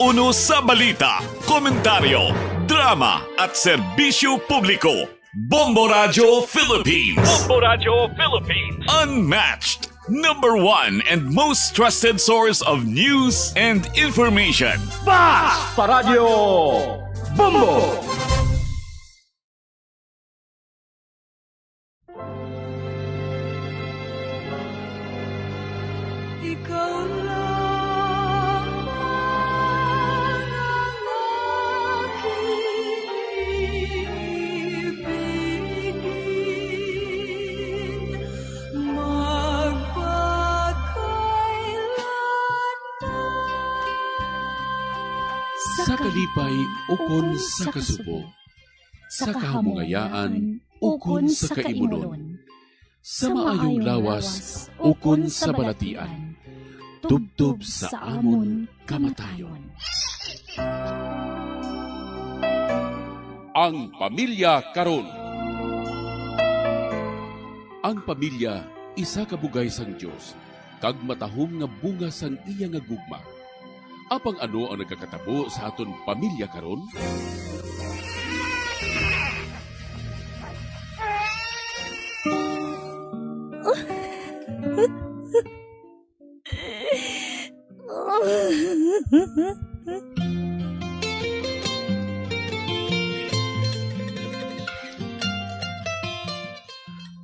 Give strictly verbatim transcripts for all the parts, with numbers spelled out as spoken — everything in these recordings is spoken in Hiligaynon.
Uno sa balita, komentaryo, drama at serbisyo publiko. Bombo Radyo Philippines. Bombo Radyo Philippines. Unmatched. Number one and most trusted source of news and information. Bas Paradyo Bombo! Ikaw lamang ang aking ibigin magpakailanman. Sa kalipay ukon sa kasubo, sa kahamungayaan ukon sa kaimunon, sa maayong lawas ukon sa balatian, tubtob sa amon kamatayon. Ang pamilya karon. Ang pamilya isa ka bugay sang Dios kag matahom nga bunga sang iya nga gugma. Apang ano ang nagakatabo sa aton pamilya karon?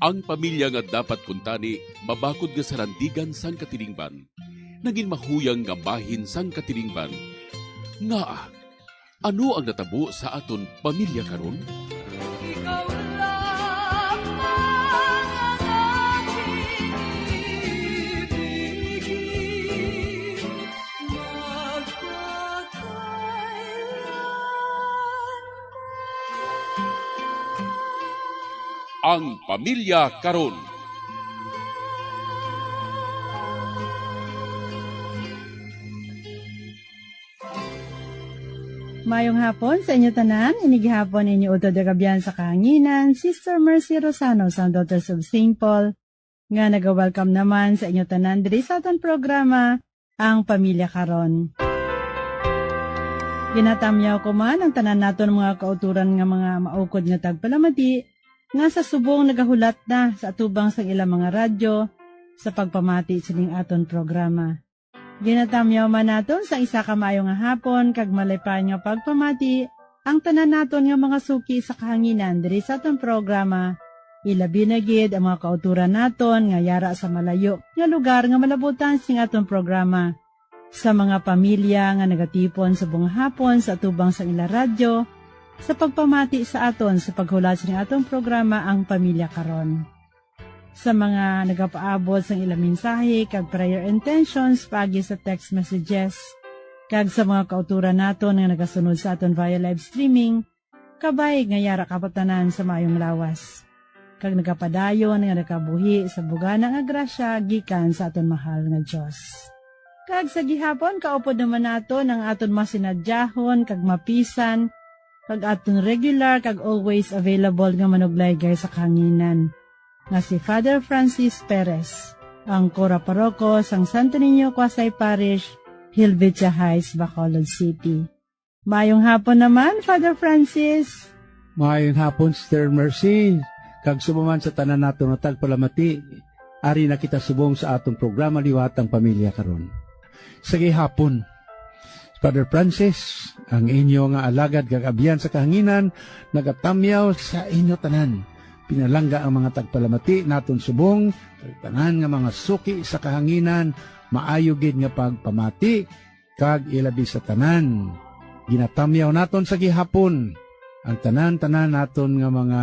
Ang pamilya nga dapat kuntani mabakod nga sarandigan sang katilingban, nagin mahuyang nga bahin sang katilingban. Ngaa, ano ang natabo sa aton pamilya karon? Ikaw lamang ang aking ibigin, magpakailanman. Ang pamilya karon. Mayong hapon sa inyo tanan. Ini gihapon inyo utod nga kaabyan sa kahanginan, Sister Mercy Rosano sang Daughters of Saint Paul, nga naga-welcome naman sa inyo tanan diri sa aton programa, Ang Pamilya Karon. Ginatamyaw ko man ang tanan naton mga kauturan nga mga maukod nga tagpalamati nga sa subong nagahulat na sa atubang sang ilang mga radyo sa pagpamati sining aton programa. Ginatamyaw man naton sang isa ka maayo nga hapon kag malipay nga pagpamati ang tanan naton nga mga suki sa kahanginan diri sa aton programa, ilabi na gid ang mga kauturan naton nga yara sa malayo nga lugar nga malabutan sing aton programa, sa mga pamilya nga nagatipon sa bunga hapon sa atubang sang ila radyo sa pagpamati sa aton sa paghulat sing aton programa, Ang Pamilya Karon. Sa mga nagapaabot sang ilang mensahe kag prayer intentions paagi sa text messages, kag sa mga kauturan naton nga nagasunod sa aton via live streaming, kabay nga yara kamo tanan sa maayong lawas, kag nagapadayon nga nakabuhi sa bugana nga grasya gikan sa aton mahal nga Dios. Kag sa gihapon, kaupod naman naton ang aton masinadyahon kag mapisan, kag aton regular kag always available nga manuglaygay sa kahanginan, nga si Father Francis Perez, ang Cura Paroko sang Santo Niño Quasay Parish, Helvetia Heights, Bacolod City. Mayong hapon naman, Father Francis. Mayong hapon, Sister Mercy, kag subong man sa tanan nato nga tagpalamati. Ari na kita subong sa atong programa liwat ang pamilya karon. Sa gihapon, Father Francis, ang inyo nga alagad kag abyan sa kahanginan, nagatamyaw sa inyo tanan. Pinalangga ang mga tagpalamati naton subong, kag tanan nga mga suki sa kahanginan, maayo gid nga pagpamati, kag ilabi sa tanan, ginatamyaw naton sa gihapon ang tanan-tanan naton nga mga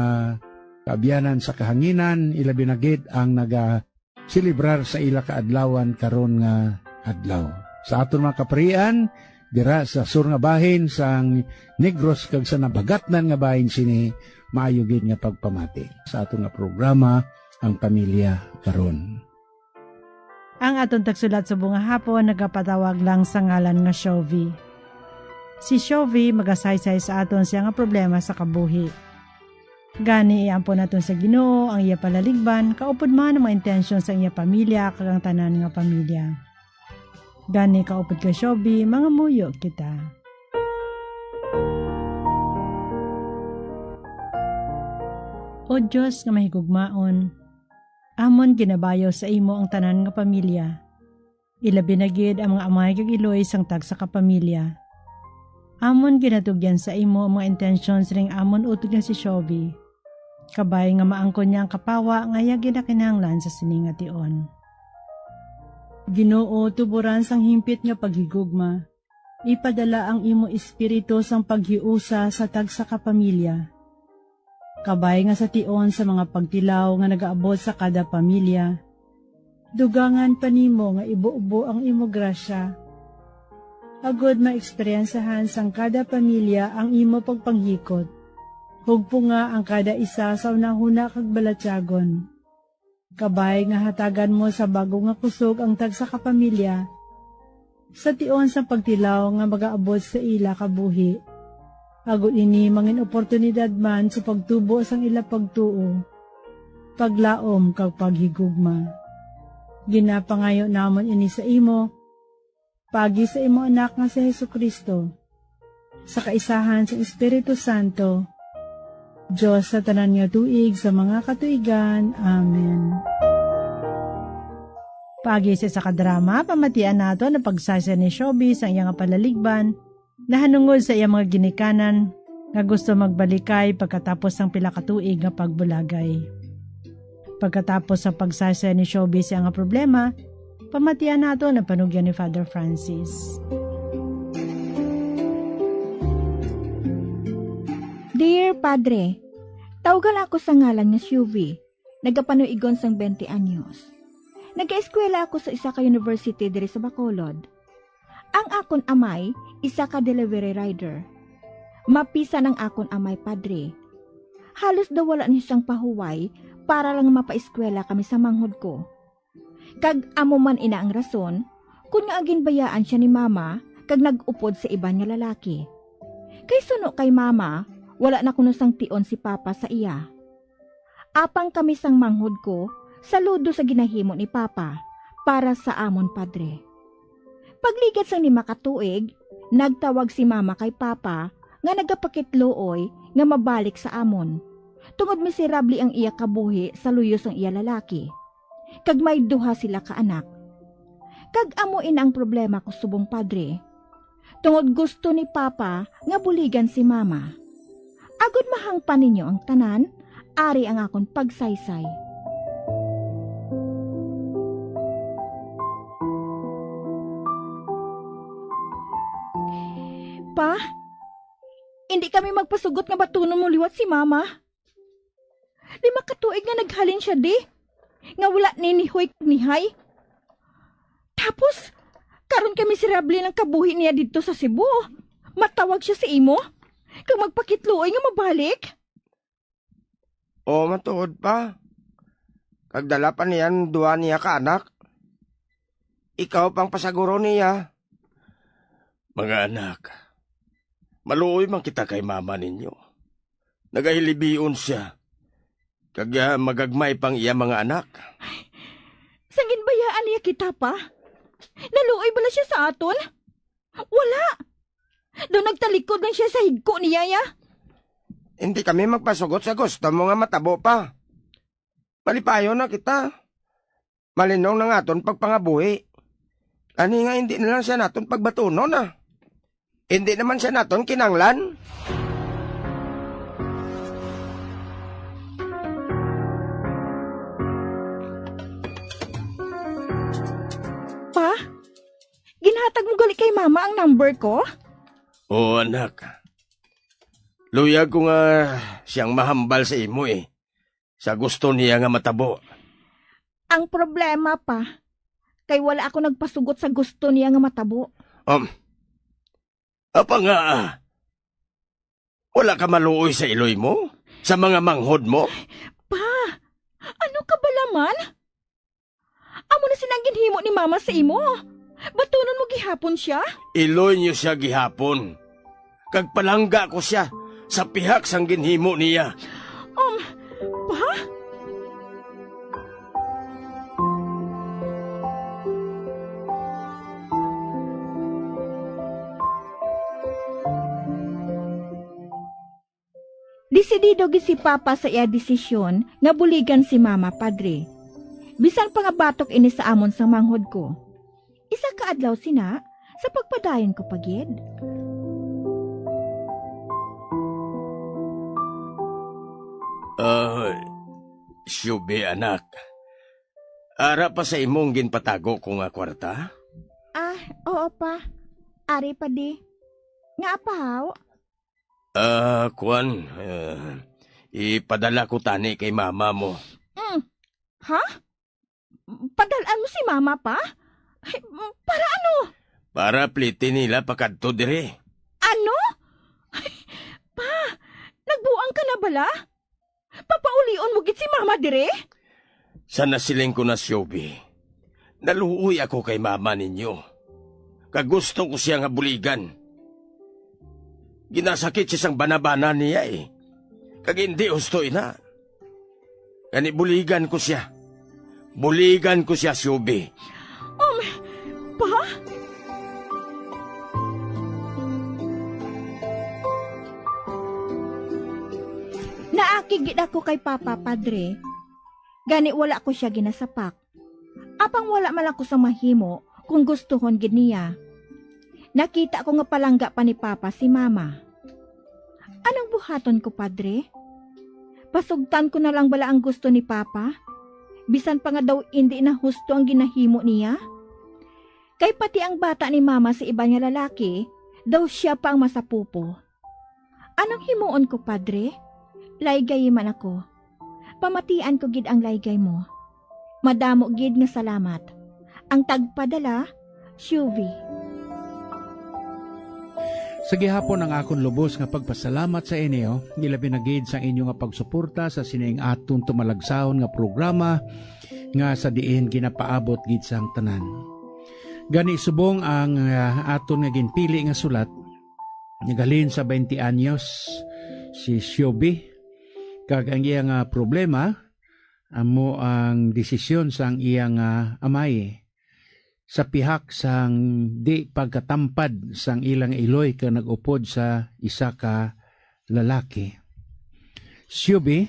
kaabyanan sa kahanginan, ilabi na gid ang naga selebrar sa ila kaadlawan karon nga adlaw. Sa aton mga kaparian, dira sa sur nga bahin sang Negros kag sa nabagatnan nga bahin sini, maayo gid nga pagpamati sa aton nga programa, Ang Pamilya Karon. Ang aton tagsulat subong nga hapon nagapatawag lang sa ngalan nga Shovi. Si Shovi magasaysay sa aton siya nga problema sa kabuhi. Gani, iampo naton sa Ginoo ang iya palaligban, kaupod man ang mga intensyon sang iya pamilya kag ang tanan nga pamilya. Gani, kaupod kay Shobi, mangamuyo kita. O Dios nga mahigugmaon, amon ginabayaw sa imo ang tanan nga pamilya, ilabi na gid ang mga amay kag iloy sang tagsa ka pamilya. Amon ginatugyan sa imo ang mga intensyon sining amon utod nga si Shobi, kabay nga maangkon niya ang kapawa nga iya ginakinahanglan sa sini nga tion. Ginoo, tuboran sang himpit nga paghigugma, ipadala ang imo Espiritu sang paghiusa sa tagsa ka pamilya, kabay nga sa tion sa mga pagtilaw nga nagaabot sa kada pamilya, dugangan pa nimo nga ibubo ang imo grasya, agod maeksperiyensahan sang kada pamilya ang imo pagpanghikot. Hugpunga ang kada isa sa hunahuna kag balatyagon. Kabay nga hatagan mo sa bag-o nga kusog ang tagsa ka pamilya, sa tion sang pagtilaw nga magaabot sa ila kabuhi, agod ini mangin oportunidad man sa pagtubo sang ila pagtuo, paglaom, kag paghigugma. Ginapangayo namon ini sa imo, paagi sa imo Anak nga si Jesu-Cristo, sa kaisahan sang Espiritu Santo, Dios sa tanan nga tuig sa mga katuigan. Amen. Paagi sa isa ka drama, pamatian nato ang pagsaysay ni Shobi sa iya nga palaligban, nahanungod sa iya mga ginikanan nga gusto magbalikay pagkatapos sang pila ka tuig nga pagbulagay. Pagkatapos sa pagsaysay ni Shobi sa iya nga problema, pamatian nato ang panugyan ni Father Francis. Dear Padre, tawga lang ako sa ngalan nga Shuvi, nagapanuigon sang twenty anyos. Nagaeskwela ako sa isa ka university diri sa Bacolod. Ang akon amay, isa ka delivery rider. Mapisan ang akon amay, Padre. Halos daw wala ni siyang pahuway para lang mapaeskwela kami sa manghod ko. Kag amo man ina ang rason kon ngaa ginbayaan siya ni Mama kag nag-upod sa iban nga lalaki. Kay suno kay Mama, wala na kuno sang tion si Papa sa iya. Apang kami sang manghod ko, saludo sa ginahimo ni Papa para sa amon padre. Pagligad sang lima ka tuig, nagtawag si Mama kay Papa nga nagapakitluoy nga mabalik sa amon, tungod miserable ang iya kabuhi sa luyo sang iya lalaki, kag may duha sila ka anak. Kag amo ina ang problema ko subong, Padre, tungod gusto ni Papa nga buligan si Mama. Agod mahangpan ninyo ang tanan, ari ang akon pagsaysay. Pa, indi kami magpasugot nga batunon mo liwat si Mama. Lima ka tuig nga naghalin siya di, nga wala ni nihoy kag nihay. Tapos, karon kay miserable ang kabuhi niya didto sa Cebu. Matawag siya sa imo, kag magpakitluoy nga mabalik. O, matuod pa. Kag dala pa niya ang duha niya ka anak. Ikaw pang pasaguro niya. Mga anak, maluoy man kita kay mama ninyo. Nagahilibion sia, kag, ah, magagmay pang iya mga anak. Sang ginbayaan niya kita, Pa? Naluoy bala siya sa aton? Wala! Daw nagtalikod lang siya sa higko niya, ya. Hindi kami magpasugot sa gusto mo nga matabo, Pa. Malipayon na kita. Malinong na nga aton pagpangabuhi. Ani nga hindi na lang siya naton pagbatunon, ah. Hindi naman siya naton kinanglan. Pa, ginhatag mo gali kay Mama ang number ko? Oo, anak. Luyag ko nga siyang mahambal sa imo, eh, sa gusto niya nga matabo. Ang problema, Pa, kay wala ako nagpasugot sa gusto niya nga matabo. Um, apa nga, ah, wala ka maluoy sa iloy mo? Sa mga manghod mo? Pa, ano ka bala man? Amo na sina ang ginhimo ni Mama sa imo. Batunon mo gihapon siya? Iloy niyo siya gihapon. Kag palangga ko siya sa pihak sang ginhimo niya. Um, Pa? Desidido gid si Papa sa iya desisyon nga buligan si Mama, Padre. Bisan pa nga batok ini sa amon sang manghod ko. Isa ka adlaw sina, sa pagpadayon ko pa gid. Ah, Shubi, anak. Ara pa sa imong ginpatago ko nga kwarta? Ah, oo pa. Ari pa di. Nga apahaw? Ah, kwan, ah, ipadala ko tani kay mama mo. Mm. Ha? Padal-an mo si mama pa? Ay, para ano? Para pliti nila pakadto dire. Ano? Ay, pa, nagbuang ka na bala? Papaulion mo gid si mama dire? Sa nasiling ko na, Shubi, naluoy ako kay mama ninyo. Kag gusto ko siya nga buligan. Ginasakit siya sang banabana niya eh. Kag hindi husto ina. Gani buligan ko siya. Buligan ko siya, Shubi. Um, pa? Naakig gid ako kay Papa, Padre. Gani wala ko siya ginasapak. Apang wala man ako sa mahimo kung gustuhon gid niya. Nakita ko nga palangga pa ni Papa si Mama. Anong buhaton ko, Padre? Pasugtan ko na lang bala ang gusto ni Papa? Bisan pa nga daw indi na husto ang ginahimo niya? Kay pati ang bata ni Mama sa iban nga lalaki, daw sia pa ang masapupo. Anong himuon ko, Padre? Laygay man ako. Pamatian ko gid ang laygay mo. Madamo gid nga salamat. Ang tagpadala, Shuvi. Sa gihapon ang akon lubos nga pagpasalamat sa inyo, ilabi na gid sa inyo nga pagsuporta sa sining aton tumalagsahon nga programa nga sa diin ginapaabot gid sang tanan. Gani subong ang ah, aton nga ginpili nga sulat, naghalin sa twenty anyos si Shubi, kag ang iya nga problema amo ang desisyon sang iya nga amay sa pihak sang di pagkatampad sang ilang iloy kag nag-upod sa isa ka lalaki. Shubi,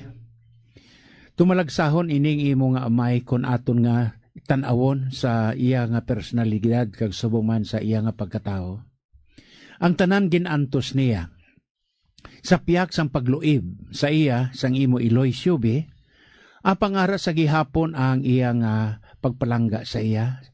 tumalagsahon ining imo nga amay kon aton nga tan-awon sa iya nga personalidad kag subong man sa iya nga pagkatawo. Ang tanan gin-antos niya. Sa pihak sang pagluib sa iya sang imo iloy, Shubi, apang ara sa gihapon ang iya nga pagpalangga sa iya.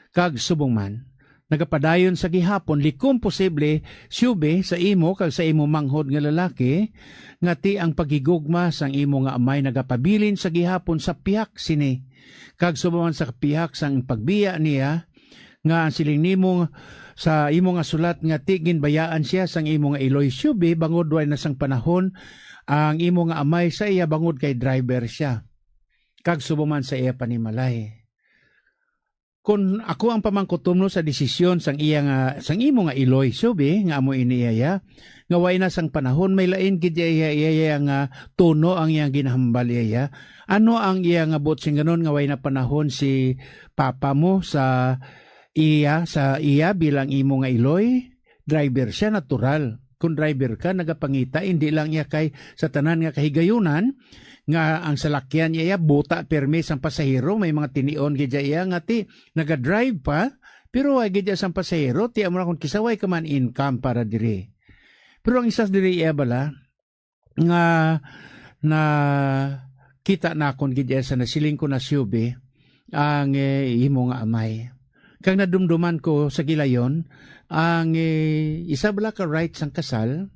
Kag subong man, nagapadayon sa gihapon, likom posible, Shubi, sa imo kag sa imo manghod nga lalaki, nga ti ang paghigugma sang imo nga amay nagapabilin sa gihapon sa pihak sini, kag subong man sa pihak sang pagbiya niya, nga ang siling nimo sa imo nga sulat nga ti ginbayaan siya sang imo nga iloy, Shubi, bangod way na sang panahon ang imo nga amay sa iya bangod kay driver siya, kag subong man sa iya panimalay. Kon ako ang pamangkutomno sa desisyon sang iya nga, sang imo nga iloy, Shubi, nga amo ini iya, nga way na sang panahon, may lain gid iya, iya, iya, iya nga tono ang iyang ginahambal iya, iya. Ano ang iya nga buot sing ganon nga way na panahon si papa mo sa iya, sa iya bilang imo nga iloy? Driver siya, natural. Kung driver ka, nagapangita, hindi lang iya kay sa tanan nga kahigayunan, nga ang salakyan iya, iya buta permi sang pasahero, may mga tinion gid iya nga ti naga-drive pa, pero way gid iya sang pasahero, ti amo na kung kisaway ka man income para diri. Pero ang isa diri iya bala, nga nakita nakon gid iya sa nasiling ko na, Shubi, ang, eh, imo nga amay. Kag nadumduman ko sa gilayon ang, eh, isa bala ka rite sang kasal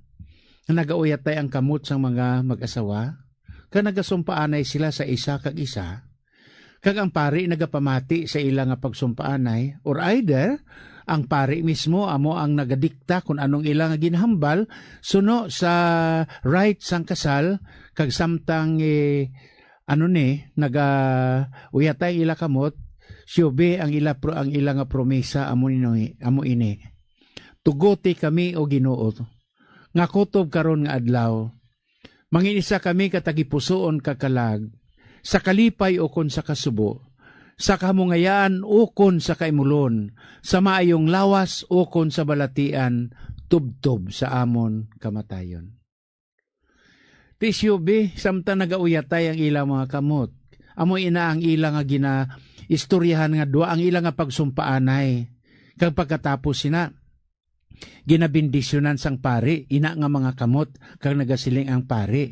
nga nagauyatay ang kamot sang mga mag-asawa, kag nagasumpaanay sila sa isa kag isa. Kag ang pari nagapamati sa ila nga pagsumpaanay, or either ang pari mismo amo ang nagadikta kon anong ila nga ginhambal suno sa rite sang kasal, kag samtang, eh, ano ni, nagauyatay ang ila kamot, Shubi, ang ila pro-, ang ila nga promesa amo ni, amo ini. Tuguti kami, O Ginoo, nga kutob karon nga adlaw, mangin-isa kami ka tagipusoon kag kalag, sa kalipay ukon sa kasubo, sa kamungayaan ukon sa kaimulon, sa maayong lawas ukon sa balatian, tubtob sa amon kamatayon. Ti, siyubi, samtang nagauyatay ang ilang mga kamot, amo ina ang ila nga ginaistoryahan nga dua ang ila nga pagsumpaanay. Kag pagkatapos sina, ginabendisyonan sang pari ina nga mga kamot, kag nagasiling ang pari,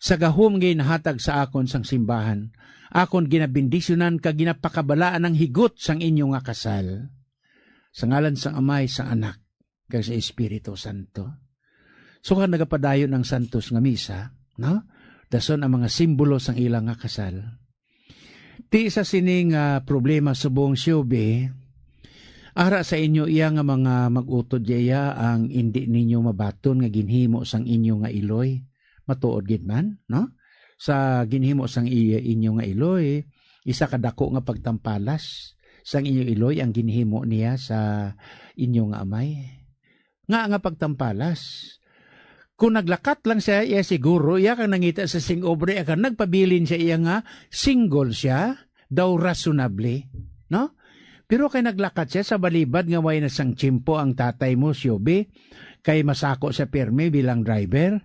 "Sa gahom nga ginahatag sa akon sang simbahan, akon ginabendisyonan kag ginapakabalaan ang higot sang inyo nga kasal. Sa ngalan sang Amay, sang Anak, kag sa Espiritu Santo." So, nga nagapadayon ang santos nga misa, no? Dason ang mga simbolo sang ila nga kasal. Ti sa sini nga problema subong, siyubi, ara sa inyo iya nga mga mag-utod iya ang indi ninyo mabaton nga ginhimo sang inyo nga iloy. Matuod gid man, no? Sa ginhimo sang iya, inyo nga iloy, isa ka dako nga pagtampalas sang inyo iloy ang ginhimo niya sa inyo nga amay. Nga nga pagtampalas. Kung naglakat lang siya, iya siguro, iya kang nangita sa sing obra, iya kang nagpabilin siya, iya nga single siya, daw reasonably, no? Pero kay naglakat siya sa balibad nga way na sang tiyempo ang tatay mo, siyubi, kay masako siya pirmi bilang driver.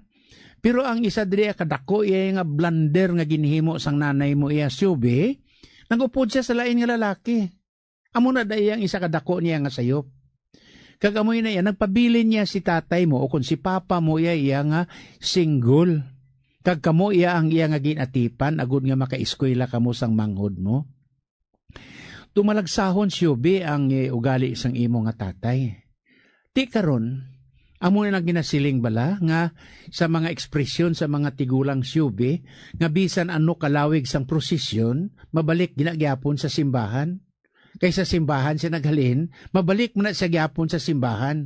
Pero ang isa diri kadako iya nga blunder nga ginhimo sang nanay mo iya, siyubi, nag-upod siya sa lain nga lalaki. Amo na da iya ang isa ka dako niya nga sayop. Kag amo na iya, nagpabilin niya si tatay mo o kon si papa mo iya, iya nga single. Kag kamo iya ang iya nga gin-atipan agod nga makaeskwela kamo sang manghod mo. Tumalagsahon, siyubi, ang, eh, ugali sang imo nga tatay. Ti karon, amo na ginasiling bala nga sa mga ekspresyon sa mga tigulang, siyubi, nga bisan ano kalawig sang prosesyon, mabalik ginagyapon sa simbahan. Kay sa simbahan siya naghalin, mabalik man na siya gyapon sa simbahan.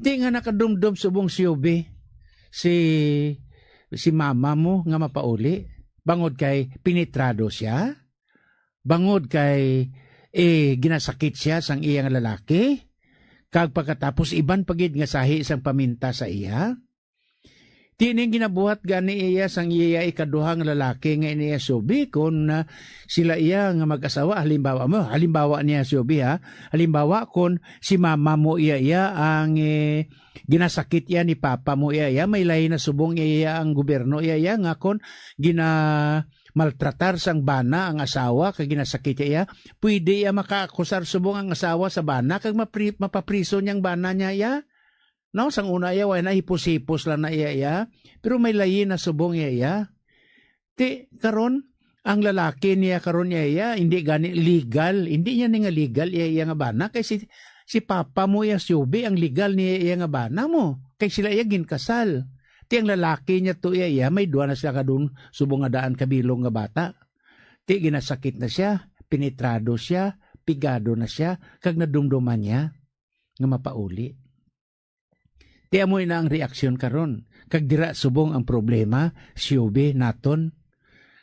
Ti nga nakadumdom subong, siyubi, si, si mama mo nga mapauli, bangod kay pinitrado siya, bangod kay, eh, ginasakit siya sang iya nga lalaki, kag pagkatapos iban pa gid nga sahi sang paminta sa iya. Ti ning ginabuhat gani iya sang iya ikaduha nga lalaki nga iniya, siyubi, kon, ah, sila iya nga mag-asawa, halimbawa mo, halimbawa niya, siyubi, ha, halimbawa kon si mama mo iya, iya ang, eh, ginasakit iya ni papa mo iya, iya may lain na subong iya ang gobyerno iya, iya nga kon gina maltratar sang bana ang asawa kag ginasakit iya, pwede iya makaakusar subong ang asawa sa bana kag mapri-, mapapriso niya ang bana niya iya. No, sang una iya, way na, hipos-hipos lang na iya, iya. Pero may lain na subong iya, iya. Ti, karon, ang lalaki niya karon iya, iya, hindi gani legal. Hindi niya ni nga legal iya, iya nga bana. Kay si, si papa mo iya, siyubi, ang legal niya iya nga bana mo. Kay sila iya ginkasal. Ti ang lalaki niya to iya, iya, may duha na sila kadun subong nga daan kabilog nga bata. Ti ginasakit na siya, pinitrado siya, pigado na siya, kag nadumduman niya nga mapauli. Ti amo na ang reaksyon karon. Kag dira subong ang problema, siyubi, naton.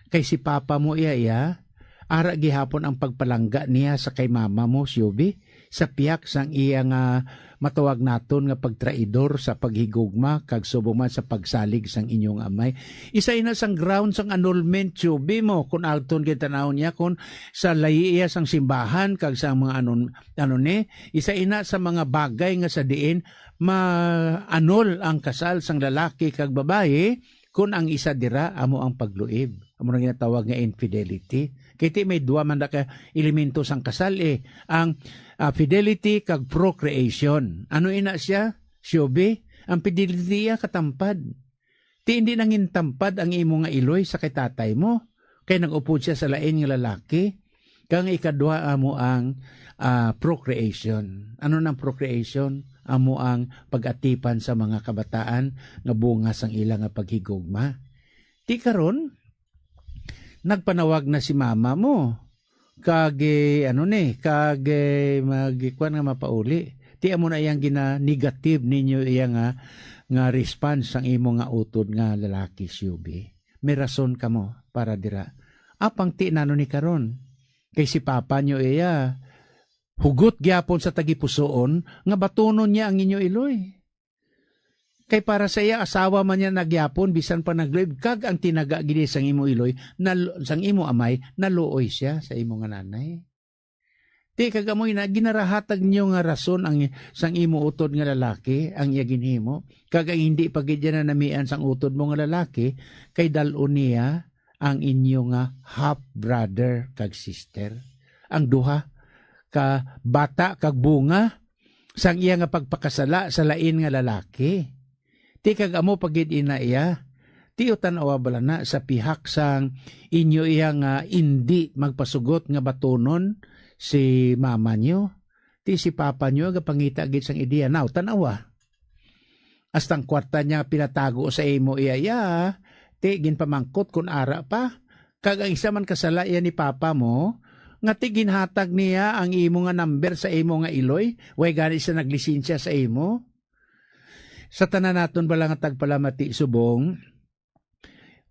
Kay si papa mo iya, iya, ara gihapon ang pagpalangga niya sa kay mama mo, siyubi, sa piyak sang iya nga matawag naton nga pagtraidor sa paghigugma kag subong man sa pagsalig sang inyong amay. Isa ina sang ground sang annulment, siyubi mo, kung aton gitan-awon niya, kung sa layi iya sang simbahan kag sa mga anon-, ano ni, isa ina sa mga bagay nga sa diin ma-annul ang kasal sang lalaki kag babayi kon ang isa dira amo ang pagluib. Amo na ginatawag nga infidelity. Kay ti may duha man da ka elemento sang kasal, eh, ang, ah, fidelity kag procreation. Ano ina siya? Siyubi, ang fidelity iya katampad. Ti indi nangintampad ang imo nga iloy sa kay tatay mo, kay nag-upod siya sa lain nga lalaki. Kag ang ikaduha amo ang, ah, procreation. Ano nang procreation? Amo ang pag-atipan sa mga kabataan nga bunga sang ila nga paghigugma. Ti karon, nagpanawag na si mama mo. Kag, eh, ano ni, kag, eh, magkuan nga mapauli. Ti amo na iyang gina-negative ninyo iya nga, nga response sang imo nga utod nga lalaki, siyubi. May rason kamo para dira. Apang ti nano ni karon? Kay si papa nyo iya, hugot gyapon sa tagipusoon nga batunon niya ang inyo iloy. Kay para sa iya, asawa man niya na gyapon, bisan pa nagluib, kag ang tinaga gid sang imo iloy, nal-, sang imo amay, naluoy siya sa imo nga nanay. Ti kag amoy na ginarahatag niyo nga rason ang sang imo utod nga lalaki ang iya ginhimo, kag ang hindi pa gid niya nanamian sang utod mo nga lalaki, kay dal-on niya ang inyo nga half brother kag sister, ang duha ka bata kag bunga sang iya nga pagpakasala sa lain nga lalaki. Ti kag amo pa gid ina iya. Ti o tan-awa bala na sa pihak sang inyo iya nga indi magpasugot nga batunon si mama niyo. Ti si papa niyo gapangita gid sang ideya. Now, tan-awa. Hasta ang kwarta niya pinatago sa imo iya, iya, ti ginpamangkot kun ara pa. Kag ang isa man kasala iya ni papa mo, nga ti ginhatag niya ang imo nga number sa imo nga iloy, way gani siya naglisensya sa imo. Sa tanan naton bala nga tagpalamati subong,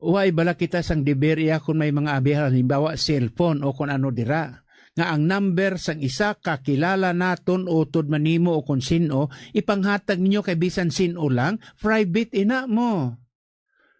way bala kita sang deber iya kun may mga abi, halimbawa cellphone o kun ano dira, nga ang number sang isa ka kilala naton, utod man nimo o kun sin-o, ipanghatag ninyo kay bisan sin-o lang, private ina mo.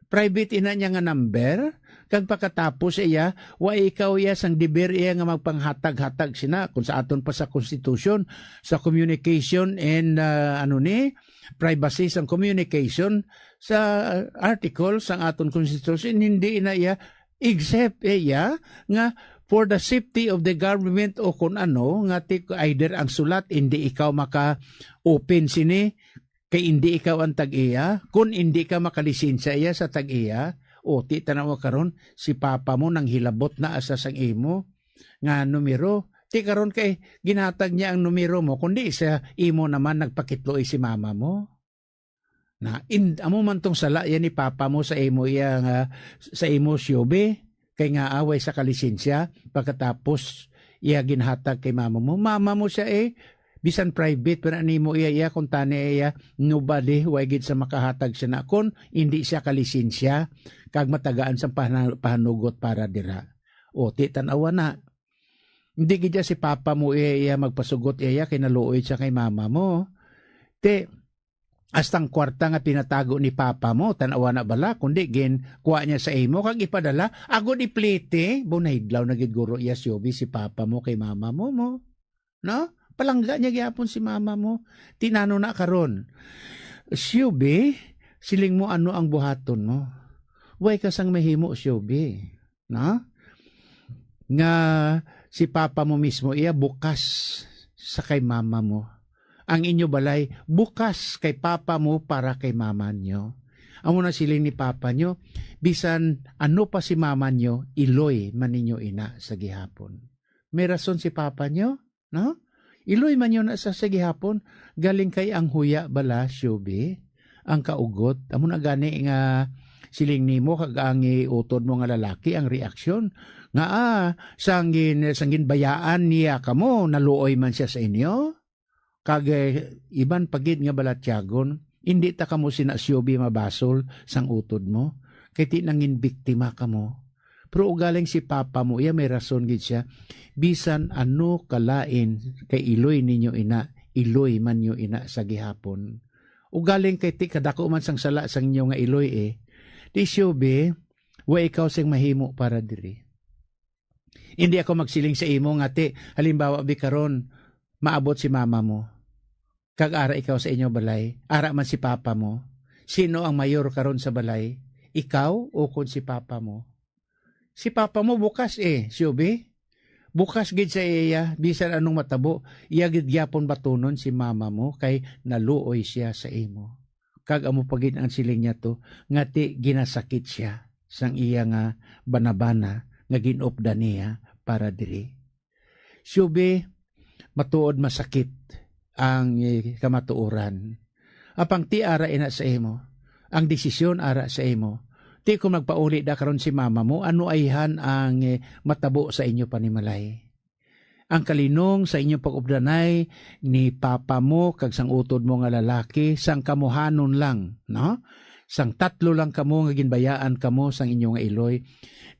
Private ina niya nga number, kag pagkatapos iya, wa ikaw iya sang deber iya nga magpanghatag-hatag sina, kung sa aton pa sa constitution, sa communication and, ah, ano ni, privacy sang communication sa article sang aton constitution, hindi na iya, except iya nga for the safety of the government o kun ano, nga ti-, either ang sulat, hindi ikaw maka-open sini, kay indi ikaw ang tag-iya, kun indi ka makalisensya iya sa tag-iya, o ti tanawa karon, si papa mo nang hilabot na asa sang imo nga numero. Ti karon kay ginhatag niya ang numero mo, kundi sa imo naman nagpakitluoy si mama mo. Na, in, amo man tong sala yan ni papa mo sa imo iya nga, sa imo, Syobe, kay nga away sa kalisensya, pagkatapos iya ginhatag kay mama mo. Mama mo siya eh, bisan private pa na nimo iya, iya kung tani iya, nobody, way gid sa makahatag siya na kun hindi siya kalisensya, kag matagaan sa pahana-, pahanugot para dira. O, ti, tan-awa na. Hindi gid siya si papa mo iya, iya magpasugot iya, iya kay naluoy siya kay mama mo. Ti, hasta ang kwarta nga pinatago ni papa mo, tan-awa na bala, kundi gin kuha niya sa imo kag ipadala, agod iplete, bunay adlaw na gid guro iya, Syobe, si papa mo kay mama mo, mo. No? Palangga niya gyapon si mama mo. Ti nano na karon? Syobe, siling mo ano ang buhaton mo? Way ka sang mahimo, Syobe. No? Nga si papa mo mismo, iya bukas sa kay mama mo. Ang inyo balay, bukas kay papa mo para kay mama nyo. Amo na siling ni papa nyo, bisan ano pa si mama nyo, iloy man ninyo ina sa gihapon. May rason si papa nyo, no? Iloy man nyo na sa, sa gihapon, galing kay ang huya bala, Shubi, ang kaugot. Amo na gani nga siling nimo kag ang utod mo nga lalaki ang reaksyon. Nga, ah, sangin, sangin bayaan niya kamo, naluoy man siya sa inyo? Kag, eh, iban pa gid nga balatyagon, indi ta kamo sina Syobi mabasol sang utod mo, kay ti nangin biktima kamo. Pero ugaling si papa mo, iya may rason gid siya. Bisan ano kalain kay iloy ninyo ina, iloy man nyo ina sa gihapon. Ugaling kay ti kadako man sang sala sang inyo nga iloy eh. Ti Syobi, wa ikaw sing mahimo para diri. Hindi ako magsiling sa imo nga ti, halimbawa bi karon, maabot si mama mo. Kag ara ikaw sa inyo balay, ara man si papa mo. Sino ang mayor karon sa balay? Ikaw o kon si papa mo? Si papa mo bukas eh, Shubi. Bukas gid sa iya, bisan anong matabo, iya gid gyapon batunon si mama mo kay naluoy siya sa imo. Kag amo pa gid ang siling niya to, nga ti ginasakit siya sang iya nga banabana nga gin-updan niya para diri. Shubi, matuod masakit ang, eh, kamatuoran. Apang ti ara ina sa imo, ang desisyon ara sa imo. Ti kung magpauli da karon si mama mo, ano ayhan ang, eh, matabo sa inyo panimalay? Ang kalinong sa inyong pag-updanay ni papa mo kag sang utod mo nga lalaki, sang kamuhanon lang, no? Sang tatlo lang kamo nga ginbayaan kamo sang inyo nga iloy,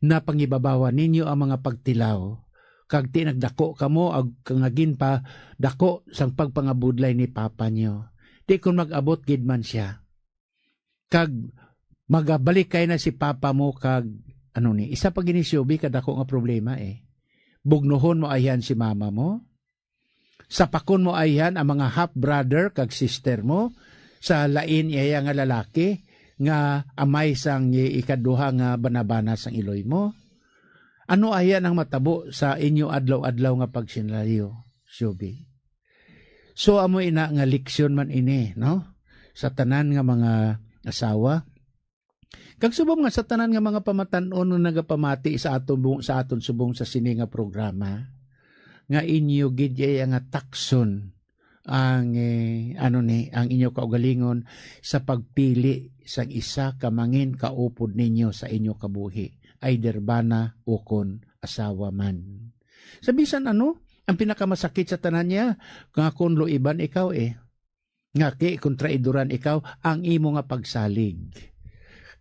napangibabawan ninyo ang mga pagtilaw, kag ti nagdako kamo ag nga ginpadako sang pagpangabudlay ni papa niyo. Ti kon mag-abot gid man siya, kag magabalikay na si papa mo kag, ano ni, isa pa gini, Shubi, kadako nga problema eh. Bugnohon mo ayhan si mama mo? Sapakon mo ayhan ang mga half brother kag sister mo sa lain iya nga lalaki nga amay sang ikaduha nga banabana sang iloy mo? Ano ayhan ang matabo sa inyo adlaw-adlaw nga pagsinlayo, Shubi? So, amo ina nga leksyon man ini, no? Sa tanan nga mga asawa, kag subong nga sa tanan nga mga pamatan-on nga nagapamati sa aton bu-, sa aton subong sa sini nga programa, nga inyo gid iya nga takson ang, eh, ano ni, ang inyo kaugalingon sa pagpili sang isa ka mangin kaupod ninyo sa inyo kabuhi, either bana ukon asawa man. Sa bisan ano, ang pinakamasakit sa tanan niya, nga kon luiban ikaw, eh, nga ki-, kon traidoran ikaw, ang imo nga pagsalig.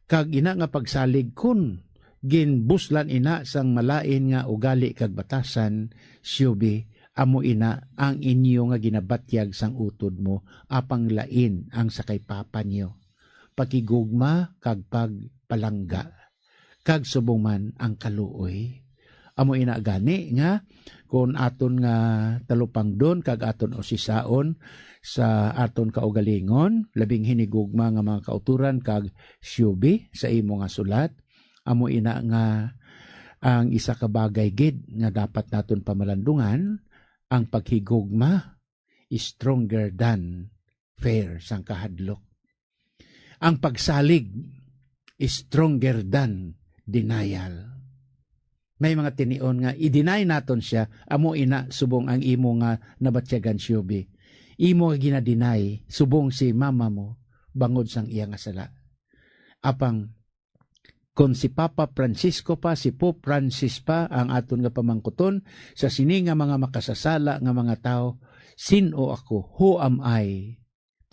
Kag ina nga pagsalig, kun ginbuslan ina sang malain nga ugali kag batasan, Shubi, amo ina ang inyo nga ginabatyag sang utod mo, apang lain ang sa kay papa niyo. Paghigugma kag pagpalangga, kag subong man ang kaluoy. Amo ina gani nga, kon aton nga talupangdon kag aton usisaon sa aton kaugalingon, labing hinigugma nga mga kauturan kag Shubi sa imo nga sulat, amo ina nga ang isa ka bagay gid nga dapat naton pamalandungan, ang paghigugma is stronger than fear, sang kahadlok. Ang pagsalig is stronger than denial. May mga tinion nga i-deny naton siya, amo ina subong ang imo nga nabatyagan, Shubi. Imo nga gina-deny subong si mama mo bangod sang iya nga sala. Apang kon si Papa Francisco pa, si Pope Francis pa ang aton nga pamangkuton sa sini nga mga makasasala nga mga tawo, sin-o ako? Who am I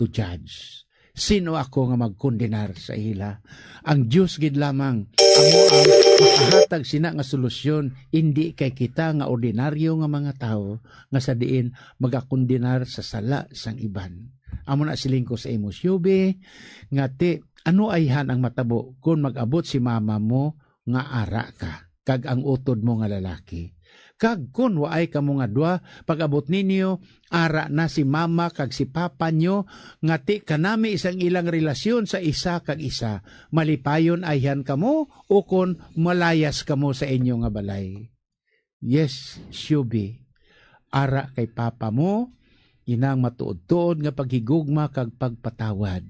to judge? Sin-o ako nga magkondenar sa ila? Ang Dios gid lamang amo ang makahatag sina nga solusyon, indi kay kita nga ordinaryo nga mga tawo nga sa diin magakondenar sa sala sang iban. Amo na siling ko sa imo, Shubi, nga ti, ano ayhan ang matabo kon mag-abot si mama mo nga ara ka, kag ang utod mo nga lalaki? Kag kon waay kamo nga duha, pag-abot ninyo, ara na si mama kag si papa nyo, nga ti kanami sang ilang relasyon sa isa kag isa. Malipayon ayhan kamo, ukon malayas kamo sa inyo nga balay? Yes, Shubi. Ara kay papa mo, inang matuod-tuod nga paghigugma kag pagpatawad.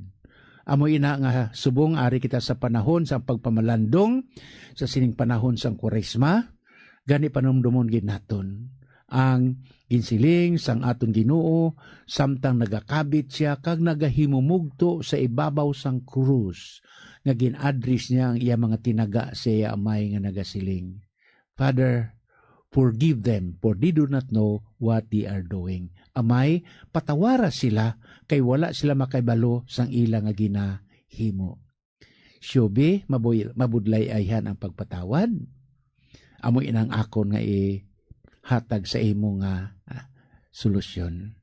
Amo ina nga subong ari kita sa panahon sang pagpamalandong, sa sining panahon sang Kwaresma, gani panumdomon gid naton ang ginsiling sang aton Ginoo samtang nagakabit sia kag nagahimumugto sa ibabaw sang krus, nga gin-address niya ang iya mga tinaga sa iya Amay nga nagasiling, "Father, forgive them, for they do not know what they are doing." Amay, patawara sila, kay wala sila makahibalo sang ila nga ginahimo. Shubi, mabuy-, mabudlay ayhan ang pagpatawad. Amo inang akon nga ihatag sa imo nga, ah, solusyon.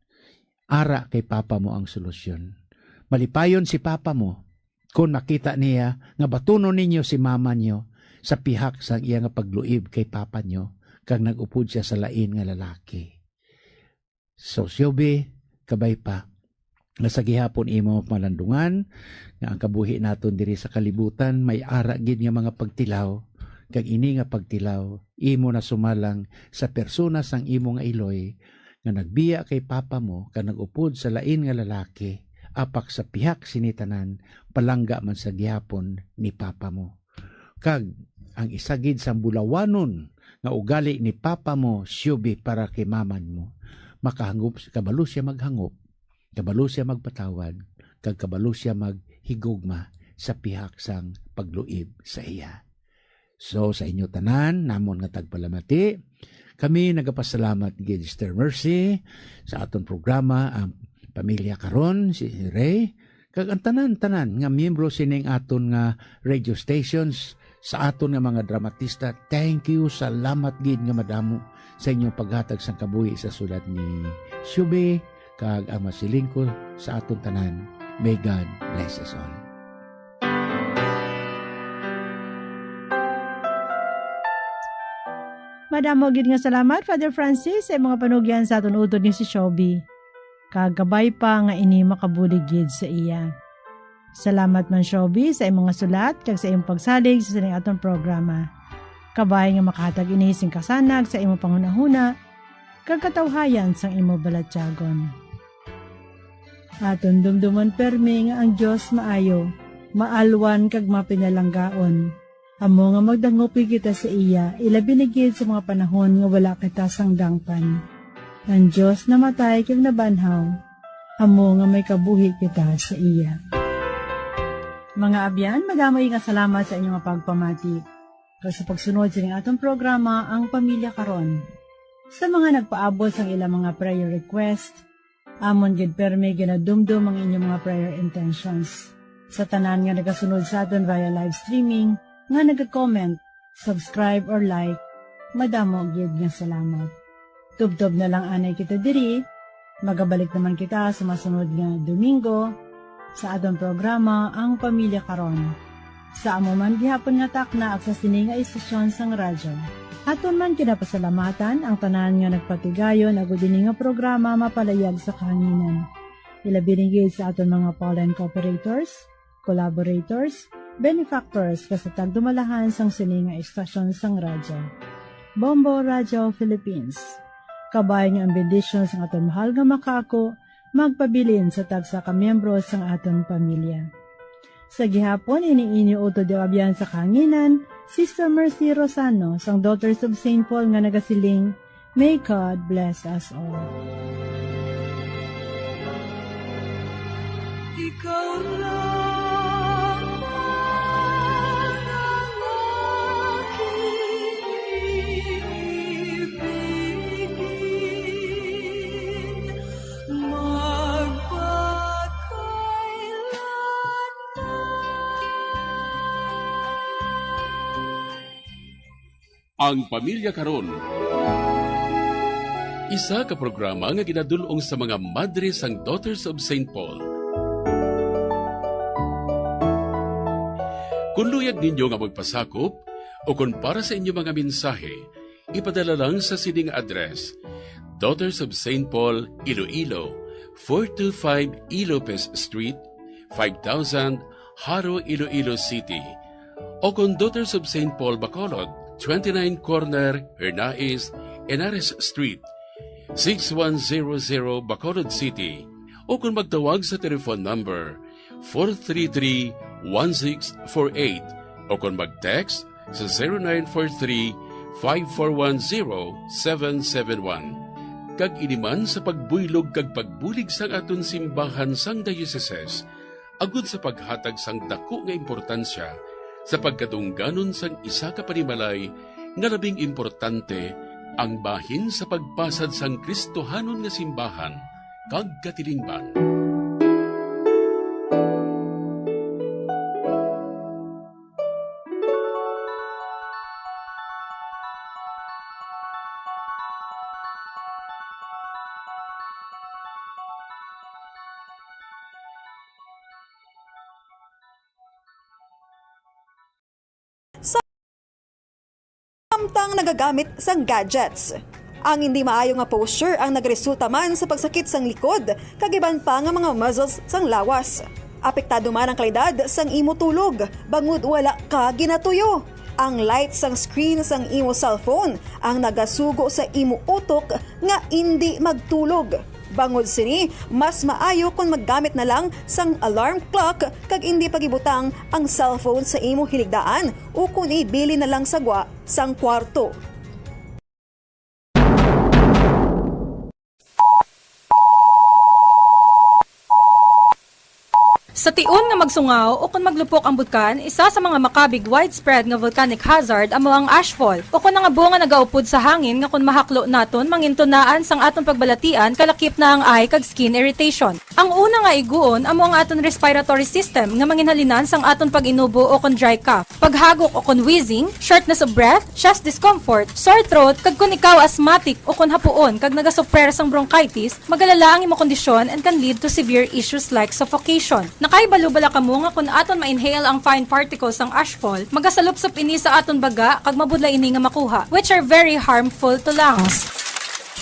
Ara kay papa mo ang solusyon. Malipayon si papa mo kon makita niya nga batunon ninyo si mama niyo sa pihak sang iya nga pagluib kay papa niyo, kag nag-upod siya sa lain nga lalaki. So, Shubi, kabay pa nga sa gihapon imo malandungan nga ang kabuhi naton diri sa kalibutan may ara gid nga mga pagtilaw, kag ini nga pagtilaw imo na sumalang sa persona sang imo nga iloy nga nagbiya kay papa mo kag nag-upod sa lain nga lalaki, apak sa pihak sini tanan, palangga man sa gihapon ni papa mo. Kag ang isa gid sang bulawanon nga ugali ni papa mo, Shubi, para kay maman mo, makahangop, kabalo siya maghangop, kabalo siya magpatawad, kag kabalo siya maghigugma sa pihak sang pagluib sa iya. So, sa inyo tanan, namon nga tagpalamati, kami nagapasalamat gid, Sister Mercy, sa aton programa, ang pamilya karon, si Ray, kag ang tanan-tanan nga miyembro sining aton nga radio stations, sa aton nga mga dramatista. Thank you, salamat gid nga madamo sa inyong paghatag sang kabuhi sa sulat ni Shubi, kag ang masiling ko sa aton tanan, may God bless us all. Madamo gid nga salamat, Father Francis, sa imong panugyan sa aton utod nga si Shobi. Kag kabay pa nga ini makabulig gid sa iya. Salamat man, Shobi, sa imong nga sulat kag sa imong pagsalig sa sining aton programa. Kabay nga makahatag ini sing kasanag sa imong panghunahuna kag katawhayan sang imong balatyagon. Aton dumdumon permi nga ang Dios maayo, maalwan kag mapinalanggaon. Amo nga magdangupi kita sa iya, ilabi na gid sa mga panahon nga wala kita sang dangpan. Ang Dios namatay kag nabanhaw, amo nga may kabuhi kita sa iya. Mga abyan, madamo nga salamat sa inyong pagpamati. Kag sa pagsunod sa atong programa, Ang Pamilya Karon. Sa mga nagpaabot sang ilang mga prayer request, amon gid permi ginadumdom ang inyong mga prayer intentions. Sa tanan nga nagasunod sa aton via live streaming, nga naga-comment, subscribe, or like, madamo gid nga salamat. Tubtob na lang anay kita diri. Magabalik naman kita sa masunod nga Domingo sa aton programa, Ang Pamilya Karon. Sa amo man gihapon nga takna, ag sa sini nga estasyon sang radyo. Aton man ginapasalamatan ang tanan nga nagpatigayon agud ini nga programa mapalayag sa kahanginan. Ilabi na gid sa aton mga pollen cooperators, collaborators, benefactors, kag sa tagdumalahan sang sini nga estasyon sang radyo. Bombo Radio Philippines. Kabay nga ang bendisyon sang aton mahal nga makaako magpabilin sa tagsa ka miyembro sang aton pamilya. Sa gihapon, ini inyo utod nga abyan sa kahanginan, Sister Mercy Rosano sang Daughters of Saint Paul nga nagasiling, "May God bless us all." Ikaw lang ang aking ibigin, magpakailanman. Ang Pamilya Karon. Isa ka programa nga ginadul-ong sa mga madre sang Daughters of Saint Paul. Kung luyag ninyo nga magpasakop o kung para sa inyo mga mensahe, ipadala lang sa sining address: Daughters of Saint Paul, Iloilo, four two five Ilopez Street, five thousand, Jaro, Iloilo City. O kon Daughters of Saint Paul, Bacolod, twenty-nine Corner Hernais, Henares Street, six one zero zero, Bacolod City. O kon magtawag sa telephone number four three three, one six four eight, o kon mag-text sa zero nine four three, five four one, zero seven seven one. Kag ini man sa pagbuylog kag pagbulig sang aton simbahan sang diocese, agud sa paghatag sang daku nga importansya sa pagkadungganon sang isa ka panimalay nga labing importante, ang bahin sa pagpasad sang Kristohanon nga simbahan kag katilingban. Samtang nagagamit sang gadgets. Ang hindi maayo nga posture ang nagresulta man sa pagsakit sang likod kag iban pa nga mga muscles sang lawas. Apektado man ang kalidad sang imo tulog bangod wala ka ginatuyo. Ang light sang screen sang imo cellphone ang nagasugo sa imo utok nga indi magtulog. Bangod sini, mas maayo kon maggamit na lang sang alarm clock kag indi pagibutang ang cellphone sa imo hiligdaan ukon ibilin na lang sa gwa sang kwarto. Sa tion nga magsungaw ukon maglupok ang butkan, isa sa mga makabig widespread nga volcanic hazard amo ang ashfall, ukon ang abo nga nagaupod sa hangin nga kon mahaklo naton, mangin tunaan sang aton pagbalatian, kalakip na ang eye kag skin irritation. Ang una nga iguon amo ang aton respiratory system nga manginhalinan sang aton pag-inubo ukon dry cough, paghagok ukon wheezing, shortness of breath, chest discomfort, sore throat, kag kon ikaw asthmatic ukon hapuon kag nagasufrer sang bronchitis, magalala ang imo kondisyon and can lead to severe issues like suffocation. Kay balo bala kamo nga kon aton ma-inhale ang fine particles sang ashfall, magasalupsop ini sa aton baga kag mabudlay ini nga makuha, which are very harmful to lungs.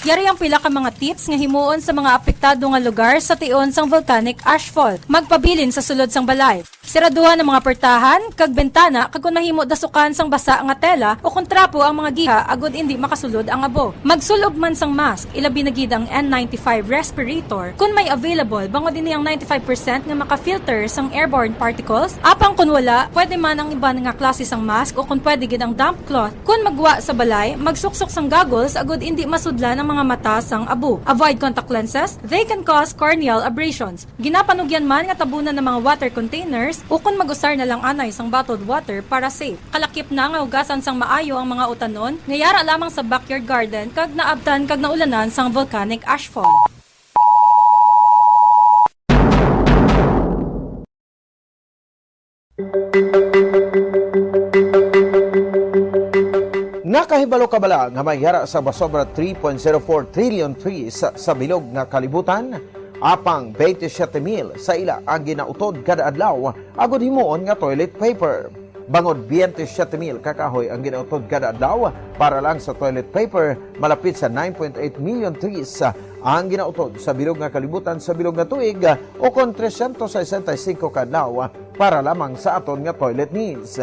Yari ang pila ka mga tips nga himuon sa mga apektado nga lugar sa tion sang volcanic ashfall. Magpabilin sa sulod sang balay. Siraduhan ang mga portahan kag bintana, kag kon mahimo, dasukan sang basa nga tela o kon trapo ang mga giha agod indi makasulod ang abo. Magsul-ob man sang mask, ilabi na gid ang N ninety-five respirator, kon may available, bangod ini ang ninety-five percent nga maka-filter sang airborne particles. Apang kon wala, pwede man ang iban nga klase sang mask o kon pwede gid ang damp cloth. Kon maggwa sa balay, magsuksok sang goggles agod indi masudlan ang mga mata sang abo. Avoid contact lenses, they can cause corneal abrasions. Ginapanugyan man nga tabunan ang mga water containers ukon mag-usar na lang anay sang bottled water para safe. Kalakip na nga hugasan sang maayo ang mga utanon nga yara lamang sa backyard garden kag naabtan kag naulanan sang volcanic ashfall. Nakahibalo ka bala nga may yara sa masobra three point zero four trillion trees sa bilog nga kalibutan? Apang twenty-seven mil sa ila ang ginautod kada adlaw agud himuon nga toilet paper. Bangod twenty-seven mil ka kahoy ang ginautod kada adlaw para lang sa toilet paper, malapit sa nine point eight million trees ang ginautod sa bilog nga kalibutan sa bilog nga tuig, o kon trescientos sesenta y cinco ka adlaw para lamang sa aton nga toilet needs.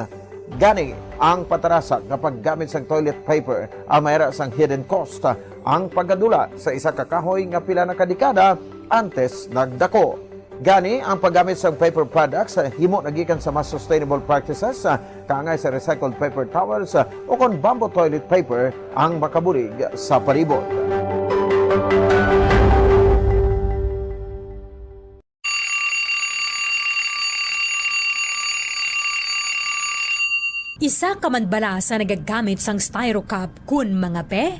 Gani, ang patarasa nga paggamit sang toilet paper ang mayara sang hidden cost, ang pagkadula sa isa ka kahoy nga pila na ka dekada antes nagdako. Gani, ang paggamit sang paper products, ah, himo na gikan sa mas sustainable practices, ah, kaangay sa recycled paper towels, ah, o kon bamboo toilet paper ang makabulig sa palibot. Isa ka man bala sa nagagamit sang Styro Cup kun mangape?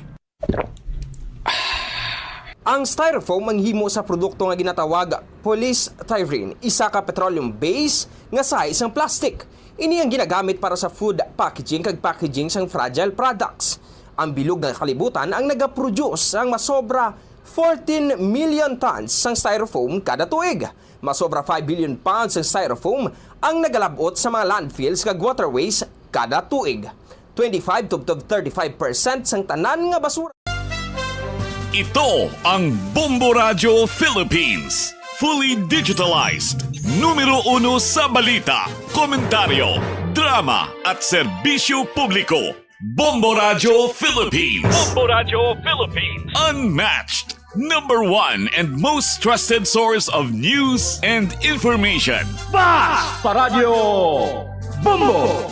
Ang styrofoam ang himo sa produkto nga ginatawag polystyrene, isa ka petroleum-based nga sahi sang plastic. Ini ang ginagamit para sa food packaging kag packaging sang fragile products. Ang bilog nga kalibutan ang nagaproduce sang masobra fourteen million tons sang styrofoam kada tuig. Masobra five billion pounds sang styrofoam ang nagalab-ot sa mga landfills kag waterways kada tuig. Twenty-five tubtob thirty-five percent sang tanan nga basura. Ito ang Bombo Radyo Philippines. Fully digitalized. Numero uno sa balita, komentaryo, drama, at serbisyo publiko. Bombo Radyo Philippines. Bombo Radyo Philippines. Unmatched. Number one and most trusted source of news and information. Basta Radyo Bombo!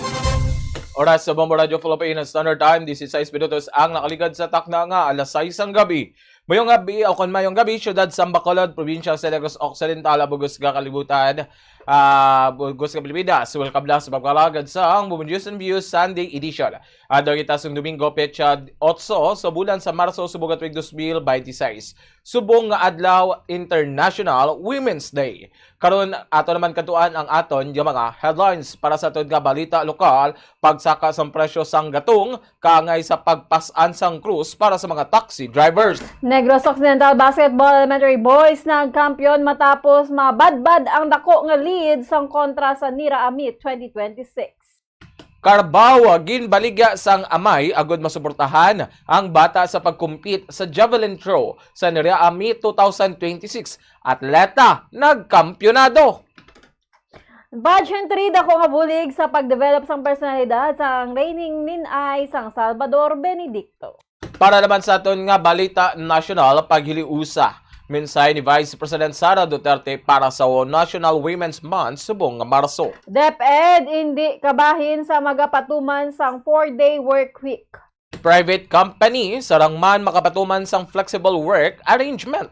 Oras sa Bombo Radyo Philippines Standard Time, disisais minutos ang nakaligad sa takna nga alas sais sang gabi. Mayong gabi, o kon mayong gabi, siyudad sang Bacolod, probinsya sa Negros Occidental, bug-os nga kalibutan, ah, bug-os nga Pilipinas. Welcome lang sa pagpalagad sa ang Bombo News and Views Sunday Edition. Adlaw kita sang Domingo, petsa otso sa bulan sa Marso, subong nga tuig dos mil benti sais. Subong nga adlaw, International Women's Day. Karon, ato naman kadtuan ang aton nga mga headlines para sa aton nga balita lokal, pagsaka sang presyo sang gatong, kaangay sa pagpas-an sang krus para sa mga taxi drivers. Negros Occidental Basketball Elementary Boys nagkampiyon matapos mabadbad ang dako nga lead sang kontra sa Nira Amite twenty twenty-six. Carabao, ginbaligya sang amay agud masuportahan ang bata sa pag-compete sa javelin throw sa Nira Amite two thousand twenty-six. Atleta nagkampyonato. Pageantry, dako nga bulig sa pag-develop sang personalidad sang reynang Nin-ay sang Salvador Benedicto. Para naman sa aton nga balita nasyonal, paghiliusa, mensahe ni Vice President Sara Duterte para sa National Women's Month subong nga Marso. DepEd, indi kabahin sa magapatuman sang four-day work week. Private company, sarang man makapatuman sang flexible work arrangement.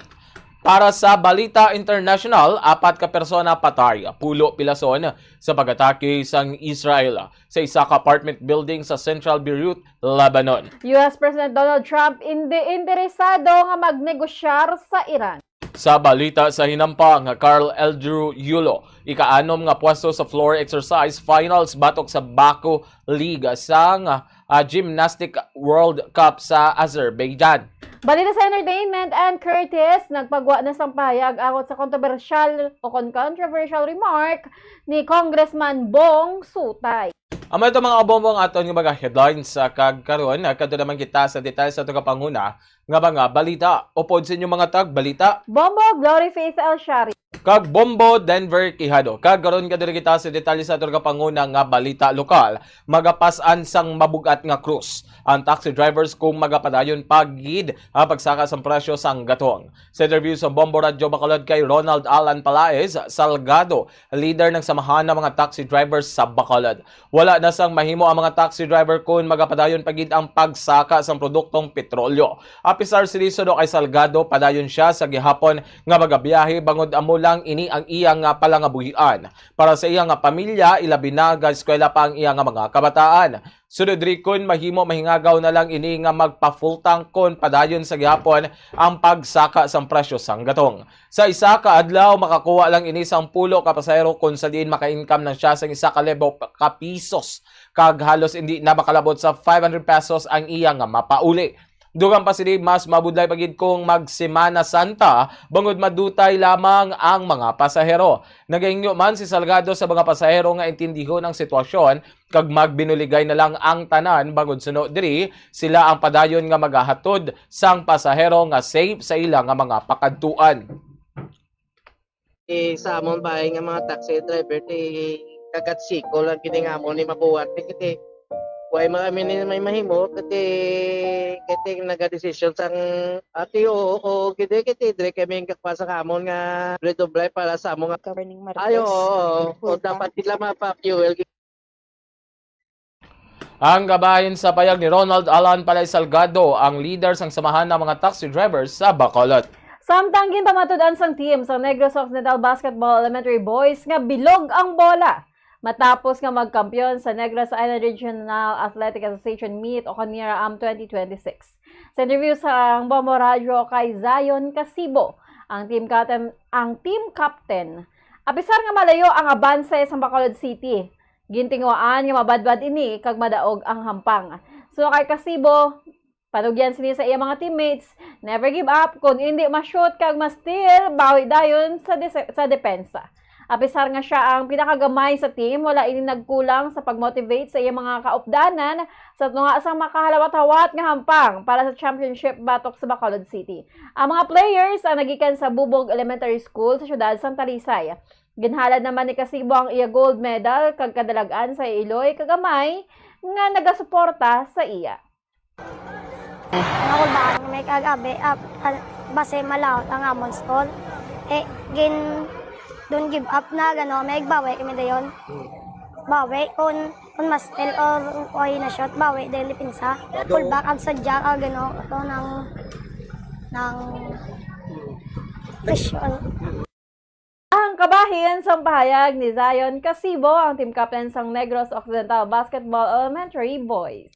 Para sa balita international, apat ka persona patay, pulo pilason sa pag-atake sang Israel sa isa ka apartment building sa Central Beirut, Lebanon. U S President Donald Trump indi interesado nga magnegosyar sa Iran. Sa balita sa hinampang, Carl Andrew Yulo, ika-anom nga pwesto sa floor exercise finals batok sa Baku League sang, ah, Gymnastic World Cup sa Azerbaijan. Balita sa entertainment, Ann Curtis nagpagwa na sang pahayag angot sa kontrobersyal o kon controversial remark ni Congressman Bong Sutay. Amo ito, mga kabombo, ang aton nga mga headlines sa kagkaron. Kadto naman kita sa detalye sa aton kapanguna nga mga balita. Upod sa inyong mga tagbalita, Bombo, Glory Faith El Shari. Kag Bombo Denver Quijano. Kag karon, kadto na kita sa detalye sa aton kapanguna nga balita lokal. Magapas-an sang mabugat nga krus ang taxi drivers kung magapadayon pa gid ang pagsaka sang presyo sang gatong. Sa interview sa Bombo Radyo Bacolod kay Ronald Alan Palaez Salgado, leader ng samahan ng mga taxi drivers sa Bacolod, wala na sang mahimo ang mga taxi driver kon magapadayon pa gid ang pagsaka sang produktong petrolyo. Apisar sini suno kay Salgado, padayon siya sa gihapon nga magabiyahe bangod amo lang ini ang iya nga palangabuhian. Para sa iya nga pamilya, ilabi na ga-eskwela pa ang iya nga mga kabataan. Sunod diri, kon mahimo, mahingagaw na lang ini nga magpa-full tank kon padayon sa gihapon ang pagsaka sang presyo sang gatong. Sa isa ka adlaw, makakuha lang ini sang pulo ka pasahero, kung sa diin maka-income lang siya sang isa ka libo ka pisos, kag halos indi na makalabot sa five hundred pesos ang iya nga mapauli. Dugang pa sini, mas mabudlay pa gid kung mag Semana Santa, bangod madutay lamang ang mga pasahero. Nagahingyo man si Salgado sa mga pasahero nga intindihon ang sitwasyon kag magbinuligay na lang ang tanan, bangod suno diri sila ang padayon nga magahatod sang pasahero nga safe sa ila nga mga pakadtuan. Eh, sa amon bahin nga mga taxi driver, ti kagatsikol lang gid nga amon ni mabuhat, ti kiti way man kami ni may mahimo, kiti, kiti nagadesisyon sang, ati, oo, oo, kiti, kiti, dire kami ang kakwa sa amon nga bread of life para sa amon nga Governing Marites. Ay, oo, oo. O, dapat sila mapa-fuel. Ang kabahin sa payag ni Ronald Alan Palay Salgado, ang leader sang samahan ng mga taxi drivers sa Bacolod. Samtang ginpamatud-an sang team sa Negros Occidental Basketball Elementary Boys nga bilog ang bola matapos nga magkampiyon sa Negros Island Regional Athletic Association Meet o kon NIRA-AM twenty twenty-six. Sa interview sa Bombo Radyo kay Zion Casibo, ang team captain, ang team captain, apisar nga malayo ang abanse sa Bacolod City, gintinguhaan nga mabadbad ini kag madaog ang hampang. So kay Casibo, panugyan sini sa iya mga teammates, never give up, kun indi ma-shoot kag ma-steal, bawi dayon sa dise-, sa depensa. Apisar nga siya ang pinakagamay sa team, wala ini nagkulang sa pag-motivate sa iya mga kaupdanan sa tunga sang makahalawat-hawat nga hampang para sa championship batok sa Bacolod City. Ang mga players ang nagikan sa Bubog Elementary School sa siyudad sang Talisay. Ginhalad naman ni Casibo ang iya gold medal kag kadalag-an sa iloy kag amay nga nagasuporta sa iya. Ang kulbaan may kagabi, ah, ah, base malaut ang amon score. Eh, gin, don't give up na, gano, may bawi kami dayon. Bawi, kung, kung ma-steal or, or na-shoot, bawi dayon depensa. Pull back ang sadya, ah, gano, ito ng, ng pressure. Ang kabahin sang pahayag ni Zion Casibo, ang team captain sang Negros Occidental Basketball Elementary Boys.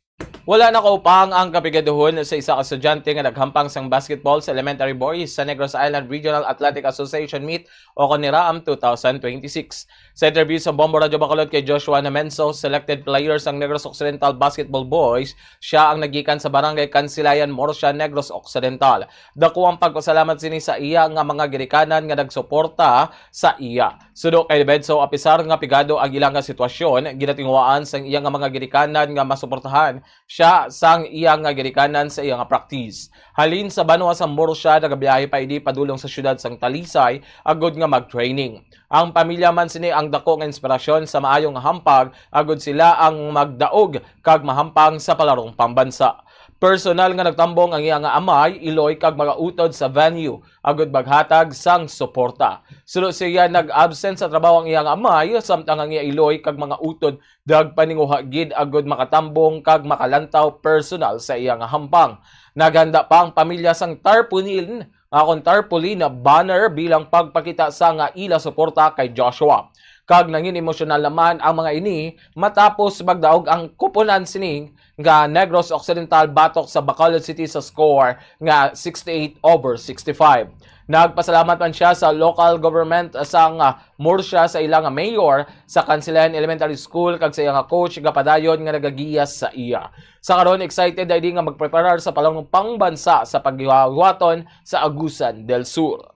Wala nakaupang ang kapigaduhon sa isa ka estudyante nga naghampang sang basketball sa Elementary Boys sa Negros Island Regional Athletic Association Meet o kon NIRA-AM two thousand twenty-six. Sa interview sa Bombo Radyo Bacolod kay Joshua Namenso, selected player sang Negros Occidental Basketball Boys, siya ang nagikan sa Barangay Kansilayan, Murcia, Negros Occidental. Dako ang pagpasalamat sini sa iya nga mga ginikanan nga nagsuporta sa iya. Suno kay Namenso, apisar nga pigado ang ila nga sitwasyon, ginatinguhaan sang iya nga mga ginikanan nga masuportahan siya sang iya nga ginikanan sa iya nga practice. Halin sa banwa sa Murcia, nagabiyahe pa ini padulong sa siyudad sang Talisay agud nga mag-training. Ang pamilya man sini ang dako nga inspirasyon sa maayo nga hampag agud sila ang magdaog kag mahampang sa palarong pambansa. Personal nga nagtambong ang iya nga amay, iloy kag mga utod sa venue agud maghatag sang suporta. Suno siya, nag-absent sa trabaho ang iya nga amay, samtang ang iya iloy kag mga utod nagpaninguha gid agud makatambong kag makalantaw personal sa iya nga hampang. Naghanda pa ang pamilya sang tarpaulin, nga kon tarpaulin banner bilang pagpakita sa nga ila suporta kay Joshua. Kag nangin emosyonal naman ang mga ini matapos magdaog ang kupunan sini nga Negros Occidental batok sa Bacolod City sa score nga sixty-eight over sixty-five. Nagpasalamat man siya sa local government sang, ah, Murcia, sa ila nga mayor, sa Kansilayan Elementary School, kag sa iya nga coach nga padayon nga nagagiya sa iya. Sa karon, excited na ini nga magpreparar sa palangong pangbansa sa paghiwaton sa Agusan del Sur.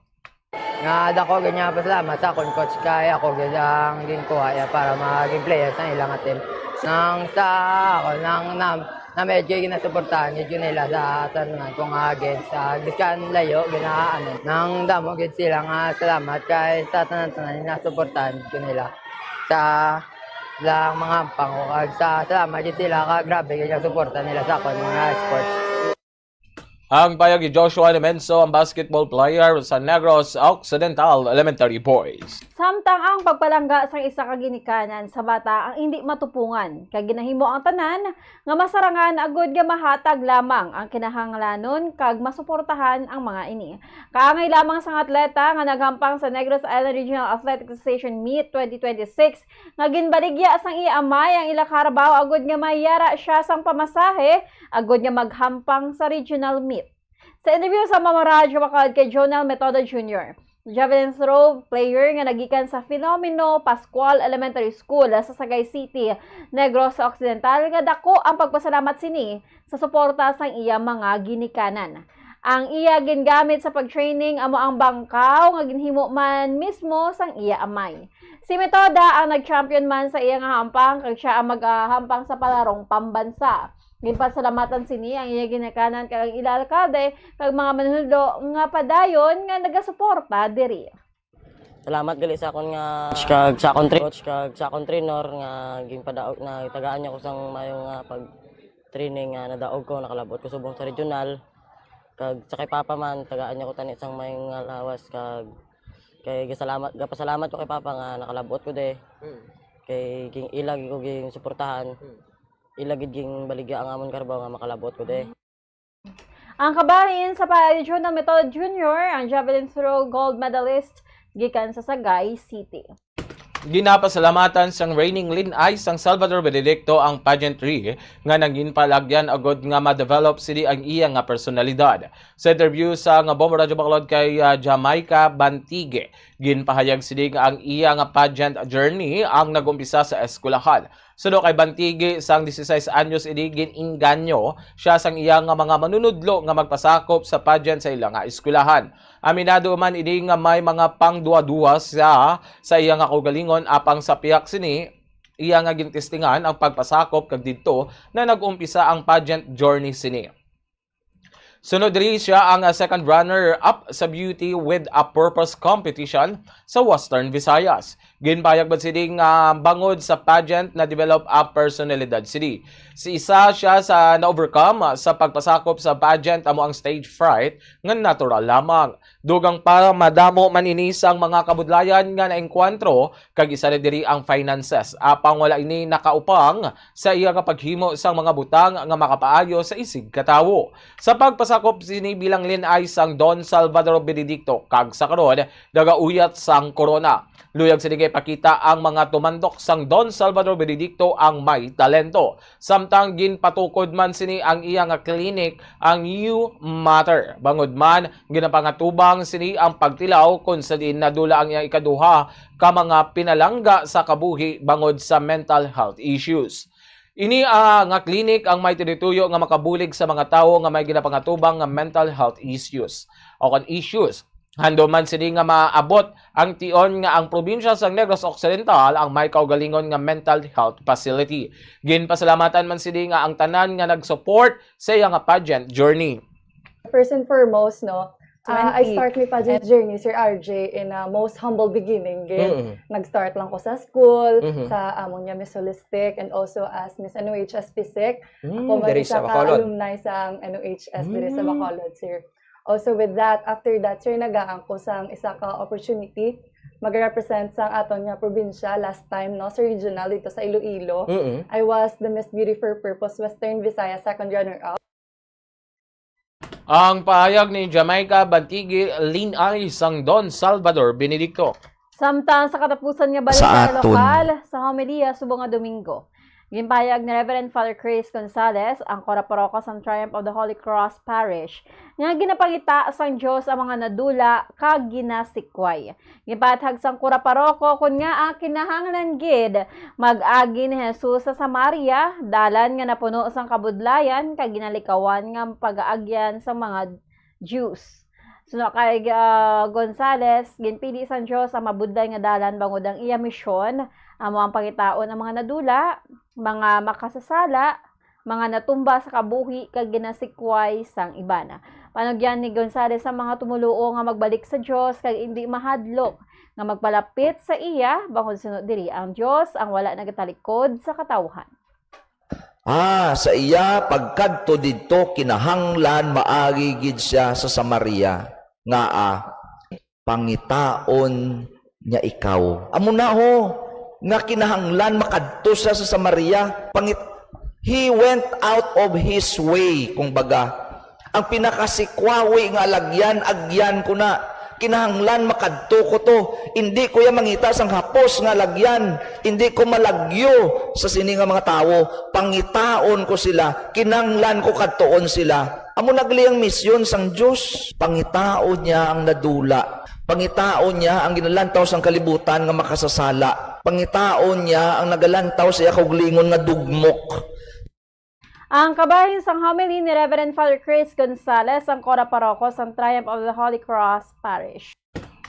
Nga dako gid nga pasalamat sa akon coach kay ako gid ang ginkuha iya para maging player sa ilang team. Nang sa ako, nang na, na medyo ginasuportahan gid ko nila sa tanan ko nga games, sa biskan layo, gina-, ano, nang damo gid sila nga salamat kay sa tanan-tanan nga suportahan gid ko nila sa lang mga hampang ko, kag sa salamat gid sila ka grabe gid ang suporta nila sa akon mga sports. Ang payag ni Joshua Nemenso, ang basketball player sa Negros Occidental Elementary Boys. Samtang ang pagpalangga sang isa ka ginikanan sa bata ang indi matupungan, kag ginahimo ang tanan nga masarangan agud nga mahatag lamang ang kinahanglanon kag masuportahan ang mga ini. Kaangay lamang sang atleta nga naghampang sa Negros Island Regional Athletic Association Meet twenty twenty-six nga ginbaligya sang iya amay ang ila karabaw agud nga mayara siya sang pamasahe agud nga maghampang sa regional meet. Sa interview sa Mama Radyo Bacolod kay Jonel Metodo Junior, javelin throw player nga nagikan sa Filomeno Pascual Elementary School sa Sagay City, Negros Occidental, nga dako ang pagpasalamat sini sa suporta sang iya mga ginikanan. Ang iya gingamit sa pag-training amo ang bangkaw nga ginhimo man mismo sang iya amay. Si Metoda ang nag-champion man sa iya nga hampang, kag siya ang magahampang sa palarong pambansa. Ginpasalamatan sini ang iya ginikanan kag ang ila alkalde kag mga manunodlo nga padayon nga nagasuporta diri. Salamat gali sa akon nga coach kag sa akon tra-, coach kag sa akon trainer nga ginpadaog, natagaan niya ko sang mayo nga pag-training nga nadaog ko, nakalabot ko subong sa regional. Kag sa kay Papa man, tagaan niya ko tani sang mayo nga lawas kag kay gasalamat, gapasalamat ko kay Papa nga nakalabot ko de. Mm. Kay ging-, ila gid ko ginsuportahan. Mm. Ila gid ginbaligya ang amon karabaw nga makalabot ko de. Ang kabahin sa payag ni Jonel Metodo Junior, ang javelin throw gold medalist gikan sa Sagay City. Ginapasalamatan sang reigning Linay sang Salvador Benedicto ang pageantry nga nangin palagyan agud nga ma-develop sini ang iya nga personalidad. Sa interview sa nga Bombo Radyo Bacolod kay, ah, Jamaica Bantigue, ginpahayag sini nga ang iya nga pageant journey ang nag-umpisa sa eskwelahan. Suno kay Bantigue, sang dieciséis anyos ini, gin-inganyo siya sang iya nga mga manunudlo nga magpasakop sa pageant sa ila nga eskwelahan. Aminado man ini nga may mga pangduha-duha siya sa iya nga kaugalingon, apang sa pihak sini, iya nga gintestingan ang pagpasakop kag didto na nag-umpisa ang pageant journey sini. Sunod diri siya ang, ah, second runner-up sa Beauty with a Purpose competition sa Western Visayas. Ginpahayag man sini nga bangod sa pageant na-develop ang personalidad sini. Si isa siya sa na-overcome sa pagpasakop sa pageant amo ang stage fright nga natural lamang. Dugang pa, madamo man ini sang mga kabudlayan nga naengkwentro, kag isa na diri ang finances. Apang wala ini nakaupang sa iya nga paghimo sang mga butang nga makapaayo sa isig ka tawo. Sa pagpasakop sini bilang Linay sang Don Salvador Benedicto kag sa karon nagauyat sang korona. Luyag sini nga ipakita ang mga tumandok sang Don Salvador Benedicto ang may talento. Samtang ginpatukod man sini ang iya nga clinic, ang You Matter. Bangod man, ginapangatubang sini ang pagtilaw kung sa diin nadula ang iyang ikaduha ka mga pinalangga sa kabuhi bangod sa mental health issues. Ini, ah, nga clinic ang may tinutuyo nga makabulig sa mga tawo nga may ginapangatubang nga mental health issues o kon issues. Handom man sini nga maabot ang tion nga ang probinsya sang Negros Occidental ang may kaugalingon nga mental health facility. Ginpasalamatan man sini nga ang tanan nga nag-support sa iya nga pageant journey. First and foremost, no, ah, I twenty. Start my pageant journey, Sir R J, in a most humble beginning. Gid, mm-mm, nag-start lang ko sa school, mm-hmm, sa amon nga Miss Holistic, and also as Miss N O H S Physic. Mm, ako man diri isa sa ka Bacolod. Alumni sa N O H S diri sa, mm, Bacolod, sir. Also with that, after that, sir, nagaan ko sang isa ka opportunity mag-represent sang aton nga probinsya last time, no, sa regional dito sa Iloilo. Mm-mm. I was the Miss Beauty for Purpose Western Visayas second runner-up. Ang pahayag ni Jamaica Bantigi, Linay sang Don Salvador Benedicto. Samtang sa katapusan nga balita lokal, sa homilya subong nga Domingo, ginpahayag ni Reverend Father Chris Gonzalez, ang kora paroko sang Triumph of the Holy Cross Parish, nga ginapangita sang Dios ang mga nadula kag ginasikway. Ginpaathag sang kora paroko kon ngaa kinahanglan gid mag-agi ni Jesus sa Samaria, dalan nga napuno sang kabudlayan kag ginalikawan nga pagaagyan sang mga Jews. Suno kay, ah, Gonzales, ginpili sang Dios ang mabudlay nga dalan bangod ang iya misyon amo ang pangitaon ang mga nadula, mga makasasala, mga natumba sa kabuhi kag ginasikway sang iban. Panugyan ni Gonzales ang mga tumoluo nga magbalik sa Dios kag indi mahadlok nga magpalapit sa iya, bangod suno diri ang Dios ang wala nagatalikod sa katawhan. Ah, sa iya pagkadto didto, kinahanglan maagi gid sia sa Samaria, ngaa pangitaon niya ikaw. Amo na ho, nga kinahanglan makadto siya sa Samaria. Pangit-, he went out of his way, kung baga. Ang pinakasikwawi nga alagyan, agyan ko na. Kinahanglan makadto ko to. Indi ko ya mangita sang hapos nga alagyan. Indi ko malagyo sa sini nga mga tawo. Pangitaon ko sila. Kinahanglan ko kadtuon sila. Amo na gali ang misyon sang Dios. Pangitaon niya ang nadula. Pangitaon niya ang ginalantaw sang kalibutan nga makasasala. Pangitaon niya ang nagalantaw sa iya kaugalingon nga dugmok. Ang kabahin sang homily ni Reverend Father Chris Gonzalez, ang kora paroko sang Triumph of the Holy Cross Parish.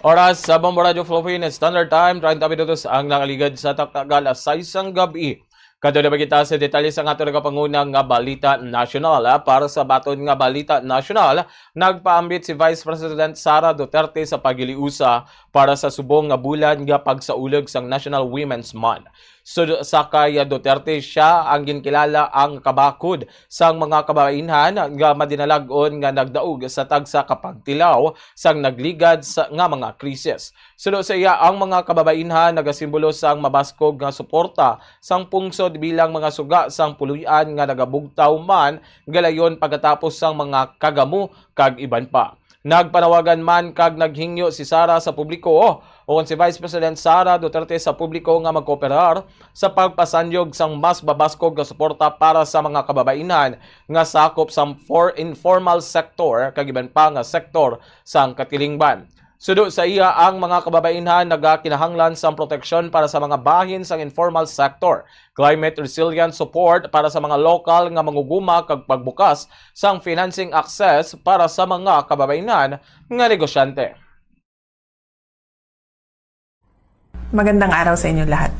Oras sa Bombo Radio Philippines Standard Time, treinta minutos ang nakaligad sa taktagal alas sais sang gabi. Kadto na kita sa detalye sa ato nagapanguna nga balita nasyonal. Ah, para sa baton nga balita nasyonal, nagpaambit si Vice President Sara Duterte sa paghiliusa para sa subong nga bulan nga pagsaulog sang National Women's Month. Sud sa kay Duterte, siya ang ginkilala ang kabakod sang mga kababainhan nga madinalag-on nga nagdaog sa tagsa ka pagtilaw sang nagligad sa, nga mga krisis. Suno sa iya, ang mga kababainhan nagasimbolo sang mabaskog nga suporta sang pungsod bilang mga suga sang puloy-an nga nagabugtaw man galayon pagkatapos sang mga kagamo kag iban pa. Nagpanawagan man kag naghingyo si Sara sa publiko, o kon si Vice President Sara Duterte sa publiko nga magkooperar sa pagpasanyog sang mas babaskog nga suporta para sa mga kababainhan nga sakop sa for-, informal sector kag iban pa nga sektor sang katilingban. Suno sa iya, ang mga kababainhan nagakinahanglan sang proteksyon para sa mga bahin sang informal sector, climate resilient support para sa mga lokal nga manguguma kag pagbukas sang financing access para sa mga kababainhan nga negosyante. Magandang araw sa inyong lahat.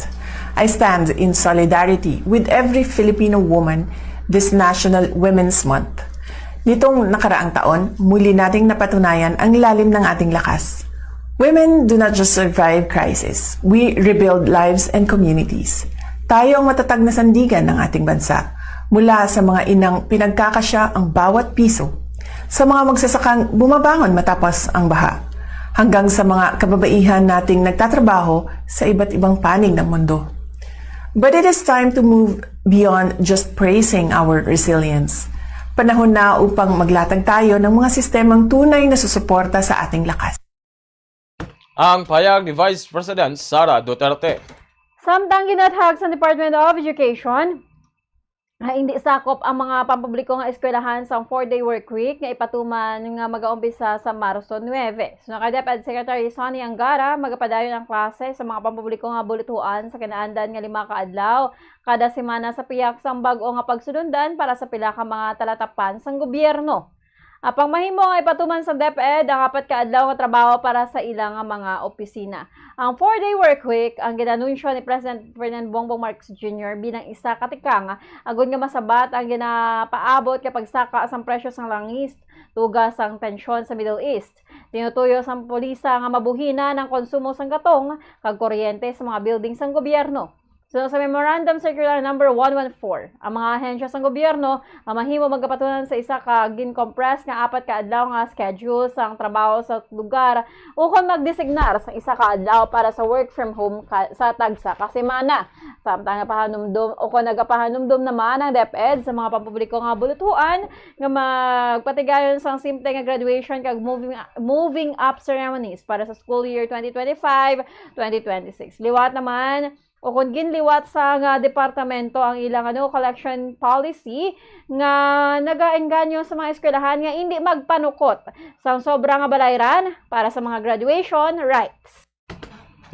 I stand in solidarity with every Filipino woman this National Women's Month. Nitong nakaraang taon, muli nating napatunayan ang lalim ng ating lakas. Women do not just survive crisis. We rebuild lives and communities. Tayo ang matatag na sandigan ng ating bansa. Mula sa mga inang pinagkakasya ang bawat piso, sa mga magsasakang bumabangon matapos ang baha, hanggang sa mga kababaihan nating nagtatrabaho sa iba't ibang panig ng mundo. But it is time to move beyond just praising our resilience. Panahon na upang maglatag tayo ng mga sistemang tunay na susuporta sa ating lakas. Ang pahayag ni Vice President Sara Duterte. Samtang ginathag sa Department of Education, nga hindi sakop ang mga pampubliko nga eskwelahan sa four-day work week nga ipatuman nga magaumpisa sa Marso nuebe. Suno kay DepEd Secretary Sonny Angara, magapadayon ang klase sa mga pampubliko nga buluthuan sa kinaandan nga lima ka adlaw kada semana sa pihak sang bag-o nga pagsulundan para sa pila ka mga talatapan sang gobyerno. Apang mahimo nga ipatuman sa DepEd ang apat ka adlaw nga trabaho para sa ila nga mga opisina. Ang four-day work week ang ginanunsyo ni President Ferdinand Bongbong Marcos Junior bilang isa ka tikang agod nga masabat ang ginapaabot nga pagsaka sang presyo sang langis, tuga sang tensyon sa Middle East. Tinutuyo sang pulisa nga mabuhinan ang konsumo sang gatong kag kuryente sa mga building sang gobyerno. So, sa Memorandum Circular Number one one four, ang mga ahensya sang gobyerno ang mahimo magapatunan sa isa ka gin-compress nga apat ka adlaw nga schedule sang trabaho sa lugar ukon magdesignar sa isa ka adlaw para sa work from home ka, sa tagsa ka semana. Samtang napahanumdom, ukon nagapahanumdom naman ang DepEd sa mga pampubliko nga bulutuan nga magpatigayon sang simple nga graduation kag moving, moving up ceremonies para sa school year twenty twenty-five, twenty twenty-six. Liwat naman, ukon ginliwat sang departamento ang ilang, ano, collection policy nga nagaengganyo sa mga eskwelahan nga indi magpanukot sang sobra nga balayran para sa mga graduation rites.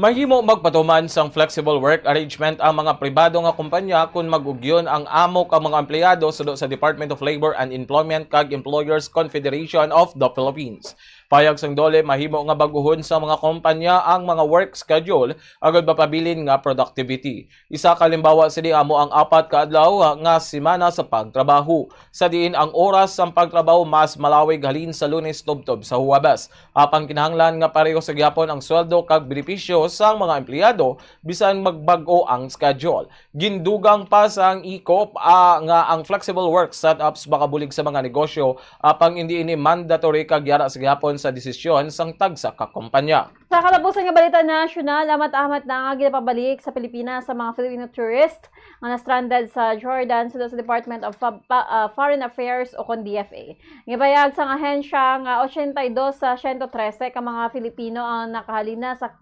Mahimo magpatuman sang flexible work arrangement ang mga pribado nga kompanya kon mag-ugyon ang amo ka mga empleyado suno sa Department of Labor and Employment kag Employers Confederation of the Philippines. Payag sang DOLE, mahimo nga bag-ohon sa mga kompanya ang mga work schedule agud mapabilin nga productivity. Isa ka halimbawa sini amo ang apat ka adlaw nga semana sa pagtrabaho, sa diin ang oras sang pagtrabaho mas malawig halin sa Lunes tubtob sa Huwebes. Apang kinahanglan nga pareho sa gihapon ang sweldo kag benepisyo sang mga empleyado bisan magbag-o ang schedule. Gindugang pa sang ECOP, ah, nga ang flexible work setups makabulig sa mga negosyo, apang indi ini mandatory kag yara sa gihapon sa desisyon sang tagsa ka kompanya. Sa katapusan nga balita nasyonal, amat-amat na nga ginapabalik sa Pilipinas sa mga Filipino tourist nga na-stranded sa Jordan suno sa Department of Fa-, Pa-, ah, Foreign Affairs ukon D F A. Gipahayag sang ahensya nga ochenta y dos sa siyento trese ka mga Filipino ang nakahalin na sa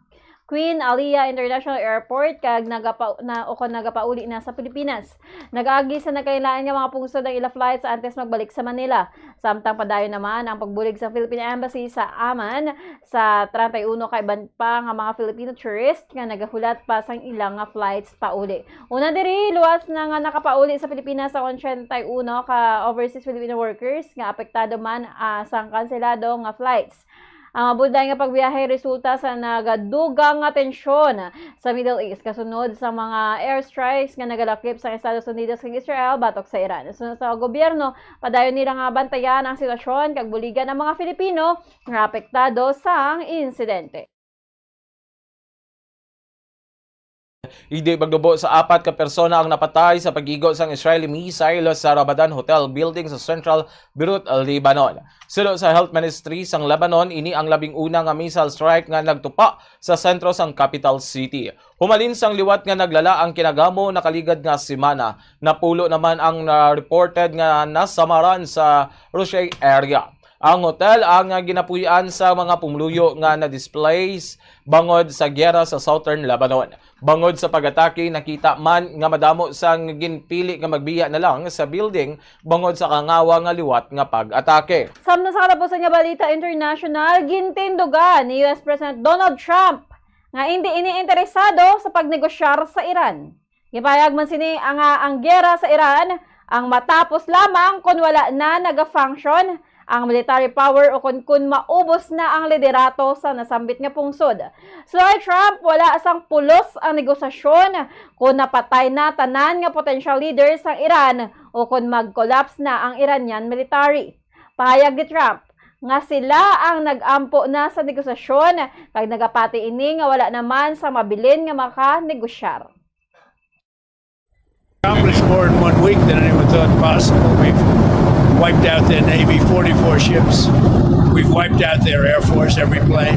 Queen Alia International Airport kag nagapa-, na, ukon nagapauli na sa Pilipinas. Nag-agi sa nagkalain-lain nga mga pungsod ang ila flights antes magbalik sa Manila. Samtang padayon naman ang pagbulig sa Philippine Embassy sa Amman sa treinta y uno ka iban pa nga mga Filipino tourist nga nagahulat pa sang ilang nga flights pauli. Una diri, luwas na nga nakapauli sa Pilipinas ang ochenta y uno ka overseas Filipino workers nga apektado man, ah, sang kanselado nga flights. Ang mabudlay nga pagbiyahe resulta sa nagadugang nga tensyon sa Middle East kasunod sa mga airstrikes nga nagalakip sa Estados Unidos kag Israel batok sa Iran. Suno sa gobyerno, padayon nila nga bantayan ang sitwasyon kag buligan ang mga Filipino nga apektado sang insidente. Indi magnubo sa apat ka persona ang napatay sa pag-igo sang Israeli missile sa Ramadan Hotel building sa Central Beirut, Lebanon. Suno sa Health Ministry sang Lebanon, ini ang labing una nga missile strike nga nagtupa sa sentro sang capital city. Humalin sang liwat nga naglala ang kinagamo nakaligad nga semana, napulo naman ang na-reported nga nasamaran sa Russia area. Ang hotel ang ginapuy-an sa mga pumuluyo nga na-displace bangod sa giyera sa Southern Lebanon. Bangod sa pag-atake, nakita man nga madamo sang ginpili nga magbiya na lang sa building bangod sa kangawa nga liwat nga pag-atake. Samtang sa katapusan nga balita international, gintindugan ni U S President Donald Trump nga indi ini interesado sa pagnegosyar sa Iran. Gipahayag man sini nga ang giyera sa Iran ang matapos lamang kon wala na naga-function ang military power o kon, kon maubos na ang liderato sa nasambit nga pungsod. Suno kay Trump, wala sang pulos ang negosasyon kon napatay na tanan nga potential leader sang Iran o kon mag-collapse na ang Iranian military. Pahayag ni Trump nga sila ang nag-ampo na sa negosasyon kag nagapati ini nga wala naman sa mabilin nga makanegosyar. Accomplished more in one week than anyone thought possible. We've wiped out their Navy, forty-four ships. We've wiped out their Air Force, every plane.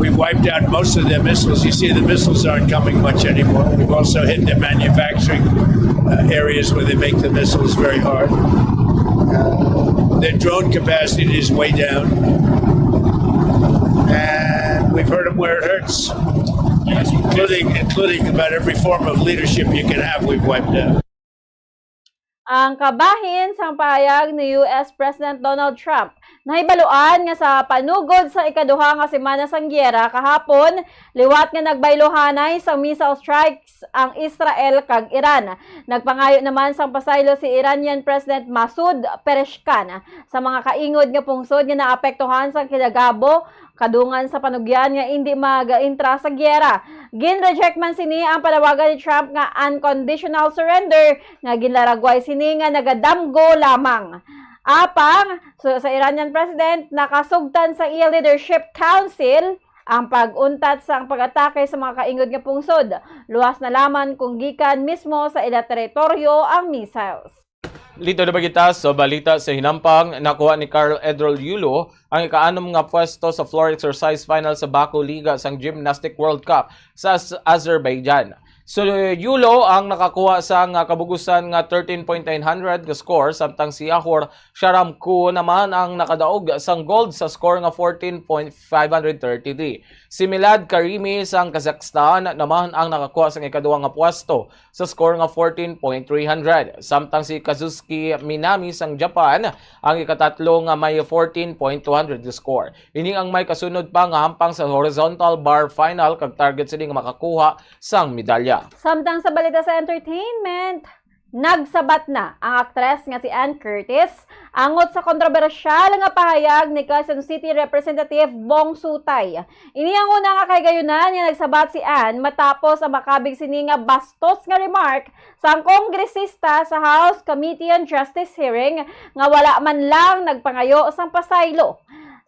We've wiped out most of their missiles. You see, the missiles aren't coming much anymore. We've also hit their manufacturing uh, areas where they make the missiles very hard. Uh, their drone capacity is way down. And we've hurt them where it hurts, including, including about every form of leadership you can have, we've wiped out. Ang kabahin sang pahayag ni U S President Donald Trump, nahibaluan nga sa panugod sa ikaduha nga semana sang giyera kahapon, liwat nga nagbayluhanay sang missile strikes ang Israel kag Iran. Nagpangayo naman sang pasaylo si Iranian President Masoud Pezeshkian sa mga kaingod nga pungsod nga naapektuhan sang kinagamo kadungan sa panugyan nga indi magaintra sa giyera. Gin-reject man sini ang panawagan ni Trump nga unconditional surrender nga ginlaragway sini nga nagadamgo lamang. Apang, suno sa Iranian President, nakasugtan sa iya Leadership Council ang pag-untat sang pag-atake sa mga kaingod nga pungsod. Luwas na lamang kung gikan mismo sa ila teritoryo ang missiles. Dito na ba kita sa balita sa hinampang? Nakuha ni Carl Edrol Yulo ang ikaanom nga pwesto sa floor exercise final sa Baku Liga sang Gymnastic World Cup sa Az-, Azerbaijan. So, Yulo ang nakakuha sa nga kabugusan nga thirteen point nine hundred nga score, samtang si Ahor Sharamko naman ang nakadaog sang gold sa score nga fourteen point five hundred thirty-three. Si Milad Karimi sang Kazakhstan naman ang nakakuha sang ikaduha nga pwesto sa score nga fourteen point three hundred, samtang si Kazuki Minami sang Japan ang ikatatlo nga may fourteen point two hundred nga score. Ini ang may kasunod pa nga hampang sa horizontal bar final, kag target sini nga makakuha sang medalya. Samtang sa balita sa entertainment, nagsabat na ang aktres nga si Ann Curtis angot sa kontrobersyal nga pahayag ni Quezon City Representative Bong Sutay. Ini ang una nga kahigayunan nga nagsabat si Ann matapos ang makabig sini nga bastos nga remark sang kongresista sa House Committee on Justice hearing nga wala man lang nagpangayo sang pasaylo.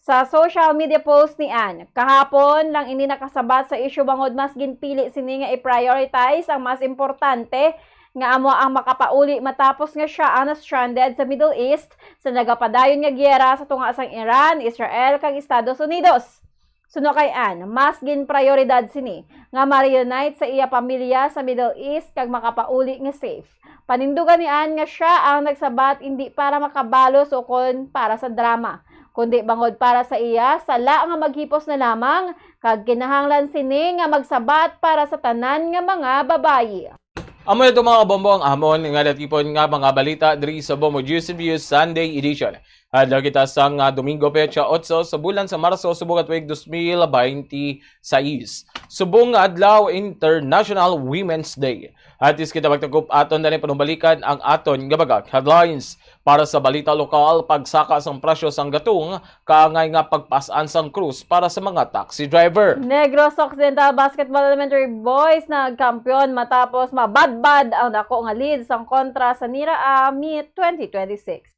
Sa social media post ni Ann, kahapon lang ini nakasabat sa isyu bangod mas ginpili sini nga i-prioritize ang mas importante nga amo ang makapauli matapos nga siya ang na-stranded sa Middle East sa nagapadayon nga giyera sa tunga sang Iran, Israel, kag Estados Unidos. Suno kay Ann, mas ginprayoridad sini nga ma-reunite sa iya pamilya sa Middle East kag makapauli nga safe. Panindugan ni Ann nga siya ang nagsabat indi para makabalo sa ukon para sa drama, kundi bangod para sa iya sala nga maghipos na lamang, kag kinahanglan sini nga magsabat para sa tanan nga mga babayi. Amo na to, mga kabombo, ang amon nga natipon nga mga balita diri sa Bombo Juice Review Sunday Edition. Adlaw kita sa nga Domingo, petsa otso sa bulan sa Marso, subong nga tuig dos mil baynte sais. Subong nga adlaw, International Women's Day. Atis kita magtagop, aton na rin panumbalikan ang aton nga bagak headlines. Para sa balita lokal, pagsaka sang presyo sang gatong, kaangay nga pagpas-an sang krus para sa mga taxi driver. Negros Occidental Basketball Elementary Boys nagkampiyon matapos mabadbad ang dako nga lead sang kontra sa Nira A Meet twenty twenty-six.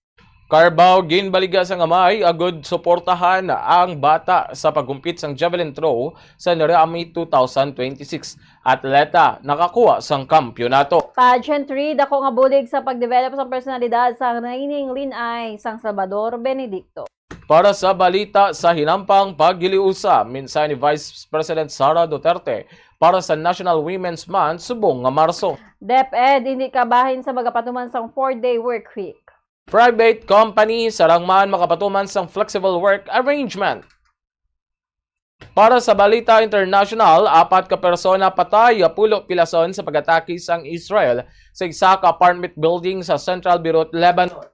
Carabao ginbaliga sang amay agud suportahan ang bata sa pagkumpit sang javelin throw sa Nira A Meet two thousand twenty-six. Atleta nakakuha sang kampiyonato. Pageantry, dako nga bulig sa pagdevelop sang personalidad sang Raining Linay sang Salvador Benedicto. Para sa balita sa hinampang, paghiliusa, mensahe ni Vice President Sara Duterte para sa National Women's Month subong nga Marso. DepEd, hindi kabahin sa magapatuman sang four-day work week. Private company, sarang man makapatuman sang flexible work arrangement. Para sa balita international, apat ka persona patay, pulo pilason sa pag-atake sang Israel sa isa ka apartment building sa Central Beirut, Lebanon.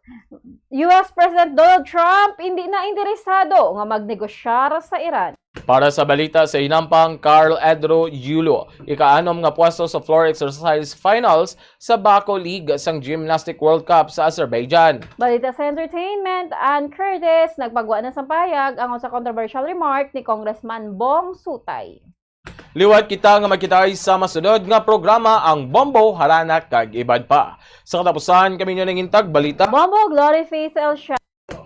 U S President Donald Trump hindi na interesado nga magnegosyar sa Iran. Para sa balita sa hinampang, Carl Edro Yulo, ikaanom nga pwesto sa floor exercise finals sa Baku League sang Gymnastic World Cup sa Azerbaijan. Balita sa entertainment, Ann Curtis nagpagwa na sang pahayag angon sa controversial remark ni Congressman Bong Sutay. Liwat kita nga magkita sa masunod nga programa, ang Bombo, Harana, kag iban pa. Sa katapusan, kami nyo nangintag balita. Bombo, Glory Face El Shaddai.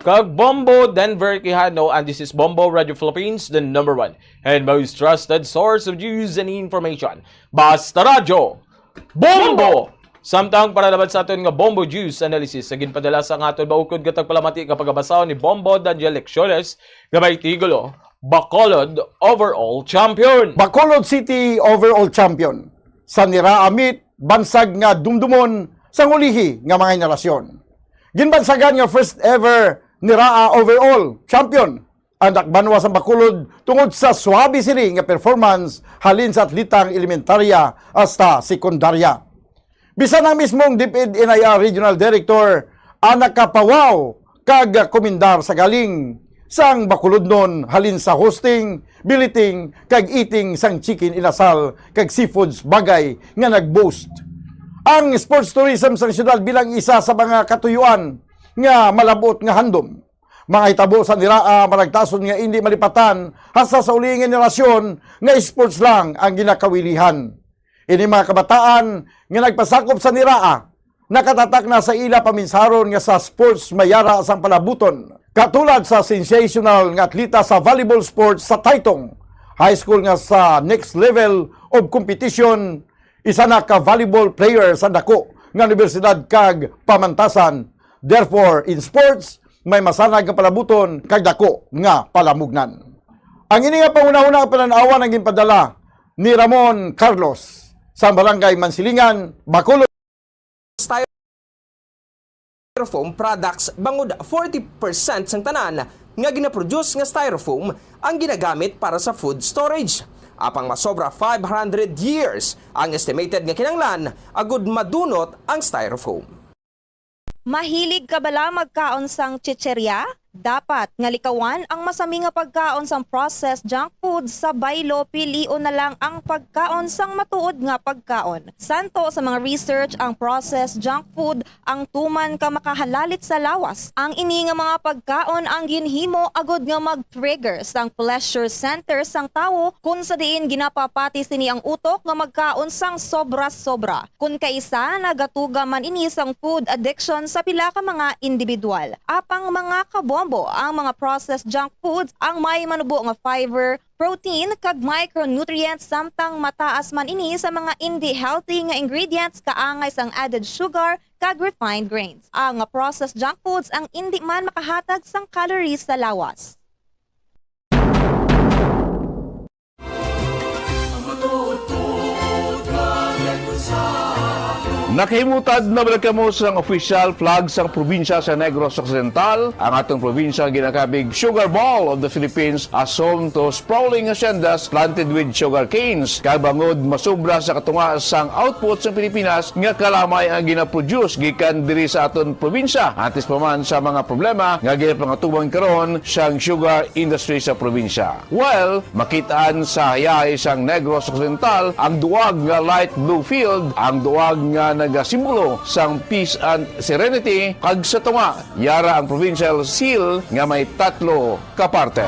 Kag Bombo Denver Quijano, and this is Bombo Radio Philippines, the number one and most trusted source of news and information. Basta Radyo, Bombo! Samtang para naman sa aton nga Bombo Juice Analysis, sa ginpadala sa nga aton maukod nga tagpalamati nga pagabasa ni Bombo Daniel Lecciones, nga may titulo, Bacolod Overall Champion. Bacolod City Overall Champion sa Nira A Meet, bansag nga dumdumon sang ulihi nga mga henerasyon. Ginbansagan nga first ever Nira A Overall Champion ang dakbanwa sang Bacolod tungod sa swabe sini nga performance halin sa atletang elementarya hasta sekundarya. Bisan ang mismong DepEd N I R Regional Director ang nakapawaw kag komendar sa galing sang Bacolodnon halin sa hosting, billeting, kag eating sang chicken inasal kag seafoods, bagay nga nag-boost ang sports tourism sang siyudad bilang isa sa mga katuyuan nga malab-ot nga handom. Mga hitabo sa Nira A, maragtason nga indi malipatan hasta sa uling henerasyon nga sports lang ang ginakawilihan. Ini mga kabataan nga nagpasakop sa Nira A, nakatatak na sa ila paminsaron nga sa sports may yara sang palabuton, katulad sa sensational nga atleta sa volleyball sports sa Taytong, High school nga sa next level of competition, isa na ka volleyball player sa dako nga universidad kag pamantasan. Therefore, in sports, may masanag nga palabuton kag dako nga palamugnan. Ang ini nga panghunahuna nga panan-awan ang ginpadala ni Ramon Carlos sa Barangay Mansilingan, Bacolod. Styrofoam products, bangod forty percent sang tanan nga ginaproduce nga styrofoam ang ginagamit para sa food storage. Apang masobra five hundred years ang estimated nga kinahanglan agud madunot ang styrofoam. Mahilig ka bala magkaon sang chicheria? Dapat nga likawan ang masami nga pagkaon sang processed junk food sa baylo, pilion na lang ang pagkaon sang matuod nga pagkaon. Santo sa mga research, ang processed junk food ang tuman ka makahalalit sa lawas. Ang ini nga mga pagkaon ang ginhimo agud nga mag-trigger sang pleasure center sang tawo, kun sa diin ginapapati sini ang utok nga magkaon sang sobra-sobra. Kun kaisa, nagatuga man ini sang food addiction sa pila ka mga individual. Apang mga kabombo, ang mga processed junk foods ang may manubo nga fiber, protein, kag micronutrients, samtang mataas man ini sa mga indi healthy nga ingredients kaangay sang added sugar kag refined grains. Ang processed junk foods ang indi man makahatag sang calories sa lawas. Nakahimutad na bala kamo sang official flag sang probinsya sa Negros Occidental? Ang aton probinsya ginakabig Sugar Bowl of the Philippines, a home to sprawling haciendas planted with sugar canes. Kag bangod masubra sa katunga sang output sa Pilipinas nga kalamay ang ginaproduce gikan diri sa aton probinsya, antes pa man sa mga problema nga ginapangatubang karon sang sugar industry sa probinsya. Well, makit-an sa hayahay sang Negros Occidental ang duwag nga light blue field, ang duwag nga nagasimbolo sang peace and serenity, kag sa tunga, yara ang provincial seal nga may tatlo ka parte.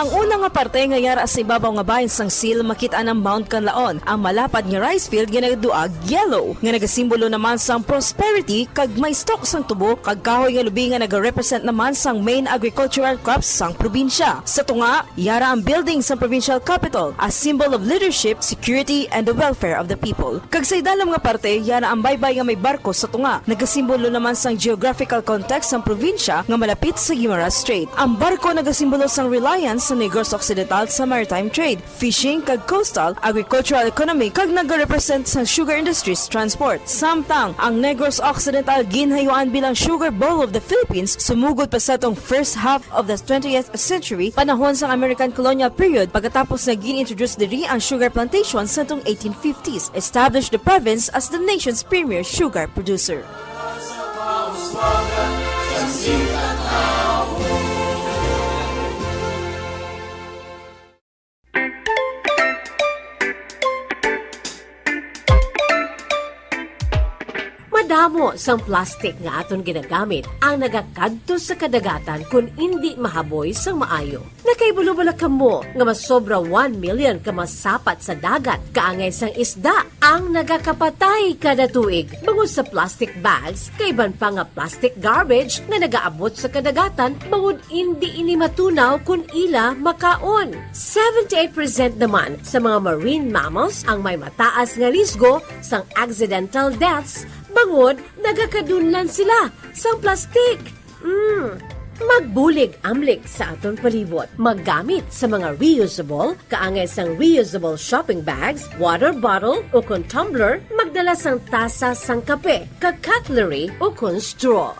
Ang una nga parte nga yara sa ibabaw nga bahin sang seal, makit-an ang Mount Kanlaon, ang malapad nga rice field nga nagduag yellow, nga nagasimbolo naman sang prosperity, kag may stalk sang tubo kag kahoy nga lubi nga nagarepresent naman sang main agricultural crops sang probinsya. Sa tunga, yara ang building sang provincial capitol, a symbol of leadership, security, and the welfare of the people. Kag sa idalom nga parte, yara ang baybay nga may barko sa tunga. Nagasimbolo naman sang geographical context sang probinsya nga malapit sa Guimaras Strait. Ang barko nagasimbolo sang reliance sa Negros Occidental sa maritime trade, fishing, kag coastal agricultural economy, kag nagarepresent sa sugar industry's transport. Samtang ang Negros Occidental ginhayuan bilang Sugar Bowl of the Philippines, sumugod pa sa atong first half of the twentieth century, panahon sang American colonial period, pagkatapos nga gin-introduce diri ang sugar plantation sa atong eighteen fifties, established the province as the nation's premier sugar producer. Madamo sang plastic nga aton ginagamit ang nagakadto sa kadagatan kon indi mahaboy sang maayo. Nakahibulo bala kamo nga masobra one million ka masapat sa dagat kaangay sang isda ang nagakapatay kada tuig bangod sa plastic bags kag iban pa nga plastic garbage nga nagaabot sa kadagatan bangod indi ini matunaw kon ila makaon. Seventy-eight percent naman sa mga marine mammals ang may mataas nga risgo sang accidental deaths bangod nagakadunlan sila sang plastic. Mm. Magbulig-amlig sa aton palibot. Maggamit sa mga reusable, kaangay sang reusable shopping bags, water bottle, ukon tumbler, magdala sang tasa sang kape, kag cutlery ukon straw.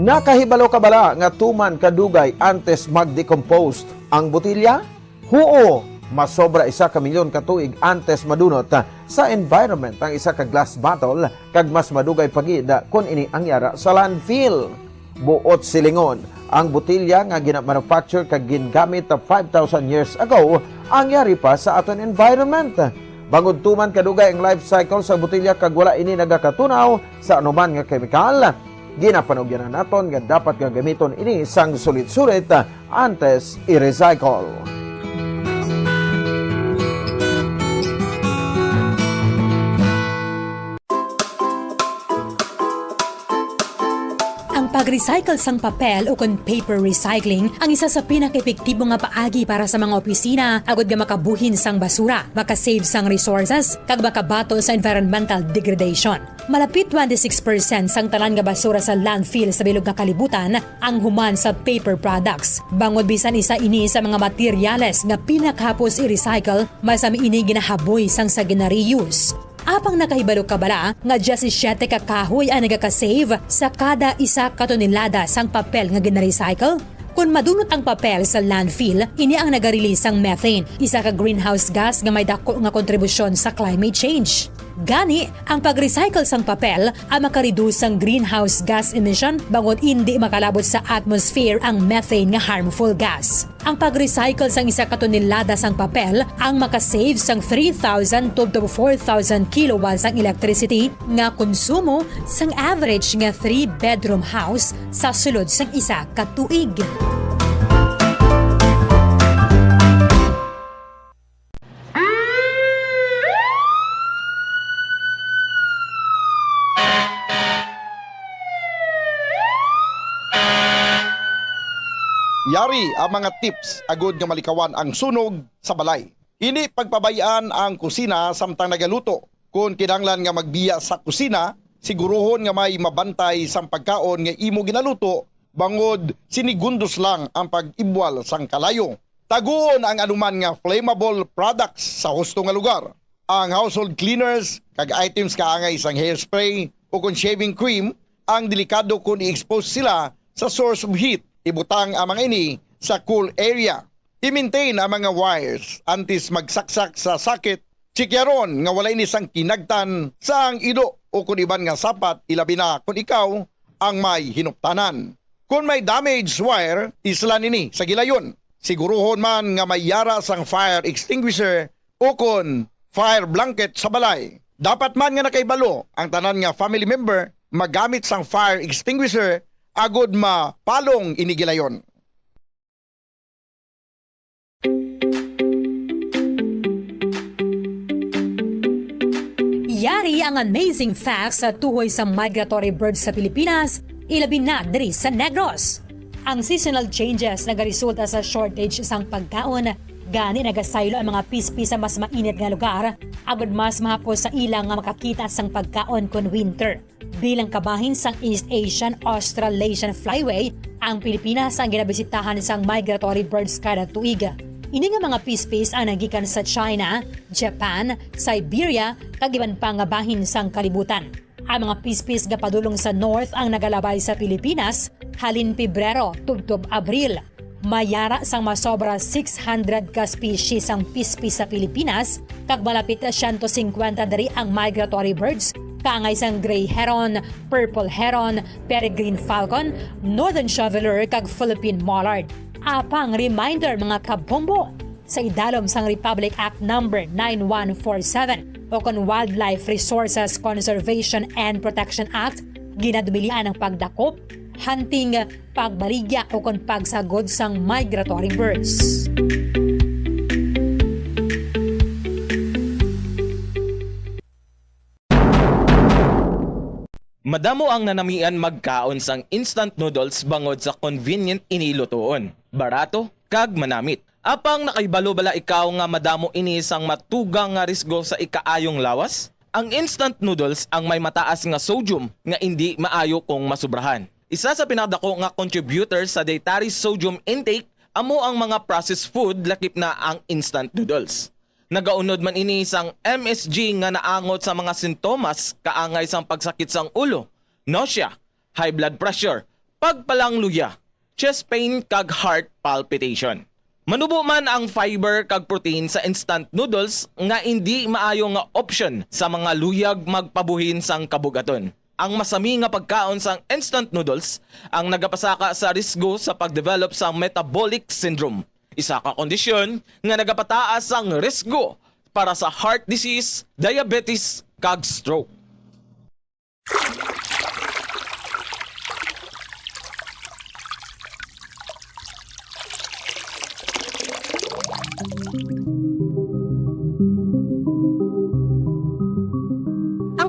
Nakahibalo ka bala nga tuman ka dugay antes mag-decompose ang botelya? Huo, masobra isa ka milyon ka tuig antes madunot sa environment ang isa ka glass bottle, kag mas madugay pa gid kon ini ang yara sa landfill. Buot silingon, ang botelya nga gina-manufacture kag gingamit five thousand years ago ang yari pa sa aton environment. Bangod tuman kadugay ang life cycle sa botelya kag wala ini nagakatunaw sa anuman nga kemikal, Ginapanugyanan naton nga dapat nga gamiton ini sang sulit-sulit, ah, antes i-recycle. Ang pag-recycle sang papel, ukon paper recycling, ang isa sa pinaka-epektibo nga paagi para sa mga opisina, agud nga makabuhin sang basura, maka-save sang resources, kag makabato sa environmental degradation. Malapit twenty-six percent sang tanan nga basura sa landfill sa bilog nga kalibutan ang human sa paper products. Bangod bisan isa ini sa mga materyales nga pinakahapos i-recycle, masami ini ginahaboy sang sa gina-reuse. Apang nakahibalo ka bala nga diyesisiete ka kahoy ang nagaka-save sa kada isa ka tonelada sang papel nga gina-recycle? Kon madunot ang papel sa landfill, ini ang naga-release sang methane, isa ka greenhouse gas nga may dako nga kontribusyon sa climate change. Gani, ang pag-recycle sang papel ang maka-reduce sang greenhouse gas emission bangod indi makalabot sa atmosphere ang methane nga harmful gas. Ang pag-recycle sang isa ka tonelada sang papel ang maka-save sang three thousand tubtob four thousand kilowatts sang electricity nga konsumo sang average nga three-bedroom house sa sulod sang isa ka tuig. Yari ang mga tips agud nga malikawan ang sunog sa balay. Hindi pagpabay-an ang kusina samtang nagaluto. Kon kinahanglan nga magbiya sa kusina, siguruhon nga may mabantay sang pagkaon nga imo ginaluto, bangod sinigundos lang ang pag-ibwal sang kalayo. Taguon ang anuman nga flammable products sa husto nga lugar. Ang household cleaners kag items kaangay sang hairspray o kon shaving cream ang delikado kon i-expose sila sa source of heat. Ibutang ang mga ini sa cool area. I-maintain ang mga wires antes magsaksak sa socket. Chikyaron nga wala ini sang kinagtan sa ang ido o kon iban nga sapat, ilabi na kon ikaw ang may hinuptanan. Kon may damaged wire, islan ini sa gilayon. Siguruhon man nga may yara sang fire extinguisher o kon fire blanket sa balay. Dapat man nga nakahibalo ang tanan nga family member magamit sang fire extinguisher agud mapalong ini gilayon. Yari ang amazing facts sa tuhoy sa migratory birds sa Pilipinas, ilabi na diri sa Negros. Ang seasonal changes nagaresulta sa shortage sang pagkaon, gani nagasaylo ang mga pispis sa mas mainit nga lugar, agud mas mahapos sa ila nga makakita sang pagkaon kon winter. Bilang kabahin sang East Asian Australasian Flyway, ang Pilipinas ang ginabisitahan sang migratory birds kada tuig. Ini nga mga pispis ang naggikan sa China, Japan, Siberia, kag iban pa nga bahin sang kalibutan. Ang mga pispis nga padulong sa north ang nagalabay sa Pilipinas halin Pebrero tubtob Abril. May yara sang masobra six hundred ka species sang pispis sa Pilipinas, kag malapit siyento singkwenta diri ang migratory birds, kaangay sang gray heron, purple heron, peregrine falcon, northern shoveler, kag Philippine mallard. Apang reminder, mga kabombo, sa idalom sang Republic Act Number nine one four seven o kon Wildlife Resources Conservation and Protection Act, ginadumilian ang pagdakop, hunting, pagbaligya o kon pagsagod sang migratory birds. Madamo ang nanamian magkaon sang instant noodles bangod sa convenient ini lutoon, barato, kag manamit. Apang nakahibalo bala ikaw nga madamo ini sang matugang nga risgo sa ikaayong lawas? Ang instant noodles ang may mataas nga sodium nga indi maayo kung masubrahan. Isa sa pinakadako nga contributor sa dietary sodium intake amo ang mga processed food, lakip na ang instant noodles. Nagaunod man ini sang M S G nga naangot sa mga sintomas kaangay sang pagsakit sang ulo, nausea, high blood pressure, pagpalangluya, chest pain, kag heart palpitation. Manubo man ang fiber kag protein sa instant noodles nga indi maayo nga option sa mga luyag magpabuhin sang kabug-aton. Ang masami nga pagkaon sang instant noodles ang nagapasaka sa risgo sa pagdevelop sang metabolic syndrome, isa ka kondisyon nga nagapataas sang risgo para sa heart disease, diabetes, kag stroke.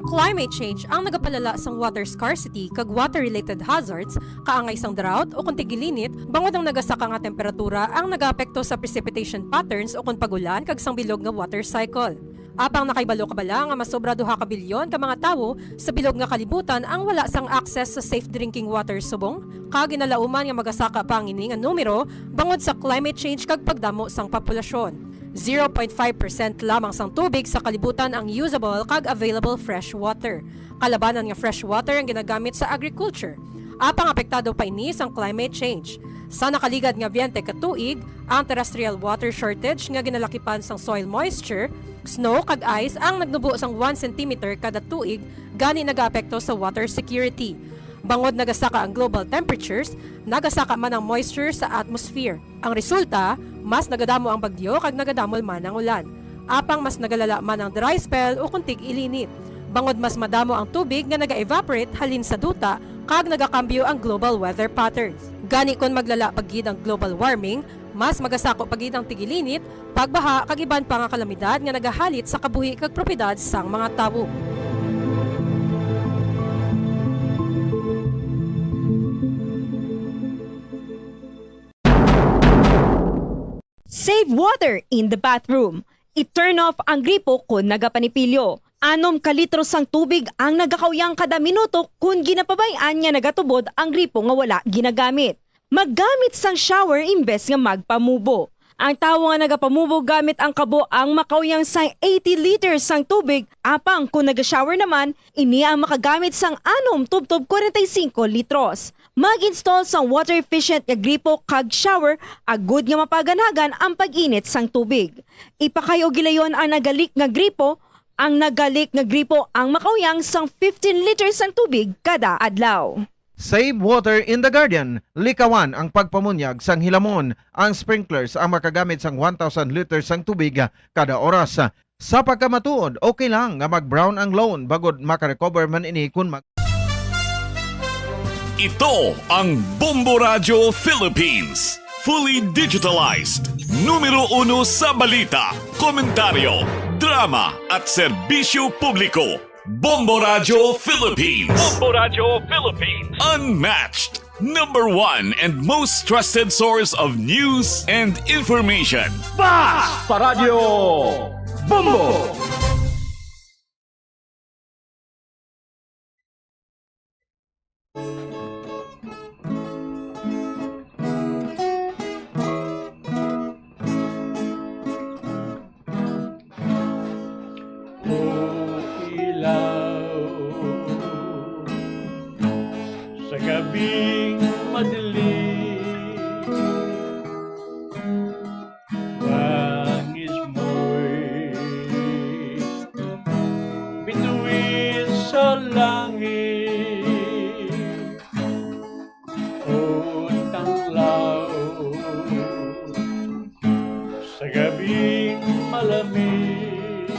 Climate change ang nagapalala sang water scarcity kag water-related hazards, kaangay sang drought o kon tiguilinit, bangod ang nagasaka nga temperatura ang nagaapekto sa precipitation patterns o kon pag-ulan kag sang bilog nga water cycle. Apang nakahibalo ka bala nga mas sobra duha ka bilyon ka mga tawo sa bilog nga kalibutan ang wala sang access sa safe drinking water subong, kag ginalauman nga magasaka pa ang ini nga numero bangod sa climate change kag pagdamo sang populasyon. Zero point five percent lamang sang tubig sa kalibutan ang usable kag available fresh water. Kalabanan nga fresh water ang ginagamit sa agriculture. Apang apektado pa ini sang climate change. Sa nakaligad nga biyente ka tuig, ang terrestrial water shortage nga ginalakipan sang soil moisture, snow kag ice ang nagnubo sang one centimeter kada tuig, gani nagaapekto sa water security. Bangod nagasaka ang global temperatures, nagasaka man ang moisture sa atmosphere. Ang resulta, mas nagadamo ang bagyo kag nagadamol man ang ulan. Apang mas nagalala man ang dry spell o kon tig-ilinit. Bangod mas madamo ang tubig nga naga-evaporate halin sa duta kag nagakambyo ang global weather patterns. Gani kon maglala pa gid ang global warming, mas magasako pa gid ang tig-ilinit, pagbaha kag iban pa nga kalamidad nga nagahalit sa kabuhi kag propiedad sang mga tawo. Save water in the bathroom. I-turn off ang gripo kon nagapanipilyo. Anom ka litro sang tubig ang nagakauyang kada minuto kon ginapabay-an nga nagatubod ang gripo nga wala ginagamit. Maggamit sang shower imbes nga magpamubo. Ang tawo nga nagapamubo gamit ang kabo ang makauyang sang eighty liters sang tubig, apang kon naga-shower naman, ini ang makagamit sang anom tubtob kwarenta y singko litros. Mag-install sang water-efficient nga gripo kag shower agud nga mapaganagan ang pag-init sang tubig. Ipakay-o gilayon ang nagalik nga gripo. Ang nagalik nga gripo ang makauyang sang fifteen liters sang tubig kada adlaw. Save water in the garden. Likawan ang pagpamunyag sang hilamon. Ang sprinklers ang makagamit sang one thousand liters sang tubig kada oras. Sa pagkamatuod, okay lang nga mag-brown ang lawn bangod maka-recover man ini kon mag- Ito ang Bombo Radyo Philippines. Fully digitalized. Numero uno sa balita, komentaryo, drama, at serbisyo publiko. Bombo Radyo Philippines. Bombo Radyo Philippines. Unmatched. Number one and most trusted source of news and information. Basta Radyo Bombo! O ilaw sa gabing madilim, bangis mo'y bituin sa langit. O tanglaw sa gabing malamig,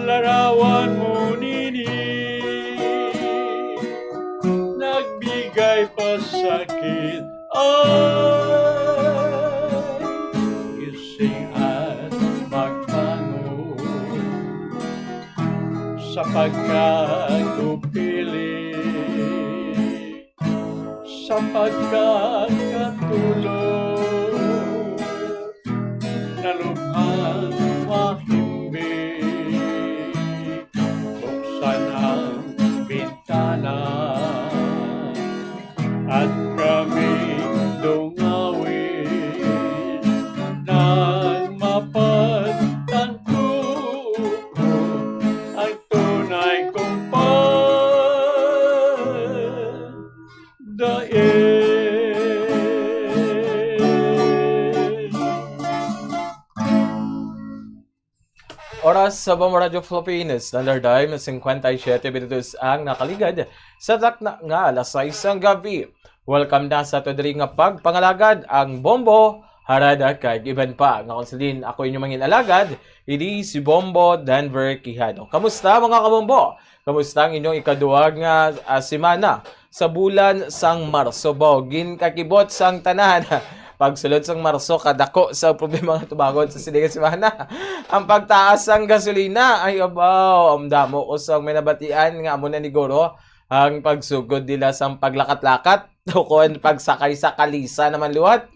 larawan mo nini, nagbigay pa sakit. Ay, gising at magbangon sa pagkagupili, sa pagkakatulog, nalubhang mahimbing. Buksan ang bintana at kami dungawin. Nagmapagtanto ang tunay kong pagdaig. Oras sa Bombo Radyo Philippines, Standard Time, singkwenta y siyete minutos ang nakaligad sa takna nga alas sais sang gabi. Welcome na sa ato diri nga pagpangalagad, ang Bombo, Harada kag iban pa. Nga kung sa din ako inyong mangin alagad, idi si Bombo Denver Quijano. Kamusta, mga kabombo? Kamusta ang inyong ikaduha nga, ah, semana sa bulan sang Marso? Bo, ginkakibot sang tanan. Pagsulod sang Marso, kadako sa problema nga tubangon sa sini nga semana. Ang pagtaas sang gasolina, ay abaw, ang damo ko sang may nabatian nga amo na niguro ang pagsugod nila sang paglakat-lakat o kon pagsakay sa kalisa naman liwat.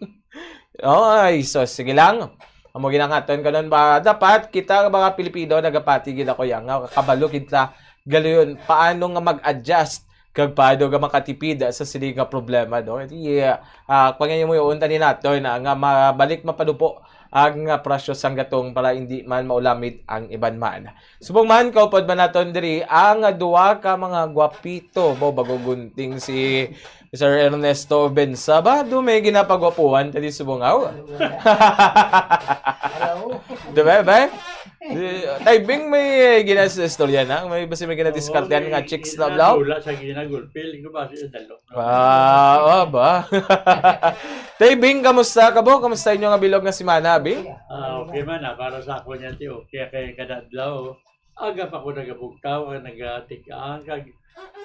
Ay, so sige lang. Amo ginangaton kanon ba dapat kita nga mga Pilipino nagapati gid ako yang nga kabalo gid ta galuyon paano nga mag-adjust kag paano nga makatipid sa sini nga problema, no? Di, ah, pangayumoyon tani naton na nga mabalik mapadupo ang, ah, presyo sang gatong para hindi man maulamit ang iban man. Subong man, kaupod man naton diri ang duha ka mga gwapito, bo, bago gunting si Sir Ernesto Bensa ba? Do may ginapagwapuhan tadi subong aw. Hello. Di ba, ba? Di, Tay Bing, may ginas istorya na. May basi may ginadiskartehan nga chicks na blaw. Wala sa ginagulpil, ko ba siya dalo. Ah, oh, ba? Tay Bing, kamusta ka, bo? Kamusta inyo nga bilog nga semana, Bing? Ah, okay man, ah. Para sa ako niya, ti, okay kay kada adlaw. Aga pa ko nagabugtaw, kag nagatikaan, kag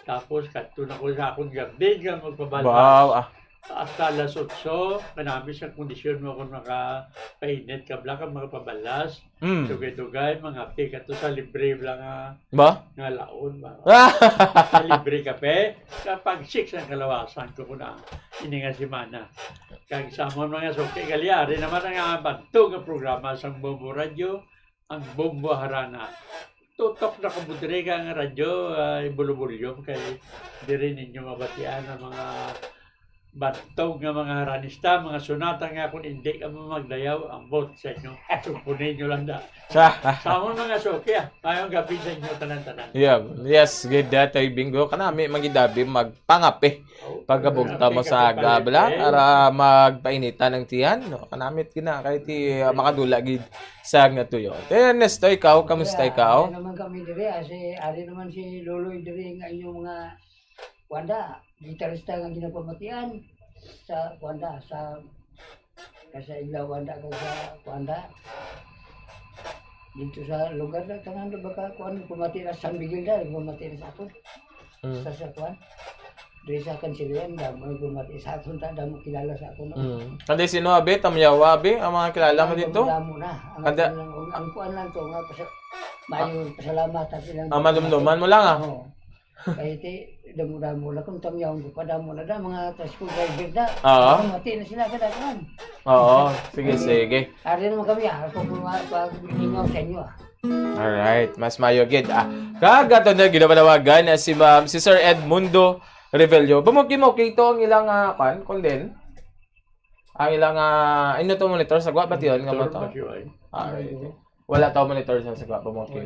tapos kadto na ko sa akon garden, kag magpabalas. Wow, ah. Hasta alas otso, kanami sa kondisyon mo kung makapainit ka bala, kag makapabalas. Mm. Dugay-dugay, mga pi, kadto sa libre bala nga, Ba? nga laon, ba? Sa libre kape, kapag six ang kalawasan ko kuna, ini nga semana. Kag sa amon mga suki, gali, ari naman ang, ah, bantog nga programa sang Bombo Radio, ang Bombo Harana. Tutok na kamo diri ka nga radyo, ah, ibulubulyo kay diri ninyo mabatian ang mga bantog nga mga haranista, mga sunata nga kung hindi kamo magdayaw, ambot sa inyo. Sumpunin nyo lang da. Sa amon mga suki, ah, mayong gabi sa inyo tanan-tanan. Yeah, yes, good that ay bingo. Kanami, magidabi, magpangape. Pagkabugta mo sa aga, bala, para magpainitan ang tiyan, no? Kanamit gina, kay ti, ah, makadula gid sa nga tuyo. Te Ernesto, ikaw, kamusta ikaw? Ari naman kami diri, ah, si, ari naman si Loloy diri nga inyong mga kuwanda, gitarista nga ginapamatian sa kuwanda, sa Kay sa Iglaw, wanda ko sa kuwanda. Dito sa lugar na, tanan na baka kuwan, pumati na sa San Miguel na, pumati na sa akon. Mm. Sa, sa kuwan. Diri sa Kansilian, damo ang pumati sa akon, ta, damo kilala sa akon, no? Mm. Kadi sino, abi? Tamyawa, abi? Ang mga kilala mo Ang dito? damo-damo na. Ang, Kada- ang, ang, ang kuwan lang to, nga, pasa-, maayo, pasalamat, at ilang Ah, madumduman mo lang, ah. Oo. Kay ti, damo-damo na kung tamyaw ko, kadamo na da, mga tricycle driver da. Oo. Mati na sila kadaghan. Oo, sige, sige. Ari naman kami, ah, pag, pag, pag lingaw sa inyo, ah. Alright, mas mayo gid. Ah, kag ato na ginapanawagan na si Ma'am, si Sir Edmundo Revelio. Bumuki mo kito ang ilang, ah, pan, kung din. Ang ilang, ah, ino to monitor sa gwa, bati yun nga Monitor, mata? bati yun. Ah, okay. Wala tao monitor sa, sa gwa, bumuki.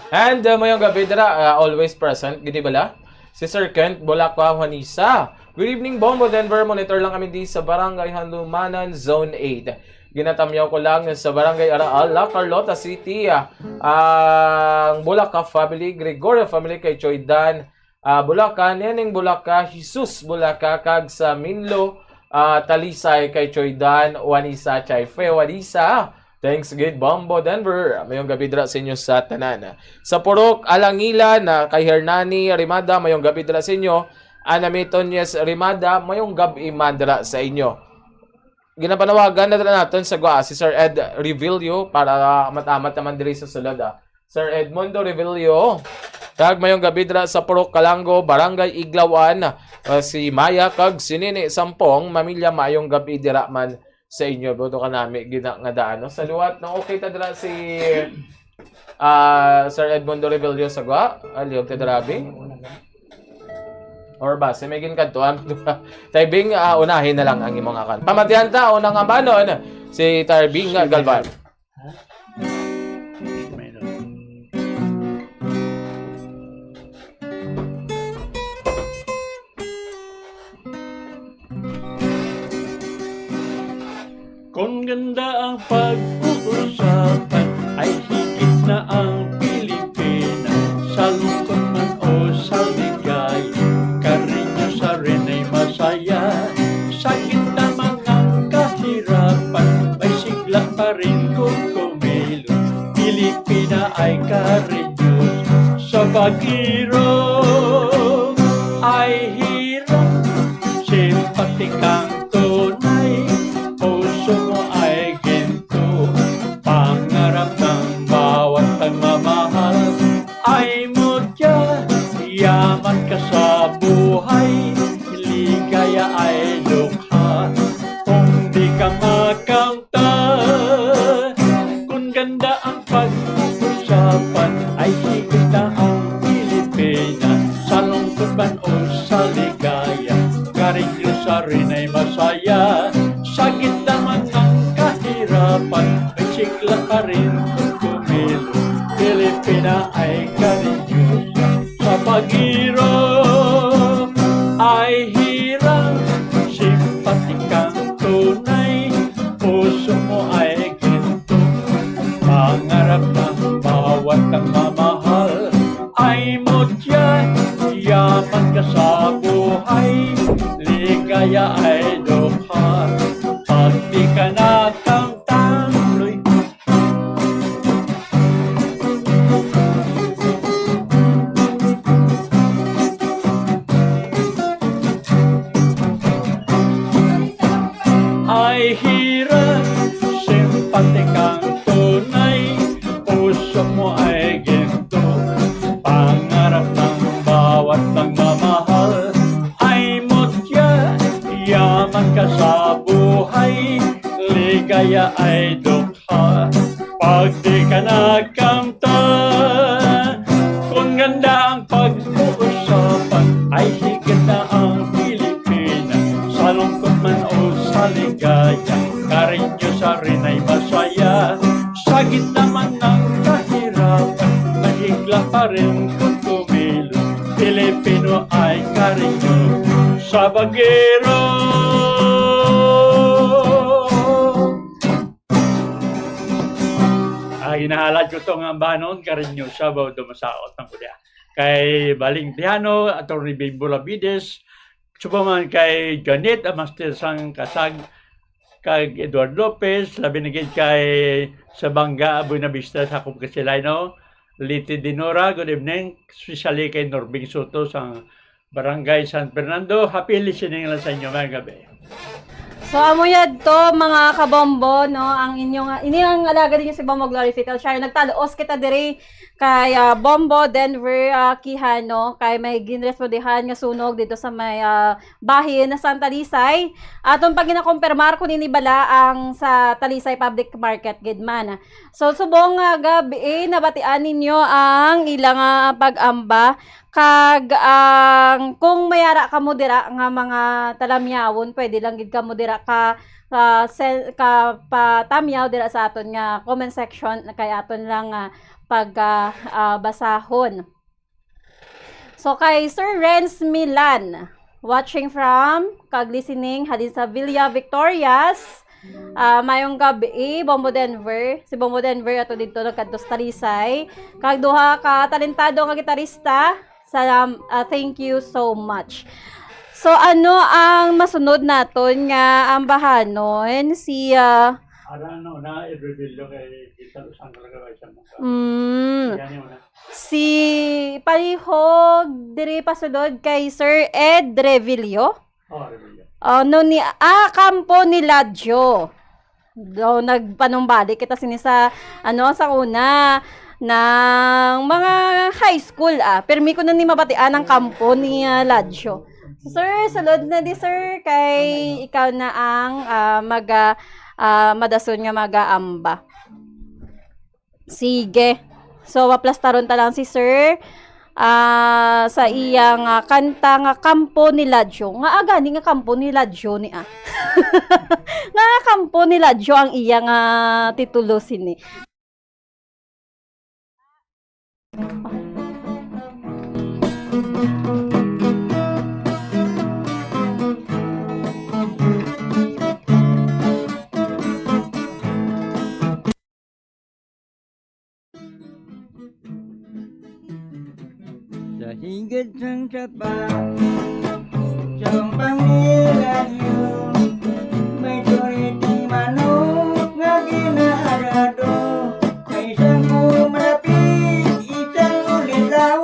And, uh, mayong gabi dira, uh, always present, gini bala? Si Sir Kent Bolacua Juanisa. Good evening, Bombo Denver. Monitor lang kami di sa Barangay Handumanan, Zone eight. Ginatamyaw ko lang sa Barangay Araal, La Carlota City, ah, ang Bulaca family, Gregorio family kay Choy Dan, ah, Bulaca, Neneng Bulaca, Jesus Bulaca, kag sa Minlo, ah, Talisay kay Choy Dan, Juanisa, Chaife, Juanisa. Thanks gid, Bombo Denver. Mayong gabi dira sa inyo sa tanan. Sa Purok, Alangilan, na kay Hernani Rimada, mayong gabi dira sa inyo. Anami Toñez Rimada, mayong gabi man dira sa inyo. Ginapanawagan na dira naton sa gwa, si Sir Ed Revillo para amat-amat naman diri sa sulod, ah. Sir Edmundo Revillo. Kag mayong gabi dira sa Purok Kalango, Barangay Iglawan, ah, si Maya kag si Nini Sampong, mamilya, mayong gabi dira man sa inyo. Buto ka nami gina nga daan, no? Sa luwat, no? Okay ta dira si, ah, Sir Edmundo Revillo sa gwa. Aliyog ta dira, abi. Or ba, si Megan Kadtuan. Tay Bing, ah, unahin na lang ang imong akan. Pamatihan ta, unang ambanon, si Tay Bing Galvan. Kung ganda ang pag-uusapan, ay higit na ang Pilipinas. Sa lungkot man o sa ligaya, Cariño sa rin ay masaya. Sa gitna man ng kahirapan, may sigla pa rin kung kumilos. Pilipina ay Cariños. Sa pag-irog ay hirap, simpatikang tunay. Ay mo dya, yaman ka sa buhay, ligaya ay dukha. Kung di ka makamta, kung ganda ang pag-usapan, ay higit na ang Pilipinas. Sa lungkot man o sa ligaya, Cariñosa rin ay masaya. Sa gitna man ng kahirapan, may sigla pa rin kung kumilos. Pilipina ay Cariñosa. Sa paghirap ay hirang, simpatikang tunay. Puso mo ay ginto, pangarap ng bawat nagmamahal. Ay mo dyan, yaman ka sa buhay, ligaya ay dukha. Pag di ka nakamtan, luy. Ay hirap, simpatikang tunay, puso mo ay ginto, pangarap ng bawat nagmamahal. Ay mutya, yaman ka sa buhay, ligaya ay dukha. Pag di ka nagkamtan, kung ganda ang pag-uusapan, ay higit na ang Pilipinas. Sa lungkot man o sa ligaya, Cariñosa rin ay masaya. Sa gitna man ng kahirapan, mahigla pa rin kung kumilos. Pilipino ay Cariñosa. Sabagero. Ah, ginahalad ko to nga ambanon, Cariñosa, baw dumasaot ang kuya. Kay Baling Tejano, Attorney Bimbo Labides, subong man kay Janet Amaster sang Kasag, kag Edward Lopez, labi na gid kay Sabanga Buenavista sa akong Kasilayno, Liti Dinora, good evening, especially kay Norbing Soto sang Barangay San Fernando. Happy listening lang sa inyo ngayong gabi. So, amo yadto, mga kabombo, no? Ang inyong, ini ang alagad ninyo si Bombo Glory Fitel Shire. Nagtaluos kita diri kay, ah, Bombo Denver, ah, Quijano, kay may ginrespondihan nga sunog dito sa may, ah, bahin na Santa Lisay. Aton pa ginakumpirmar kung ini bala ang sa Talisay Public Market gid man. So, subong nga gabi, nabatian ninyo ang ilang, ah, pag-amba. Kag ang, kung may ara kamo dira nga mga talamyawon, pwede lang gid kamo dira ka, ka sen-, ka patamyaw dira sa aton nga comment section, kay aton lang, ah, pag, ah, ah, basahon. So, kay Sir Renz Milan, watching from kag listening halin sa Villa Victorias. Ah, mayong gabi, Bombo Denver. Si Bombo Denver ato dito nagkadto sa Talisay. Kag duha ka talentado nga gitarista. Salam-, ah, thank you so much. So, ano ang masunod naton nga ambahanon? Si, ah, Ara, ano, na i-reveal kay Vital Usang talaga ba siya mo? Mm. Yan yung una. Si palihog diri pasulod kay Sir Ed Revillo. Oh, Revillo. Oh, no, ni, ah, kampo ni Ladjo. Do, nagpanumbalik kita sini sa, ano, sa una, ng mga high school, ah. Permi ko na ni mabatian ang kampo ni, ah, Ladjo. Sir, sulod na di, sir, kay ikaw na ang, ah, mag, ah, ah, madason nga mag-aamba. Sige. So, maplastaron ta lang si Sir, ah, sa iyang, ah, kanta nga Kampo ni Ladjo. Nga agani nga Kampo ni Ladjo ni, ah. Nga Kampo ni Ladjo ang iyang, ah, titulo sini. Sa higad sang sapa, sa pangilagyo, may turiting manok nga ginaarado. May isang malapit, isang ulitaw,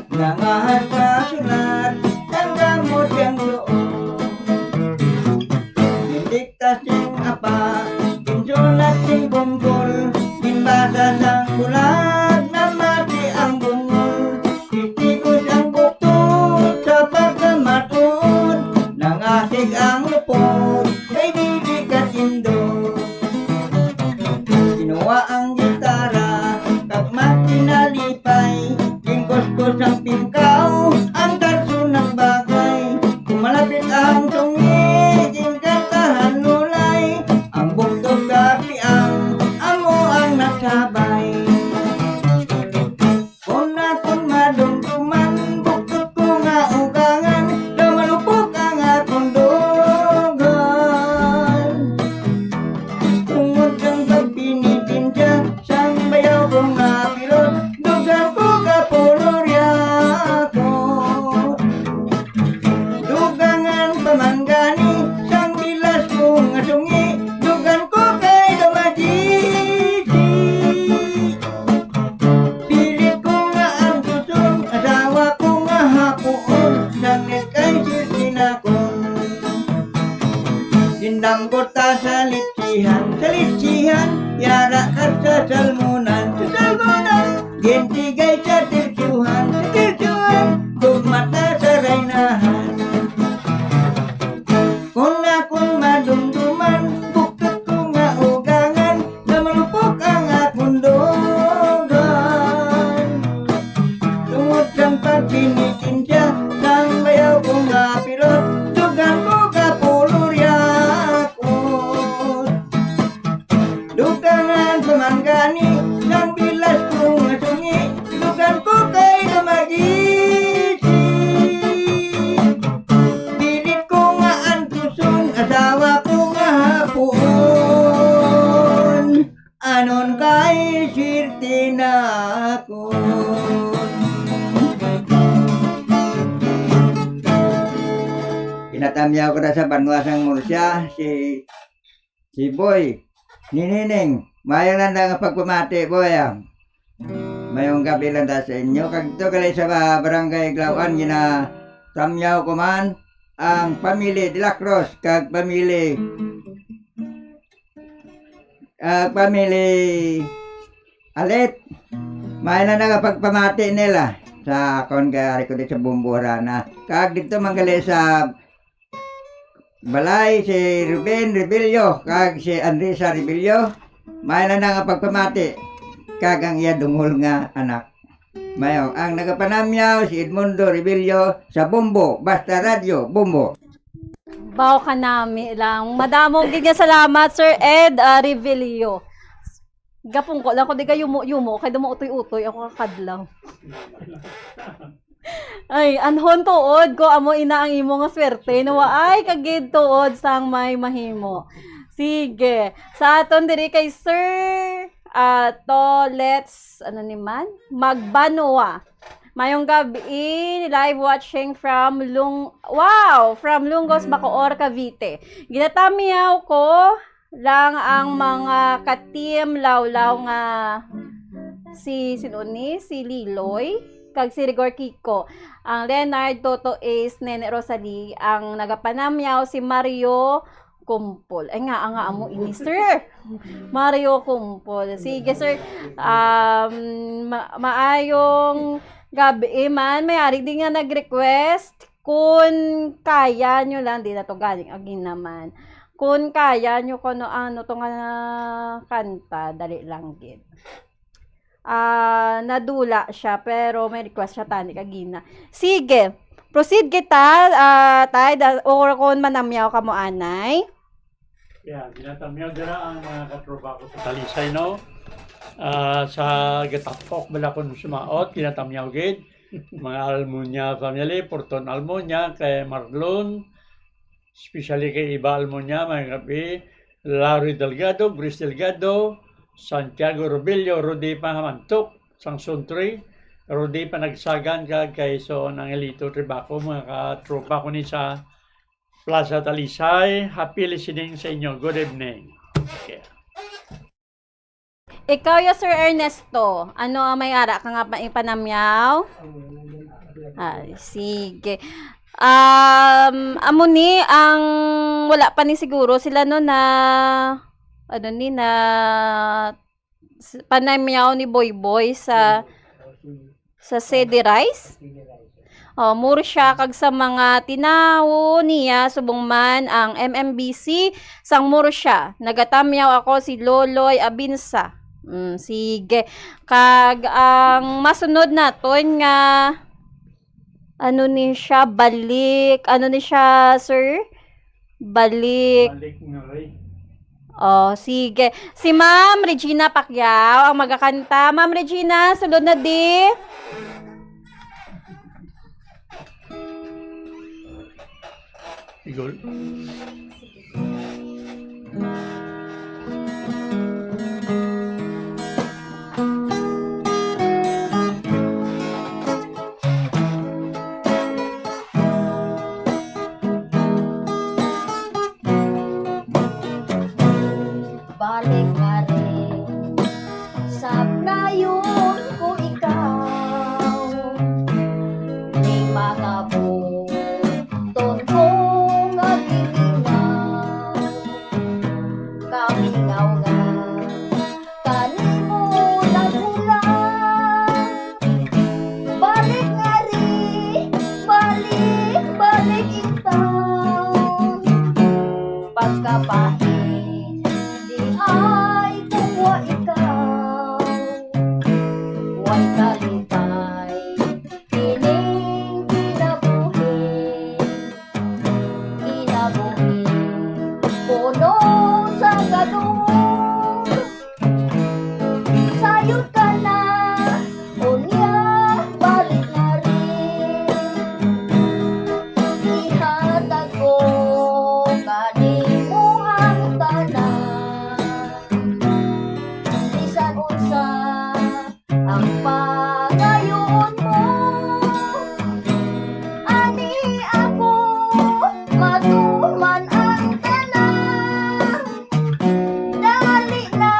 nga mahal sa sulat, ang gamot yang tuo. Hindi Kasing apa, ginsulat sing bungkol, ginbasa sang bulag, na Kay sa Tirtiyuhan, sa Tirtiyuhan, gugmata sa raynahan. Kung akong madumduman, buktot ko nga ugangan, nga malupok ang akong dugan. Tungod sang pagpinitensya, sang bayaw ko nga pilot, dugan ko ka puluryakot. Dugangan ko man gani, sang bilas ko nga sungi, dugan ko kay nga magisi. Pilit ko nga antuson, asawa ko nga hapuon. Anon kay swerte na ako. Ginatamyaw ko na sa banwa sang Murcia, si, si Boy, ni Nining, maayo na nga pagpamati, Boy, ah. Mayong gabi lang ta sa inyo. Kag dito gali sa ba-, barangay Glawan, ginatamyaw ko man ang pamili de la Cruz kag pamili, ah, pamili Alit. May na nagapagpamati nila sa akon kay ari ko di sa Bumburana. Kag dito man gali sa balay si Ruben Rebello kag si Andresa Rebello, may na nga pagpamati kag ang iya dungol nga anak. Mayo, ang nagapanamyaw si Edmundo Rebello sa Bombo, basta Radyo Bombo. Baw ka nami lang. Madamo gid nga salamat, Sir Ed, ah, Rebello. Gapungko lang ko di ka yumo-yumo kay damo utoy-utoy ako kakadlaw. Ay, anhon tuod ko amo ina ang imo nga swerte, no? Ay, kagid tuod sang may mahimo. Sige. Sa aton diri kay Sir, ah, to, let's, ano ni man? Magbanwa. Mayong gabi, live watching from Lung-, wow, from Lungos, Bacoor, Cavite. Ginatamyaw ko lang ang mga ka-team Lawlaw nga si, sino ni? Si Liloy, kag si Rigor Kiko. Ang Leonard, Toto Ace, Nene Rosalie, ang nagapanamyaw si Mario Kumpol. Ay nga, nga amo ini, sir. Mario Kumpol. Sige, sir. Um, ma-, maayong gabi man. May ari din nga nag-request. Kun kaya nyo lang, di na to galing agi naman. Kun kaya nyo, kung ano, ano to nga kanta, dali lang gid. Ah, nadula siya, pero may request siya tani kagina. Sige, proceed kita, ah, tay, da-, or kung manamyaw ka mo, anay. Yeah, ginatamyaw dira ang mga katropa ko sa Talisay, no? Ah, sa gatapok bala kun sumaot, ginatamyaw gid. Mga Almunia family, Porton Almunia, kay Marlon, especially kay Iba Almunia, may gabi, Larry Delgado, Grace Delgado, Santiago Robillo, Rudy Pahamantok, sang Suntri, Rudy Panagsagan, kag kay Son Angelito Tribaco, mga katropa ko ni sa Plaza Talisay. Happy listening sa inyo. Good evening. Okay. Ikaw ya, Sir Ernesto, ano ang may ara ka nga pa-, ipanamyaw? Ay, sige. Um, amo ni ang wala pa ni siguro sila, no, na, ano ni, na s-, panamyaw ni Boy Boy sa, sa Sede Rice. Oh, muro siya kag sa mga tinawo niya, subong man ang M M B C, sang muro siya. Nagatamyaw ako si Loloy Abinsa. Mm, sige. Kag ang masunod naton nga, ano ni siya, balik, ano ni siya, sir? Balik. Balik nga, Ray. Oh, sige. Si Ma'am Regina Pacquiao ang magakanta. Ma'am Regina, sulod na di. Igol. Balik ka rin. Sabnayon ko ikaw, ning mga buton ko nga gimingaw. Kalipay ining kinabuhi, kinabuhi puno sa kaluoy. Sayod ka na, unya balik na rin. Ihatag ko kanimo ang tanan. Bisan unsa ang pangayoon mo, ani ako matuman ang tanan. Dali na,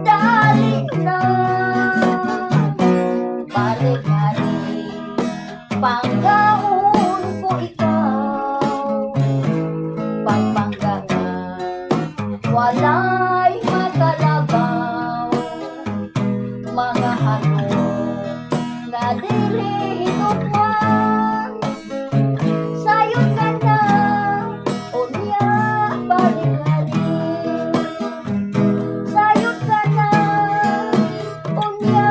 dali na, balik na rin. Panggaon ko ikaw, pagpangga nga walay makalabaw. Mga halok nga dili hinukman, sayod ka na, unya balik na rin. Sayod ka na, unya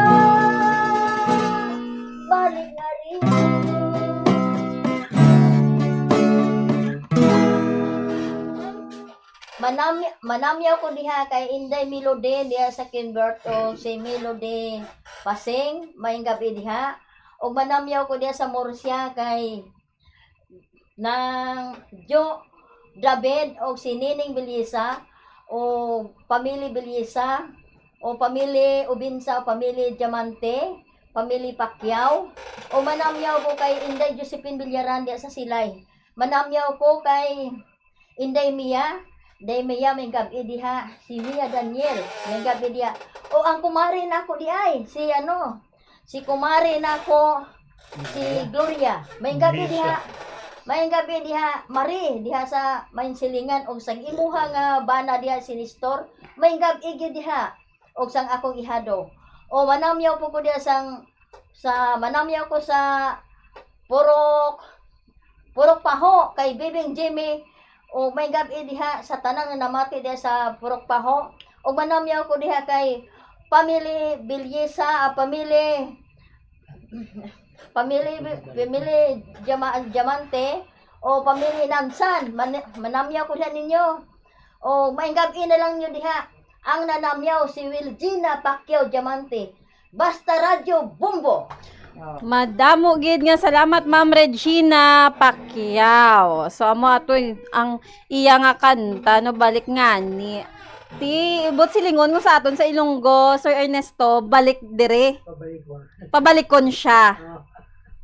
balik na rin. Manam-, manamyaw ko diha kay Inday Melody diha sa Kinbert, o si Melody Pasing, maayong gab-i diha. Og manamyaw ko diha sa Murcia kay Nang Jo David og si Nining Belisa o pamili Belisa o pamili Ubinsa o pamili Diamante, pamili Pacquiao, o manamyaw ko kay Inday Josephine Villaran diha sa Silay. Manamyaw ko kay Inday Mia, Inday Mia, maayong gab-i diha. Si Mia Daniel, maayong gab-i diha. O ang kumare nako di ay, si ano, si kumare nako, si Gloria. Maayong gab-i diha. Maayong gab-i diha, Marie, diha sa Main Silingan, og sang imuha nga bana diha si Nestor. Maayong gab-i gyud diha, og sang akong ihado. O manamyaw po ko diha sang, sa, manamyaw ko sa Purok, Purok Paho, kay Bibing Jimmy, o maayong gab-i diha sa tanan nga namati diha sa Purok Paho. Og manamyaw ko diha kay pamili Bilyesa, ah, pamili, pamili, pamili Diama-, Diamante, o pamili Nansan. Man-, manamyaw ko diha ninyo. O maayong gab-i na lang nyo diha. Ang nanamyaw si Wilgina Pacquiao Diamante. Basta Radyo Bombo. Oh. Madamo gid nga salamat, Ma'am Regina Pacquiao. So, amo ato ang iya nga kanta, no, Balik Ngani. Ti, buot silingon ko sa aton sa Ilonggo, Sir Ernesto, balik dire. Pabalikon. Pabalikon siya. Oh.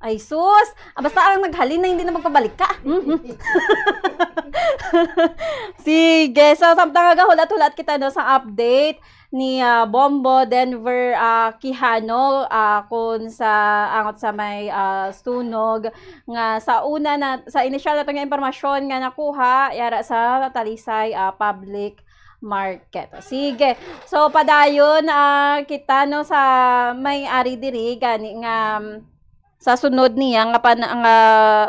Ay, sus! Ah, basta ang naghalin na hindi na magpabalik ka. Sige, so samtang nagahulat-hulat kita, no, sa update ni, ah, Bombo Denver, ah, Quijano, ah, kun sa angot sa may, ah, sunog nga sa una na, sa inisyal nato nga impormasyon nga nakuha yara sa Talisay, ah, Public Market. Sige. So, padayon, ah, kita, no, sa may ari diri gani nga, um, sa sunod niya nga pan-, nga,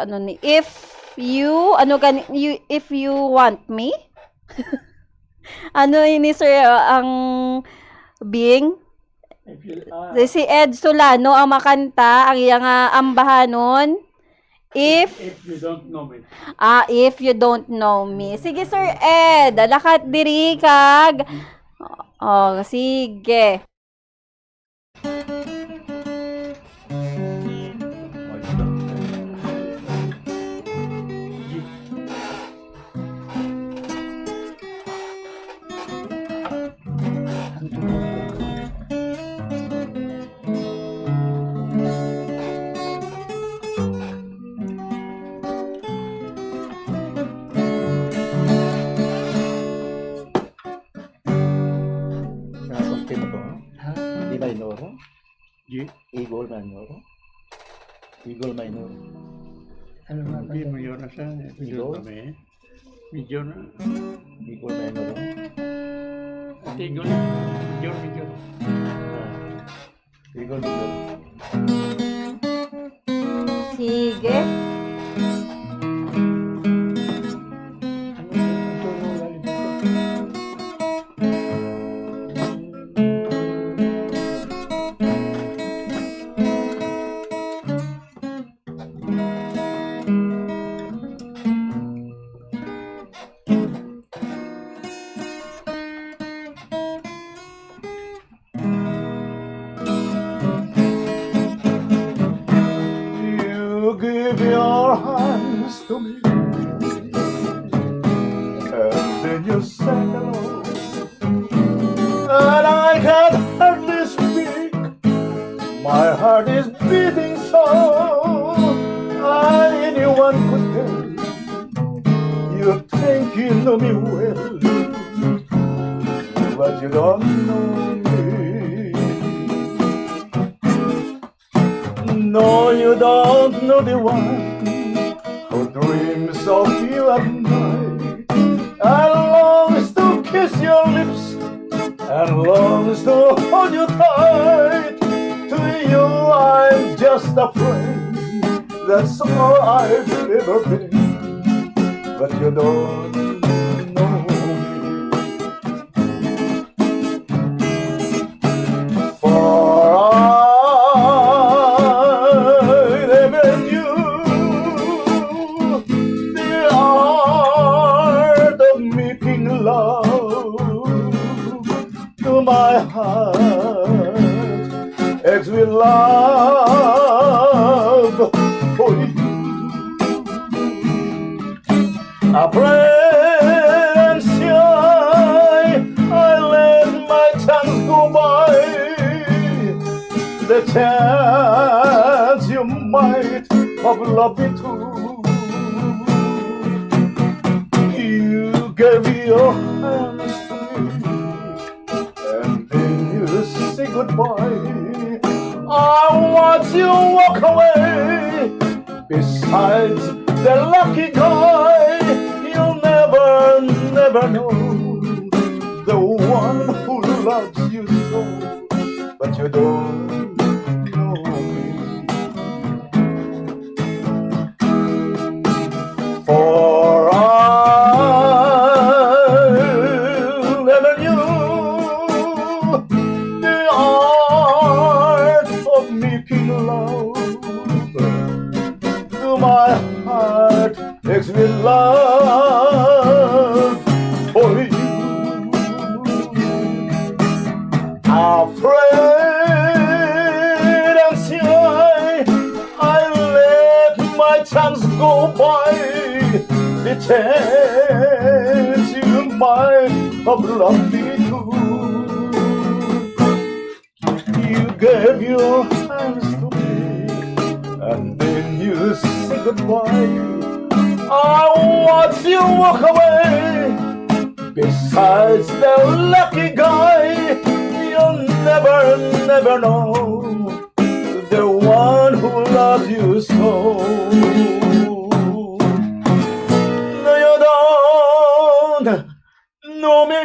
ano ni, if you, ano gani, you, if you want me? Ano ini, sir, uh, ang Bing? If you, ah. Si, si Ed Solano ang makanta, ang iya nga ambahanon, If, if you don't know me. Ah, if you don't know me. Sige, Sir Ed, lakat diri kag, oh, sige. Sa September, ha? Di ba, Inoro? Di. Igor Mayor? Igor Mayor. Ano nga Hindi, pala? Mayor na siya. Igor? Igor kami. Major na. Igor Mayor. Tigol. Major, major. Ah. Igor, Igor. Sige. Ano yung tulong lalim? hands to me, and then you said hello. And I can hardly speak. My heart is beating so. Anyone could tell. You think you know me well, but you don't know me. No, you don't know the one who dreams of you at night and longs to kiss your lips and longs to hold you tight. To you, I'm just a friend. That's all I've ever been. But you don't know me. For I never knew the art of making love to my heart aches with love for you. Afraid and shy, I let my chance go by. The chance you might have loved me too. You gave your hands to me, and then you say goodbye. I watch you walk away. Besides the lucky guy, you'll never, never know the one who loves you so, but you don't know me. For I never knew the art of making love to my heart aches with love for you. Afraid and shy, I let my chance go by. The chance you might have loved me too. You gave your hands to me, and then you say goodbye. I watch you walk away. Besides the lucky guy, you'll never, never know the one who loves you so. No, you don't know me.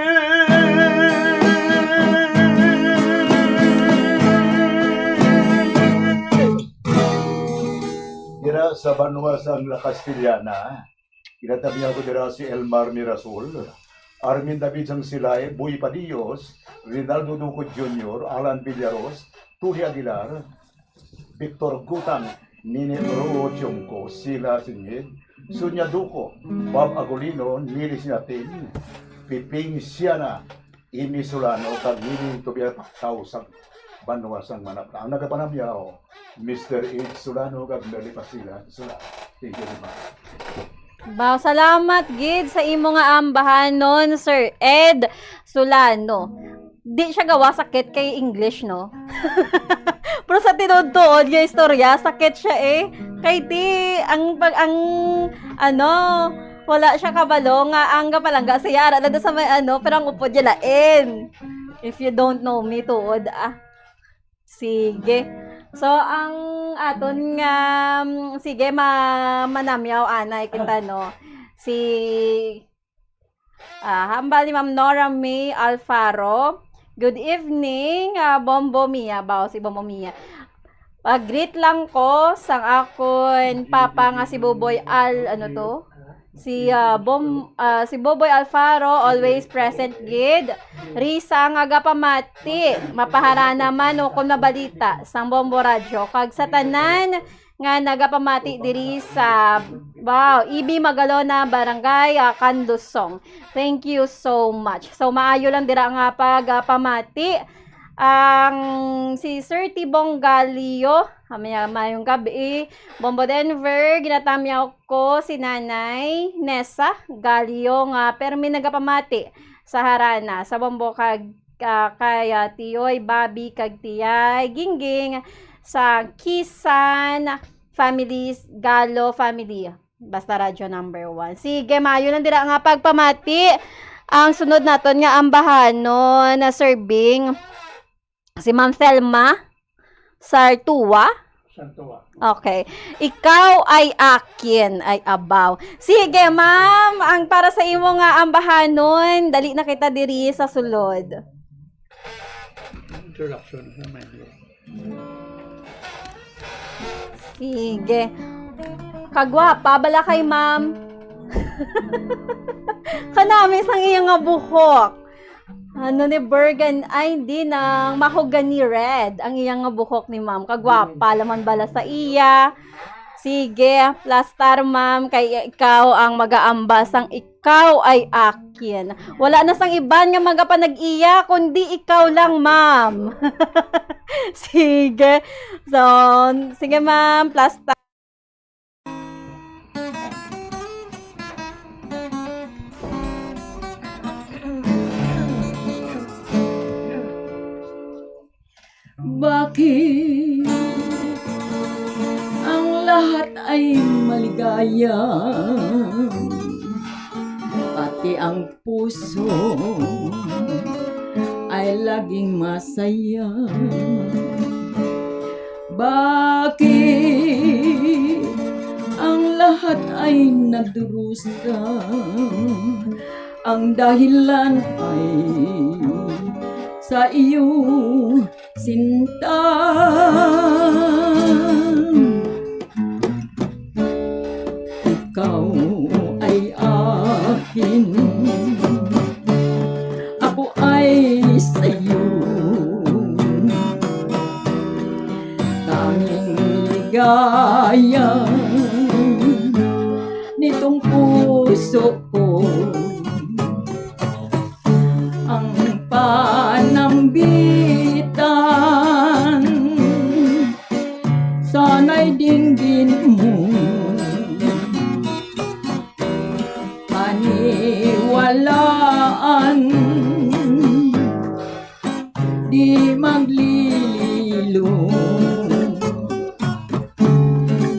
Dira sa banwa sang La Castellana, ginatamyaw ko dira si Elmar Mirasol, Armin David sang Silay, Boy Padillos, Rinaldo Duco Junior, Alan Villaros, Tony Aguilar, Victor Gutang, Nini Roo Tiongco, Sila Singid, Sonia Duco, Bob Agulino, Nili Sinatin, Piping Siana, Imi Solano, kag Nini Tobias Pacquiao sa banwa sang Manapta. Ang nagapanamyaw, Mister Ed Solano kag Merly Pasilan Solano. Thank you very much. Baw, salamat gid sa imo nga ambahanon, Sir Ed Solano. Di siya gawa sakit kay English, no? Pero sa tinuod-tuod nga istorya, sakit siya eh. Kay di, ang pag, ang, ano, wala siya kabalo nga ang kapalangga siya, ara na doon sa may ano, pero ang upod niya lain. If you don't know me, tuod, ah. Sige. So, ang aton nga, mm, sige, ma-, manamyaw, anay kita, no? Si, ah, hambal ni Ma'am Nora May Alfaro. Good evening, ah, Bombo Mia. Baw, si Bombo Mia. Pag-greet lang ko sang akon papa nga si Buboy Al, ano to? Si, ah, Bom-, ah, si Buboy Alfaro, always present gid. Risa nga gapamati, mapaharana man o kon mabalita sang Bombo Radyo. Kag sa tanan nga nagapamati diri sa, wow, E B Magalona, Barangay, ah, Candosong. Thank you so much. So, maayo lang dira nga pagpamati. Ang si Sir Tibong Galio, amaya mayong gabi. Bombo Denver, ginatamyaw ko si Nanay Nessa Galio nga permi nagapamati sa harana sa Bombo kag, ah, kay, ah, Tiyoy Bobby kag Tiyay Gingging sa Kisan Families, Galo Family. Basta Radyo Number One. Sige, maayo lang dira nga pagpamati. Ang sunod naton nga ambahanon na serving si Ma'am Thelma Sartua. Sartua. Okay. Ikaw ay akin, ay abaw. Sige, ma'am, ang para sa imo nga ambahanon, dali na kita diri sa sulod. Introduction sa mga. Sige. Kagwapa bala kay ma'am. Kanami sang iya nga buhok. Ano ni Bergen? Ay, hindi nang mahogany red ang iya nga buhok ni ma'am. Kagwapa laman bala sa iya. Sige, plastar, ma'am, kay ikaw ang mag-aamba sang ikaw ay akin. Wala na sang iban nga magapanag-iya, kundi ikaw lang, ma'am. Sige. So, sige, ma'am, plastar. Bakit ang lahat ay maligaya, pati ang puso ay laging masaya? Bakit ang lahat ay nagdurusa? Ang dahilan ay sa iyo sinta. Ikaw ay akin, ako ay sa'yo. Tanging ligaya nitong puso ko ang panambitan. Sana'y dinggin mo, paniwalaan, di maglililo.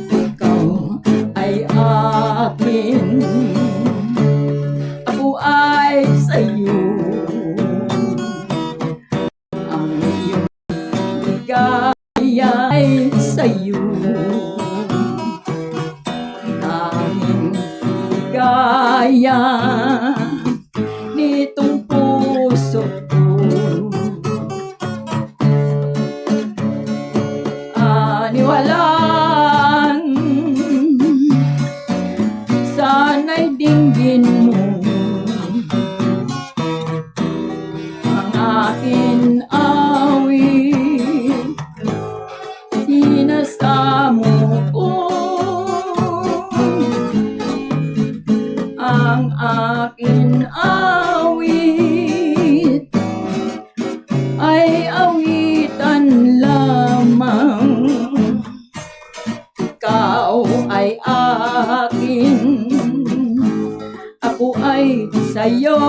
Ikaw ay akin, ako ay sa'yo. Ang iyong ligaya ay sa'yo. Tanging ligaya nitong puso ko. Aniwalan, sana'y dinggin mo ang akin awit. Hinasamo ko ang akin awit ay awitan lamang. Ikaw ay akin, ako ay sa'yo.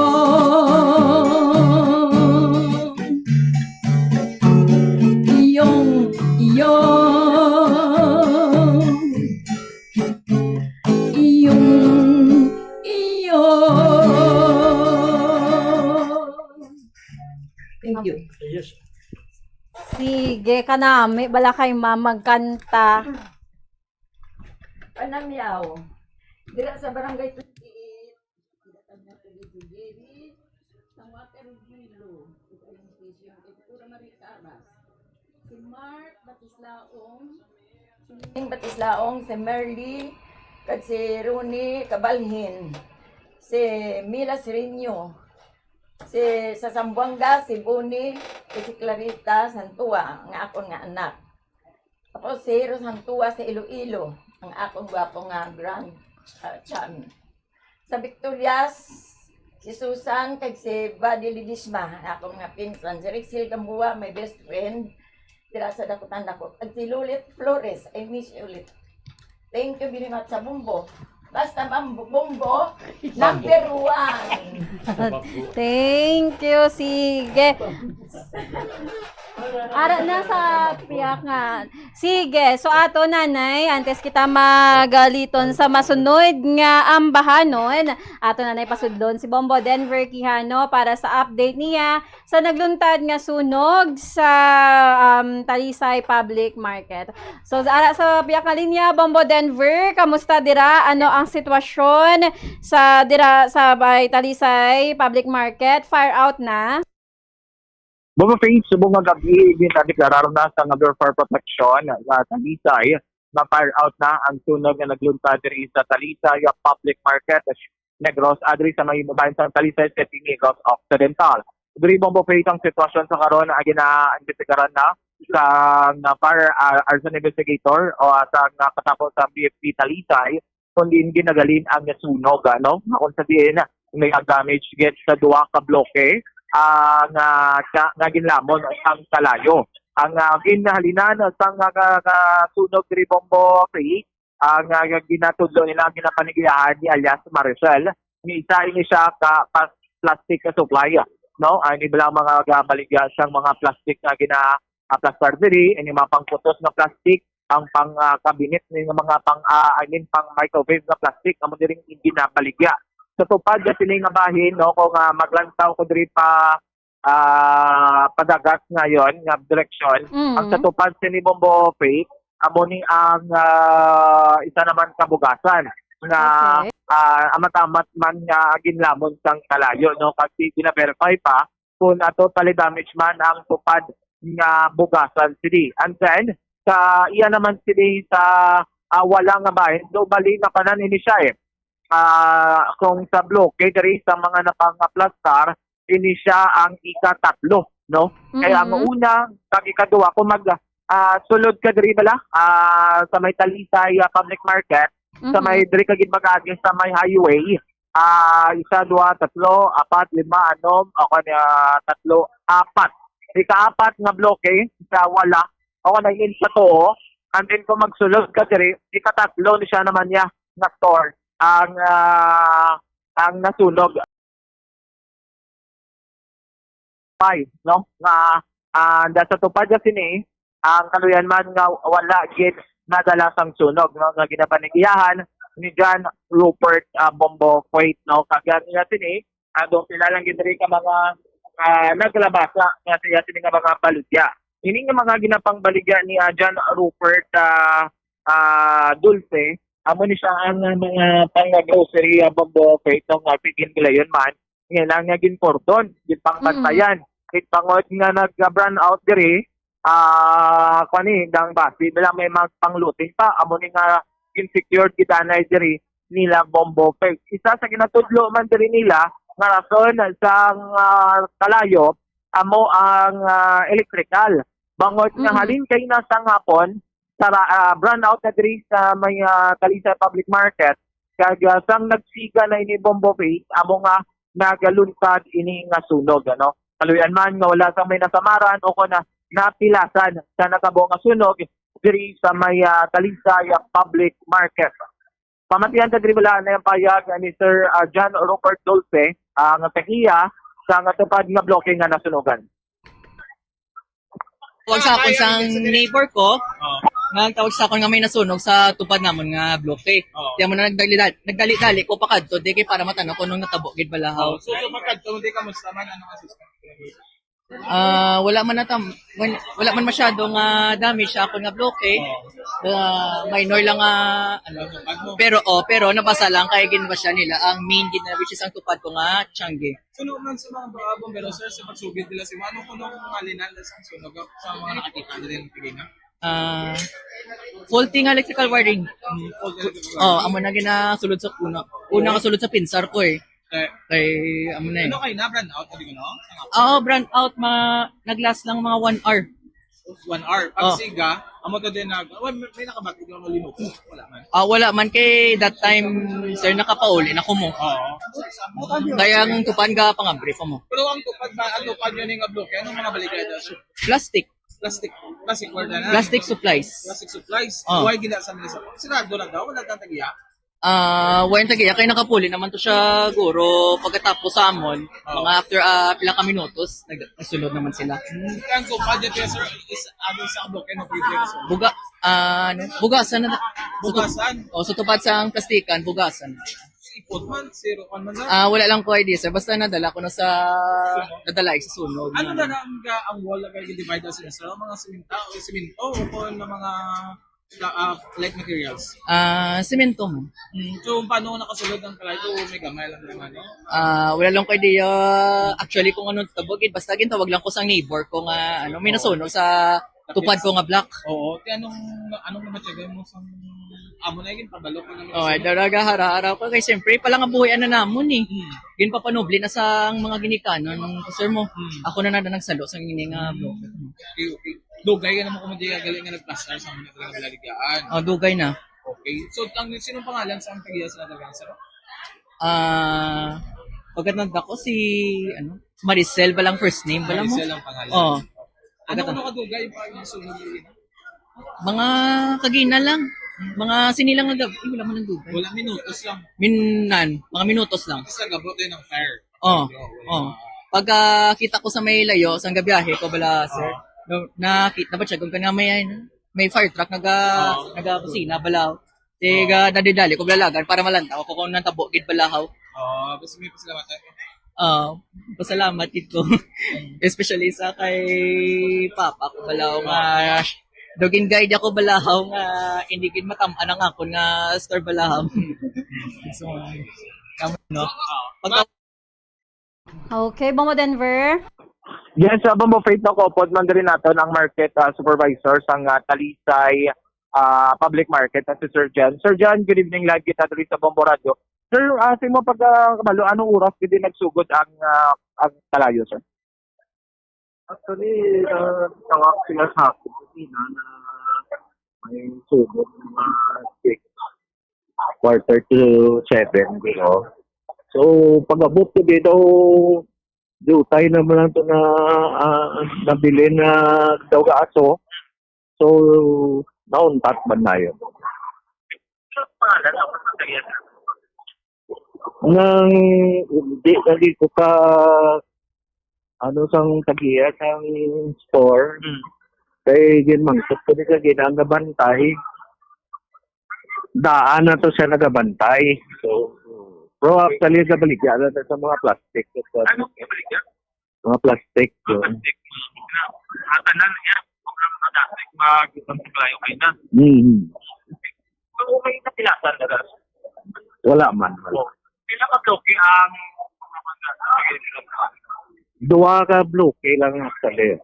Iyong, iyong, iyong, iyo. Thank you. Yes. Sige, kanami bala kay ma'am magkanta. Panamyaw. Dira sa Barangay twenty-eight, ang water bureau, ito ang station, ito Pura Maritaras. Si Mark Batislaong, si Ning Batislaong, si Merly, kag si Rooney Kabalhin, si Mila Sereno, si, sa Zamboanga, si Bonnie, kag si Clarita Santua, nga akon nga anak. Tapos si Hero Santua sa Iloilo, ang akong gwapo nga grand, ah, chan. Sa Victorias, Si Susan kag si Buddy Ledesma, akong mga pinsan. Si Rexel Gamboa, my best friend. Dira sa Dakutan Dako. Kag si Lulit Flores, I miss you, Lulit. Thank you very much sa Bombo. Basta Bombo, Bombo, number one. Thank you. Sige. Ara na sa piyak nga. Sige, so ato, Nanay, antes kita magaliton sa masunod nga ambahanon, ato, Nanay, pasudlon si Bombo Denver Quijano para sa update niya sa nagluntad nga sunog sa, um, Talisay Public Market. So, ara sa piyak nga linya, Bombo Denver, kamusta dira? Ano ang sitwasyon sa dira sa may Talisay Public Market? Fire out na? Bombo Faith, subong nga gabi, ginadeklarar na sa nga Bureau of Fire Protection sa Talisay na fire out na ang sunog nga nagluntad diri sa Talisay Public Market, Negros, adri sa may bahin sa Talisay City, Negros Occidental. Diri, Bombo Faith, ang sitwasyon sa karon ay ginaimbestigaran na sa nga fire, ah, arson investigator o, ah, sa nga katapo sa B F P Talisay, kung diin ginagalin ang sunog, ano? Nga kung sa diin, may damage gid sa duha ka bloke, ah, nga, nga, nga ginlamon ang kalayo. Ang, ah, ginhalinan sang nga, nga, nga sunog diri, Bombo Faith, ang, ah, ginatudlo nila ang ginapanigiyahan ni alias Maricel. Ni isa ini siya ka pas-, plastic ka supply, no? Ay, ni bilang mga gabaligya siyang mga plastic nga gina aplastar diri, ini mga pangputos nga plastic, ang pang, ah, kabinet ni nga mga pang, ah, I mean, pang microwave nga plastic, amo diring ginabaligya. Sa tupad sa sini nga bahin, no, kung, ah, maglantaw ko diri pa, ah, padagat ngayon nga direksyon, Mm. ang sa tupad sini, Bombo Faith, amo ni ang, ah, isa naman kabugasan nga, Okay. ah, amat-amat man nga ginlamon sang kalayo, no, kag gina-verify pa kung ato tali damage man ang tupad nga bugasan sini. And then, sa iya naman sini sa, ah, wala nga bahin, do bali nga panan ini siya eh. Ah, kung sa bloke diri sa mga napangaplastar, ini siya ang ikatatlo, no? Kaya ang Mm-mm. una kag ikaduha, kung mag, ah, sulod ka diri bala, ah, sa may Talisay, ah, Public Market, sa Mhm. may diri ka gid mag-agi sa may highway, ah, isa, dua, tatlo, apat, lima, anom, o kanya tatlo, apat. Ika-apat nga bloke sa wala, o kanya in sa tuo, and then kung magsulod ka diri, ikatatlo ni siya naman niya nga store ang, ah, ang nasunog. Pay, no? Nga, ah, da sa tupad sa sini, ang kaluyan man nga wala gid nadala sang sunog, no, nga ginapanigiyahan ni John Rupert, ah, Bombo Faith, no? Kag ang iya sini, ah, doon sila lang gid diri ka mga, ah, naglabasa nga sa iya sini nga mga baligya. Ini nga mga ginapangbaligya ni, ah, John Rupert, ah, ah, Dulce, amo ni siya ang, ah, mga pang-grocery, ah, Bombo Faith, no, nga pigin gilayon man, nga lang nga ginkordon, ginpangbantayan. It tungod nga nag-brown out diri, ah, kani, dang basi, nila may magpangluting pa, amo ni nga gin-secured gid anay diri nila Bombo Faith. Isa sa ginatudlo man diri nila nga rason sang, ah, kalayo, amo ang, ah, electrical. Bangod nga Mm. halin kay na sang hapon, sa ra-, ah, brown out na diri sa may, ah, Talisay Public Market, kag, ah, sang nagsiga na ini Bombo Faith, amo nga nagaluntad ini nga sunog, ano. Kaluyan man nga wala sang may nasamaran o kon na napilasan sa nakabo nga sunog diri sa may, ah, Talisay, ah, Public Market. Pamatian ta diri bala na ang payag ni Sir, ah, John Robert Dulce, ah, nga tagiya sa nga tupad nga bloke nga nasunugan. Tawag sa akon sang neighbor ko, nga tawag sa akon nga may nasunog sa tupad namon nga bloke. Oo. Kaya mo na nagdali-dali, nagdali-dali ko pa kadto, di kay para matanaw kung anong natabo gid bala. Oh, so, so pagkadto, di kamusta man? Anong assistance? Ah, wala man natam, wal-, wala man masyado nga damage sa akon nga bloke. Ah, minor lang nga ano. Pero oh, pero nabasa lang kay ginbasya nila ang main gid na, which is ang tupad ko nga Tiangge. Sunog man sa mga ba- bombero, sir, sa pagsugid nila si Mano, kung ano mga linan sa sunog sa mga nakakita nila yung pagina. Ah, faulty nga electrical wiring. Oh, amo na ginasulod sa una. Una nga sulod sa pinsar ko eh. Eh, Kay amo na eh. Ano kayo na brand out, di ko no? Oo, brand out, ma nag-last lang mga one hour. One hour. Pag Oh. Siga, amo to din nag, well, may, may nakabati, di ako malimot. Wala man. Ah, wala man kay that time, sir, nakapauli na ko mo. Oo. Kaya ang Tupad ga pangabri pa mo. Pero ang Tupad ba, ang Tupad yun yung bloke, anong mga baligya daw? Plastic. Plastic, plastic word na. Plastic supplies. Plastic supplies. Oh. Why gila sa nila sa? Sirado na daw, wala tang tagiya. Ah, wayan tagiya kay nakapuli naman to siya guro pagkatapos sa amon, mga after ah, pila ka minutos, nag- nagsunod naman sila. Ang Tupad dito, sir, is ano sa bloke, no, previous. Buga, ah, ano? Bugasan na. Bugasan. O, sa Tupad sa ang plastikan, bugasan. Ipot man, zero kan man na. Ah, wala lang ko idea, sir. Basta nadala ko na sa nadala sa sunog. Ano na lang ang, ang wall na kayo divide sa inyo? Mga siminta o siminto o kung ano mga ka- ah, like materials? Ah, semento mo. Hmm. So, paano nakasulod ang kalay? So, may gamay lang naman, no? Ah, wala lang ko idea actually kung ano tabo gid, basta gintawag lang ko sa neighbor ko nga ano, may nasunog sa Tupad ko nga block. Oo. Kaya anong, anong namatyagan mo sa amo na yun? Pabalo ko naman. Oh, ay daraga hara-hara ko kay siyempre pala nga buhay na namon eh. Hmm. Ginpapanubli na sa mga ginikanan ko, sir mo. Hmm. Ako na na nagsalo sa ngini nga block. Okay, okay. Dugay ka naman kung hindi gali nga nagplastar sa mga talaga balaligyan. Oh, dugay na. Okay. So, ang sinong pangalan sa ang tagiya sa talagang sir? Ah, pagkatanda ko si ano, Maricel ba lang first name ba lang mo? Maricel ang pangalan. Oh. Ano ano kadugay pa yung sunog yun? Mga kagina lang. Mga sinilang nga gabi, wala man ang dugay. Wala minutos lang. Minan, mga minutos lang. Tapos nagabot din ng fire. Oh. Yo, wala. Oh. Pagka kita ko sa may layo, sa gabiyahe ko bala, sir. No, nakita ba siya kung kana may may fire truck naga nagabusina bala. Tiga nadidali ko balagan para malantaw ako kung nantabo gid balahaw. Oh, gusto mo yung pasalamat ako. Ah, pasalamat gid ko. Especially sa kay papa ko balahaw nga dugin guide ako balahaw nga hindi gid matam-an ang akon nga store balahaw. So, kamo, no? Pag Okay, Bombo Denver. Yes, sa Bombo Faith, no, kaupod man diri naton ang market ah, supervisor sang ah, Talisay ah, Public Market, na si Sir Jan. Sir Jan, good evening, live kita diri sa Bombo Radio. Sir, ah, sa imo pagkabalo, anong oras gid nagsugod ang ah, ang kalayo, sir? Actually, uh, tawag sila sa akin kanina na may sugod mga six, quarter to seven, you know. So, pag-abot ko dito, dutay naman lang to na ah, nabilin na daw aso. So, nauntat man na yun. Nang di na di ko ka ano sang tagiya sang store. Hmm. Kay ginmangkot ko di ka ginang nabantay. Daan na to siya nagabantay. So, pero actually, gabaligya na to sa mga plastic. Ano yung baligya? Mga plastic. So. Plastic. Hatanan niya. Kung ang plastic, mag-isang plastic, okay na. Mm. So, may napilasan na rin. Wala man. Wala. Pila ka bloke ang Duha ka bloke lang actually.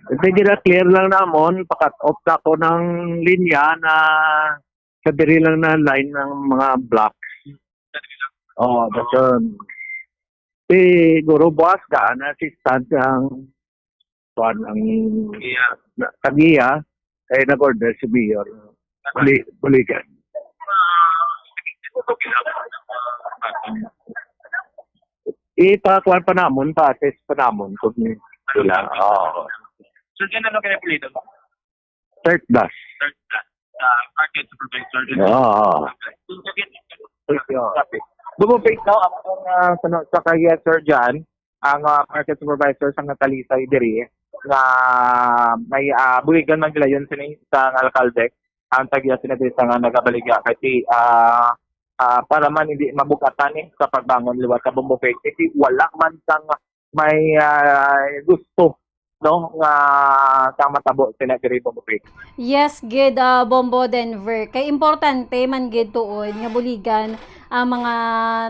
Hindi nila clear lang namon, pakat off na ako ng linya na sa diri lang na line ng mga blocks. Oo, oh, that's yun. Siguro buwas ka, na assistant ang kuan ang Iya. na- tagiya, kay nag-order si Mayor. Buli, buligan. Ipa-kuan pa namon, pa-assess pa namon kung sila. Oo. So, dyan ano kaya pulido mo? Third class. Third class. Uh, market supervisor. Oo. Bumupig daw ang uh, sa, sa kay Sir John, ang uh, market supervisor sa Natalisay diri nga may uh, buligan man gilayon sini sa alkalde ang tagya sina diri sa nga nagabaligya kay uh, uh, para man hindi mabugatan eh, sa pagbangon liwat sa Bombo Faith kasi wala man sang may uh, gusto no nga sang matabo sila diri Bombo Faith. Yes, gid ah, Bombo Denver. Kay importante man gid tuod nga buligan ang mga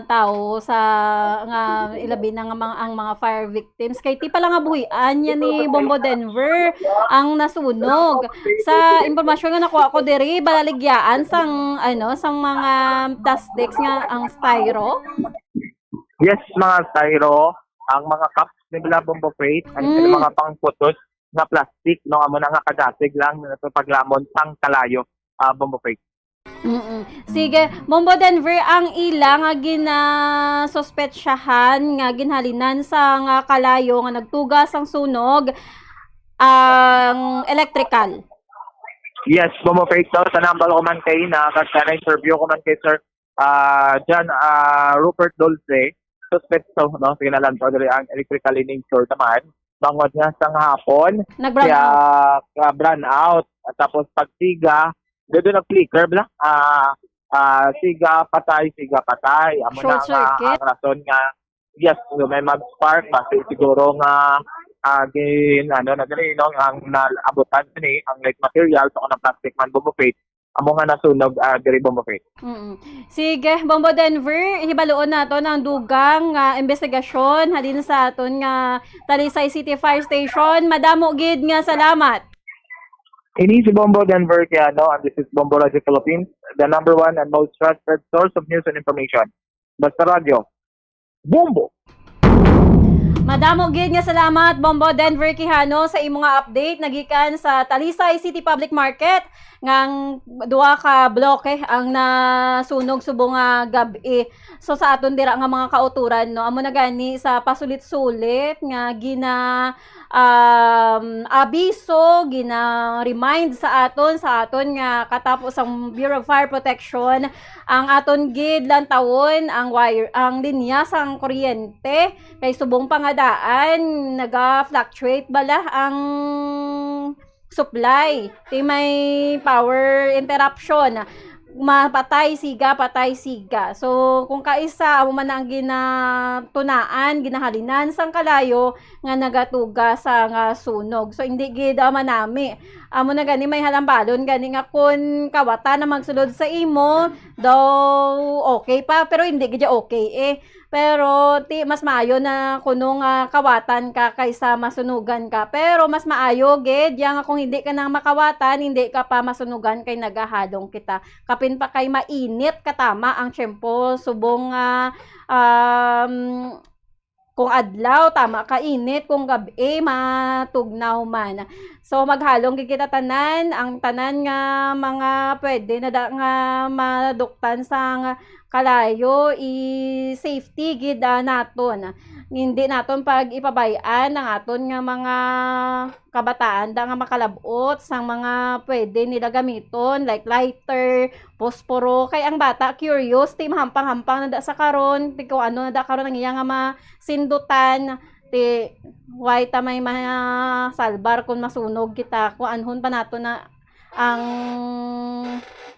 tao sa nga ilabi na nga mga, ang mga fire victims kay ti pala nga buhian niya ni Bombo Denver ang nasunog. Sa impormasyon nga nakuha ko diri, balaligyaan sang ano sang mga plastics nga ang styro. Yes, mga styro, ang mga cups Sila Bombo Faith, ang Mm. mga pangputos nga plastic, no? Amo na nga kadasig lang sa paglamon sang kalayo, ah, Bombo Faith. Mm-mm. Sige, Bombo Denver, ang ila nga ginasuspetsyahan nga ginhalinan sa nga kalayo nga nagtuga sang sunog, ang electrical. Yes, Bombo Faith, no? Sa nambal ko man kay na, kag sa na-interview ko man kay Sir, ah, John, ah, Rupert Dulce, suspetso, no? Sige na lang to, dali ang electrical in nature naman. Bangod nga sa hapon, Nag-brown kaya out. ka-brown out. At tapos pagsiga, doon nag-flicker, bla? Ah, ah, siga, patay, siga, patay. Amo Short na nga circuit? ang rason nga, yes, so may mag-spark, kasi siguro nga, ah, gin, ano, na gani, no, ang naabutan ni, ang like material, so kung ang plastic man, Bombo Faith, amo nga nasunog, ah, diri, Bombo Faith. Mm. Sige, Bombo Denver, hibaluon nato ang dugang nga investigasyon halin sa aton nga Talisay City Fire Station. Madamo gid nga salamat. Ini si Bombo Denver Quiano, and this is Bombo Radio Philippines, the number one and most trusted source of news and information. Basta Radyo, Bombo! Madamo gid nga salamat, Bombo Denver Quijano, sa imo nga update nagikan sa Talisay City Public Market, nga ang duha ka bloke ang nasunog subong nga gab-i. So, sa aton dira nga mga kauturan, no, amo na gani sa pasulit-sulit nga gina, um, abiso, gina-remind sa aton, sa aton nga katapo sang Bureau of Fire Protection, ang aton gid lantawon ang wire, ang linya sang kuryente, kay subong pa nga daan naga-fluctuate bala ang supply, ti may power interruption. Mapatay siga, patay siga. So, kung kaisa, amo man ang ginatunaan, ginahalinan sang kalayo nga nagatuga sa nga sunog. So, hindi gid, ah, manami. Amo na gani, may halambalon gani nga kun kawatan na magsulod sa imo, daw okay pa, pero hindi gid siya okay eh. Pero ti, mas maayo na kuno nga kawatan ka kaysa masunugan ka. Pero mas maayo gid ya nga kung hindi ka na makawatan, hindi ka pa masunugan kay nagahalong kita. Kapin pa kay mainit ka tama ang tiyempo, subong nga, um, kung adlaw, tama ka init, kung gab-i, matugnaw man. So, maghalong gid kita tanan, ang tanan nga mga pwede na da, nga maduktan sang kalayo, i-safety gid, ah, naton. Hindi naton pag-ipabay-an ang aton nga mga kabataan da nga makalab-ot sang mga pwede nila gamiton, like lighter, posporo. Kay ang bata curious, ti mahampang-hampang na da sa karon, ti kung ano na da karon ang iya nga masindutan, ti why ta may masalbar kung masunog kita, kung anhon pa nato na ang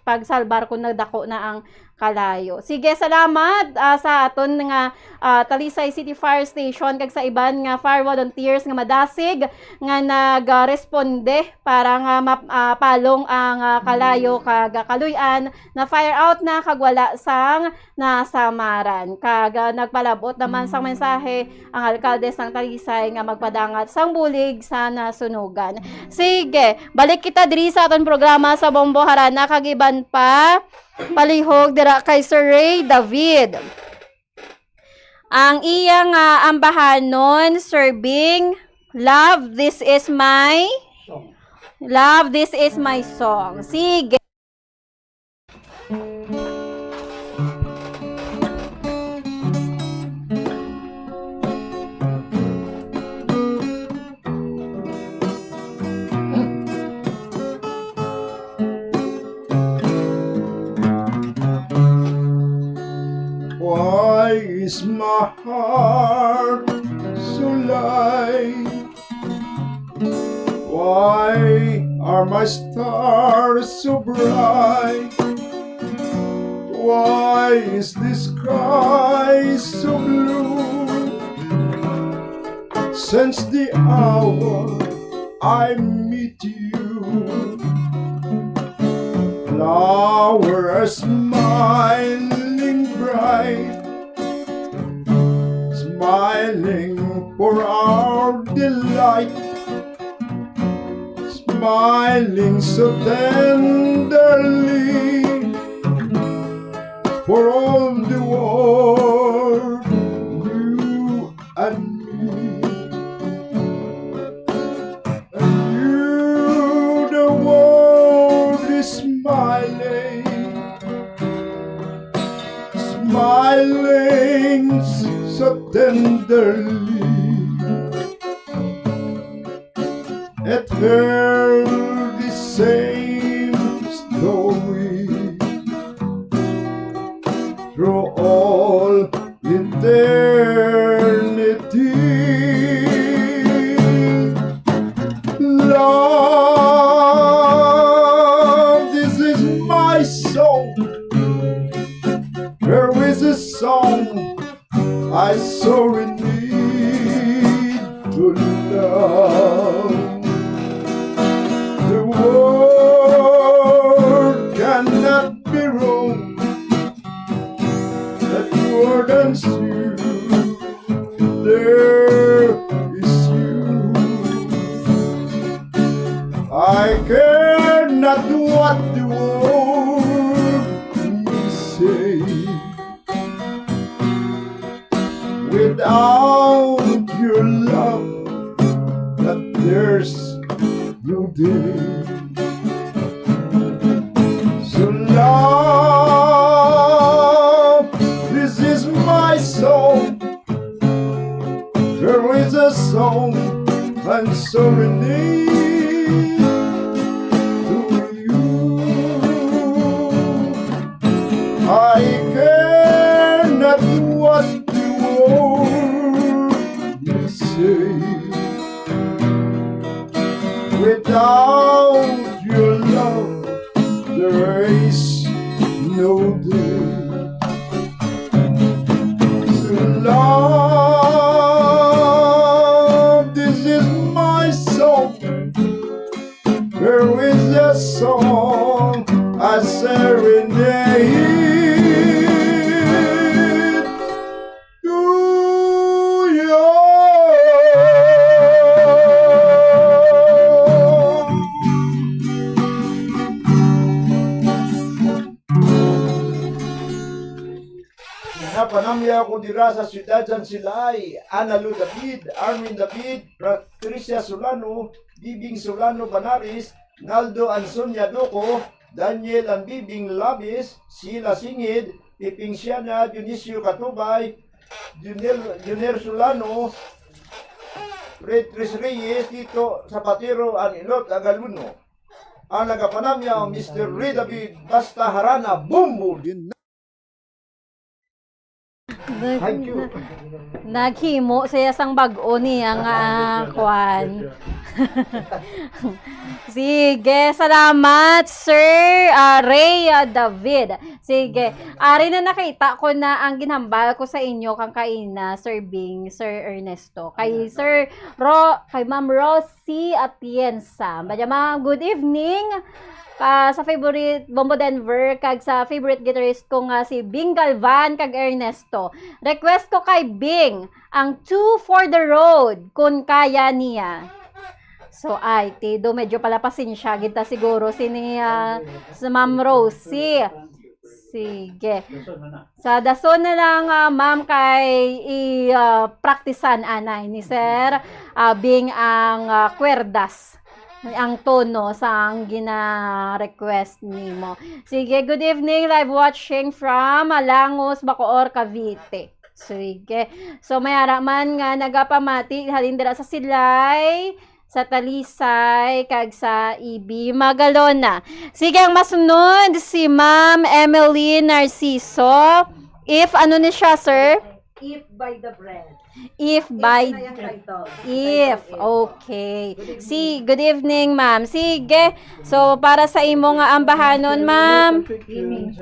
pagsalbar kung nagdako na ang kalayo. Sige, salamat, ah, sa aton nga, ah, Talisay City Fire Station kag sa iban nga fire volunteers nga madasig nga nagresponde para nga map-, ah, palong ang, ah, kalayo kag kaluy-an. Na-fire out na kag wala sang nasamaran. Kag, ah, nagpalabot naman sang mensahe ang alkalde sang Talisay nga magpadangat sang bulig sa nasunugan. Sige, balik kita diri sa aton programa sa Bombo Harana kag iban pa. Palihog dira kay Sir Ray David. Ang iya nga ambahanon, Sir Bing, Love, this is my, Love, this is my song. Sige. Why is my heart so light? Why are my stars so bright? Why is the sky so blue? Since the hour I meet you, flowers smiling bright, smiling for our delight, smiling so tenderly for all the world, you and me. Tell the same story through all eternity. Love, this is my song. There is a song I so in need to love. The world cannot be wrong. That word and you, there is you. I care not what the world may say. Without your love, that there's no day. So love, this is my song. There is a song I'm so in need to you. I care not what the world may say. Without your love, there is no day. So love, this is my song. There is a song I serenade to you. Napanamya ako dira sa siyudad sang Silay, Ana Lu David, Armin David, Patricia Solano, Bibing Solano Banaris, Naldo Ansonia Duco, Daniel and Bibing Labis, Sheila Singid, Piping Siana, Dionisio Katubay, Junel, Juner Solano, Fred Tris Reyes, Tito Zapatero, and Ilot Agaluno. Ang nagapanamya, Mister Ray David Basta Harana, Bumbo. Thank you. Naghimo siya sang bag-o niya nga, ah, kwan. Sige, salamat, Sir, ah, Ray, ah, David. Sige, ari na nakita ko na ang ginhambal ko sa inyo kang kaina, Sir Bing, Sir Ernesto. Kay Sir Ro, kay Ma'am Rosie Atienza. Baya, ma'am, good evening. Ah, sa favorite Bombo Denver, kag sa favorite guitarist ko nga si Bing Galvan kag Ernesto. Request ko kay Bing ang Two for the Road, kun kaya niya. So, ay, Tido, medyo pala pasensya gid ta siguro sini, ah, sa Ma'am Rosie. Sige. Sa dason na lang, ah, ma'am, kay i, ah, praktisan anay ni Sir, ah, Bing ang, ah, kwerdas, ang tono sang gina-request nimo. Sige, good evening, live watching from Alangos, Bacoor, Cavite. Sige. So, may ara man nga nagapamati halin dira sa Silay, sa Talisay, kag sa E B Magalona. Sige, ang masunod, si Ma'am Emily Narciso. If, ano ni siya, sir? If by the bread. If by If na yung title. If. Title, if. Okay. Good evening. Si, good evening, ma'am. Sige. So, para sa imo nga ambahanon, ma'am. Gaming.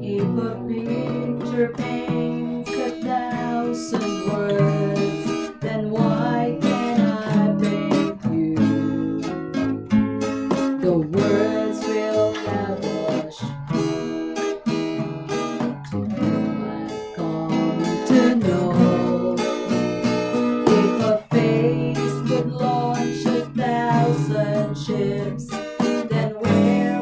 If a picture paints a thousand words, then why can't I paint you? The words will lavish to whom I've come to know. If a face could launch a thousand ships, then where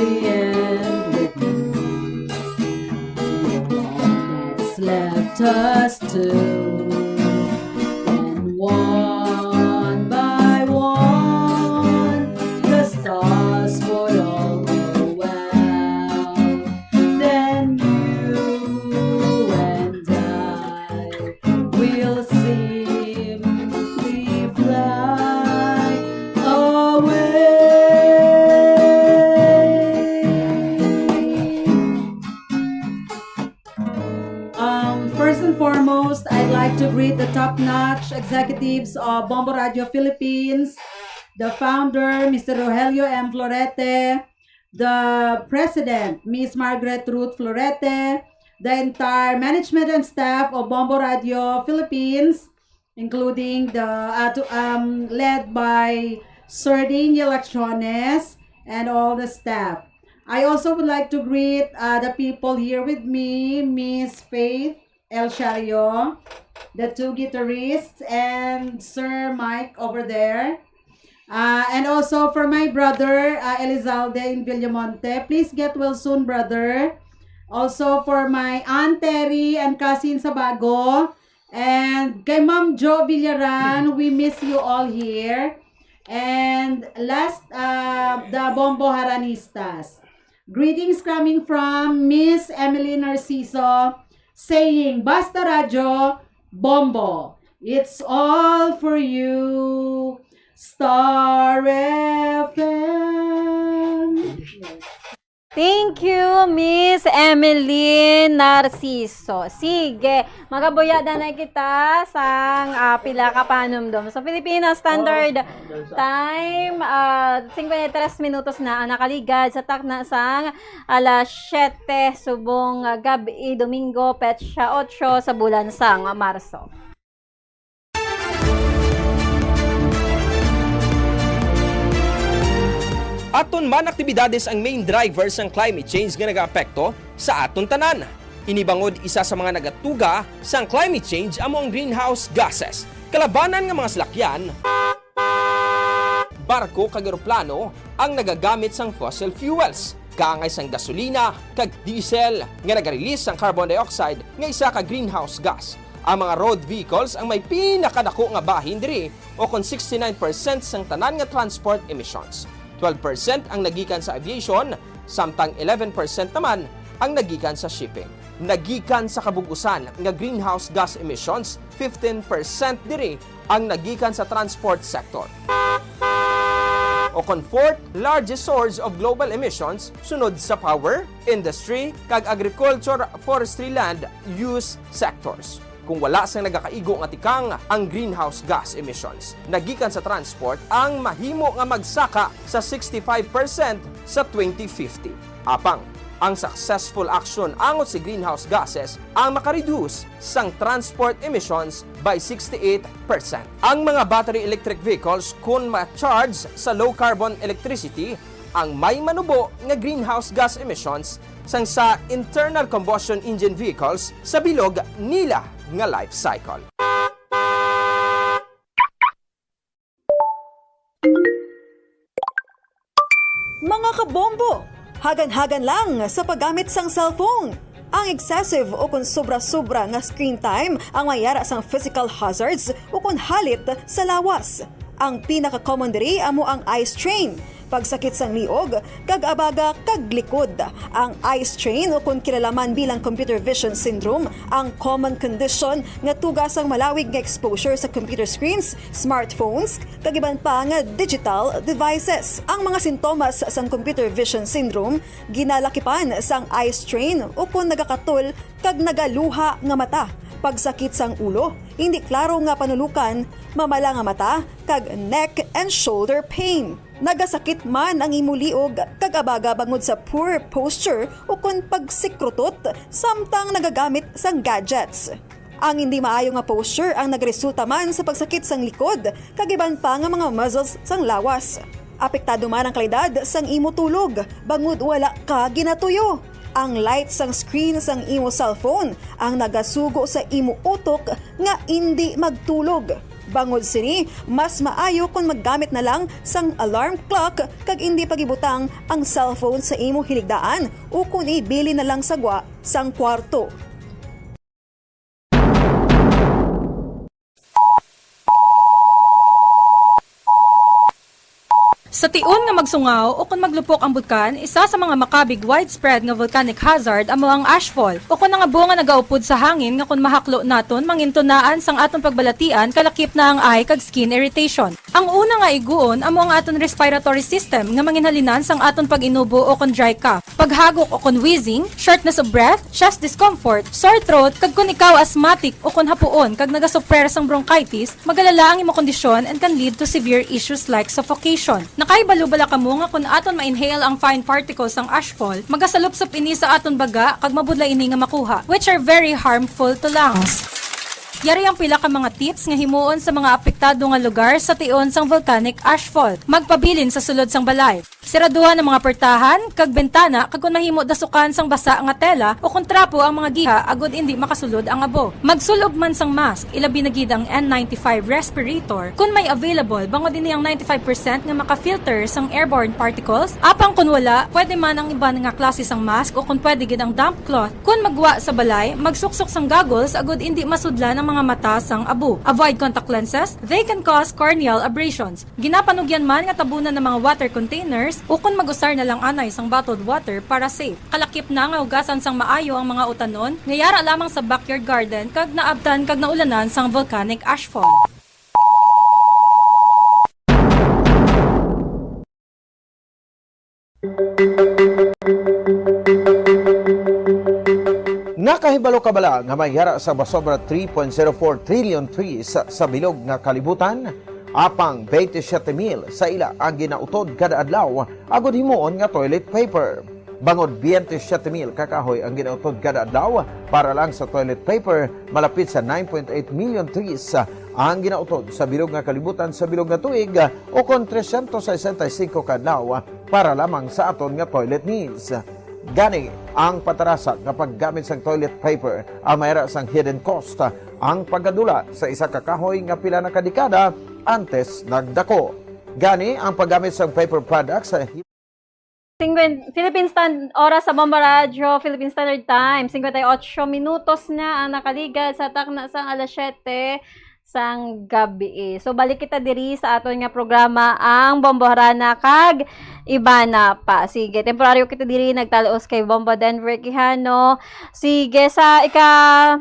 the end with you. That's left us two. And one by one, the stars would all go out. Then you and I will simply fly away. Um, first and foremost, I'd like to greet the top-notch executives of Bombo Radio Philippines, the founder, Mister Rogelio M. Florete, the president, Miss Margaret Ruth Florete, the entire management and staff of Bombo Radio Philippines, including the, uh, to, um, led by Sir Daniel Acciones and all the staff. I also would like to greet, uh, the people here with me, Miss Faith El Shario, the two guitarists, and Sir Mike over there. Uh, and also for my brother, uh, Elizalde in Villamonte, please get well soon, brother. Also for my Aunt Terry and cousin Sabago, and kay Ma'am Jo Villaran, we miss you all here. And last, uh, the Bombo Haranistas. Greetings coming from Miss Emily Narciso, saying, "Basta Radyo, Bombo. It's all for you, Star F M." Thank you, Miss Emily Narciso. Sige, magabuya na na kita sang, ah, pila ka panumdom. Sa Filipino Standard Time, ah, cincuenta y tres minutos na ang nakaligad sa takna sang alas siyete subong, ah, gab-i, Domingo, petsa otso sa bulan sang Marso. Aton man aktibidades ang main driver sang climate change nga nagaapekto sa aton tanan. Ini bangod isa sa mga nagatuga sang climate change amo ang greenhouse gases. Kalabanan nga mga salakyan, barko kag eroplano ang nagagamit sang fossil fuels, kaangay sang gasolina kag diesel nga naga-release sang carbon dioxide nga isa ka greenhouse gas. Ang mga road vehicles ang may pinakadako nga bahin diri, o kon sixty-nine percent sang tanan nga transport emissions. Twelve percent ang nagikan sa aviation, samtang eleven percent naman ang nagikan sa shipping. Nagikan sa kabug-usan nga greenhouse gas emissions, fifteen percent diri ang nagikan sa transport sector. O kon fourth largest source of global emissions, sunod sa power, industry, kag agriculture, forestry, land use sectors. Kung wala sang nagakaigo nga tikang ang greenhouse gas emissions, nagikan sa transport ang mahimo nga magsaka sa sixty-five percent sa twenty fifty. Apang, ang successful action angot sa greenhouse gases ang makareduce sang transport emissions by sixty-eight percent. Ang mga battery electric vehicles, kon ma-charge sa low carbon electricity, ang may manubo nga greenhouse gas emissions sang sa internal combustion engine vehicles sa bilog nila nga life cycle. Mga kabombo, hagan-hagan lang sa paggamit sang cellphone. Ang excessive o kon sobra-sobra nga screen time ang mayara sang physical hazards o kon halit sa lawas. Ang pinaka-common diri amo ang eye strain, pagsakit sang liog, kag abaga kag likod. Ang eye strain, o kon kilala man bilang computer vision syndrome, ang common condition nga tuga sang malawig nga exposure sa computer screens, smartphones, kag iban pa nga digital devices. Ang mga sintomas sang computer vision syndrome ginalakipan sang eye strain, o kon nagakatol kag nagaluha nga mata, pagsakit sang ulo, hindi klaro nga panulukan, mamala nga mata, kag neck and shoulder pain. Nagasakit man ang imo liog kag abaga bangod sa poor posture o kon pagsikrutot samtang nagagamit sang gadgets. Ang hindi maayo nga posture ang nagresulta man sa pagsakit sang likod kag iban pa nga mga muscles sang lawas. Apektado man ang kalidad sang imo tulog bangod wala ka ginatuyo. Ang light sang screen sang imo cellphone ang nagasugo sa imo utok nga indi magtulog. Bangod sini, mas maayo kon maggamit na lang sang alarm clock kag indi pagibutang ang cellphone sa imo hiligdaan ukon ibilin na lang sa gwa sang kwarto. Sa tion nga magsungaw o kon maglupok ang butkan, isa sa mga makabig widespread nga volcanic hazard amo ang ashfall o kon ang abo nga nagaupod sa hangin nga kon mahaklo naton mangin tunaan sang aton pagbalatian kalakip na ang eye kag skin irritation. Ang una nga iguon amo ang aton respiratory system nga manginhalinan sang aton pag-inubo o kon dry cough, paghagok o kon wheezing, shortness of breath, chest discomfort, sore throat, kag kon ikaw asthmatic o kon hapuon kag nagasufrer sang bronchitis, magalala ang imo kondisyon and can lead to severe issues like suffocation. Nakaibalo bala kamo nga kon aton ma-inhale ang fine particles sang ashfall, magasalupsop ini sa aton baga kag mabudlay ini nga makuha, which are very harmful to lungs. Yari ang pila ka mga tips nga himuon sa mga apektado nga lugar sa tion sang volcanic ashfall. Magpabilin sa sulod sang balay. Siraduhan ang mga portahan kag bintana, kag kon mahimo, dasukan sang basa nga tela o kon trapo ang mga giha agod indi makasulod ang abo. Magsul-ob man sang mask, ilabi na gid ang N ninety-five respirator kon may available, bangod ini ang ninety-five percent nga maka-filter sang airborne particles. Apang kon wala, pwede man ang iban nga klase sang mask o kon pwede gid ang damp cloth. Kon maggwa sa balay, magsuksok sang goggles agod indi masudlan ang mga mata sang abo. Avoid contact lenses, they can cause corneal abrasions. Ginapanugyan man nga tabunan ang mga water containers ukon mag-usar na lang anay sang bottled water para safe. Kalakip na nga hugasan sang maayo ang mga utanon nga yara lamang sa backyard garden kag naabtan kag naulanan sang volcanic ashfall. Nakahibalo ka bala nga may yara sa masobra three point zero four trillion trees sa, sa bilog nga kalibutan? Apang twenty-seven mil sa ila ang ginautod kada adlaw agud himuon nga toilet paper. Bangod twenty-seven mil ka kahoy ang ginautod kada adlaw para lang sa toilet paper, malapit sa nine point eight million trees ang ginautod sa bilog nga kalibutan sa bilog nga tuig, o kon trescientos sesenta y cinco ka adlaw para lamang sa aton nga toilet needs. Gani, ang patarasa nga paggamit sang toilet paper ang mayra sang hidden cost, ang pagkadula sa isa ka kahoy nga pila na ka dekada antes nagdako. Gani, ang paggamit sang paper products sa Singkwen-, Philippine Stand-, oras sa Bombo Radyo, Philippine Standard Time, cincuenta y ocho minutos na ang nakaligad sa takna sang alas siyete sang gabi. So, balik kita diri sa aton nga programa, ang Bombo Harana kag Iba na pa. Sige, temporaryo kita diri nagtalos kay Bombo Denver Quijano. Sige, sa ika-,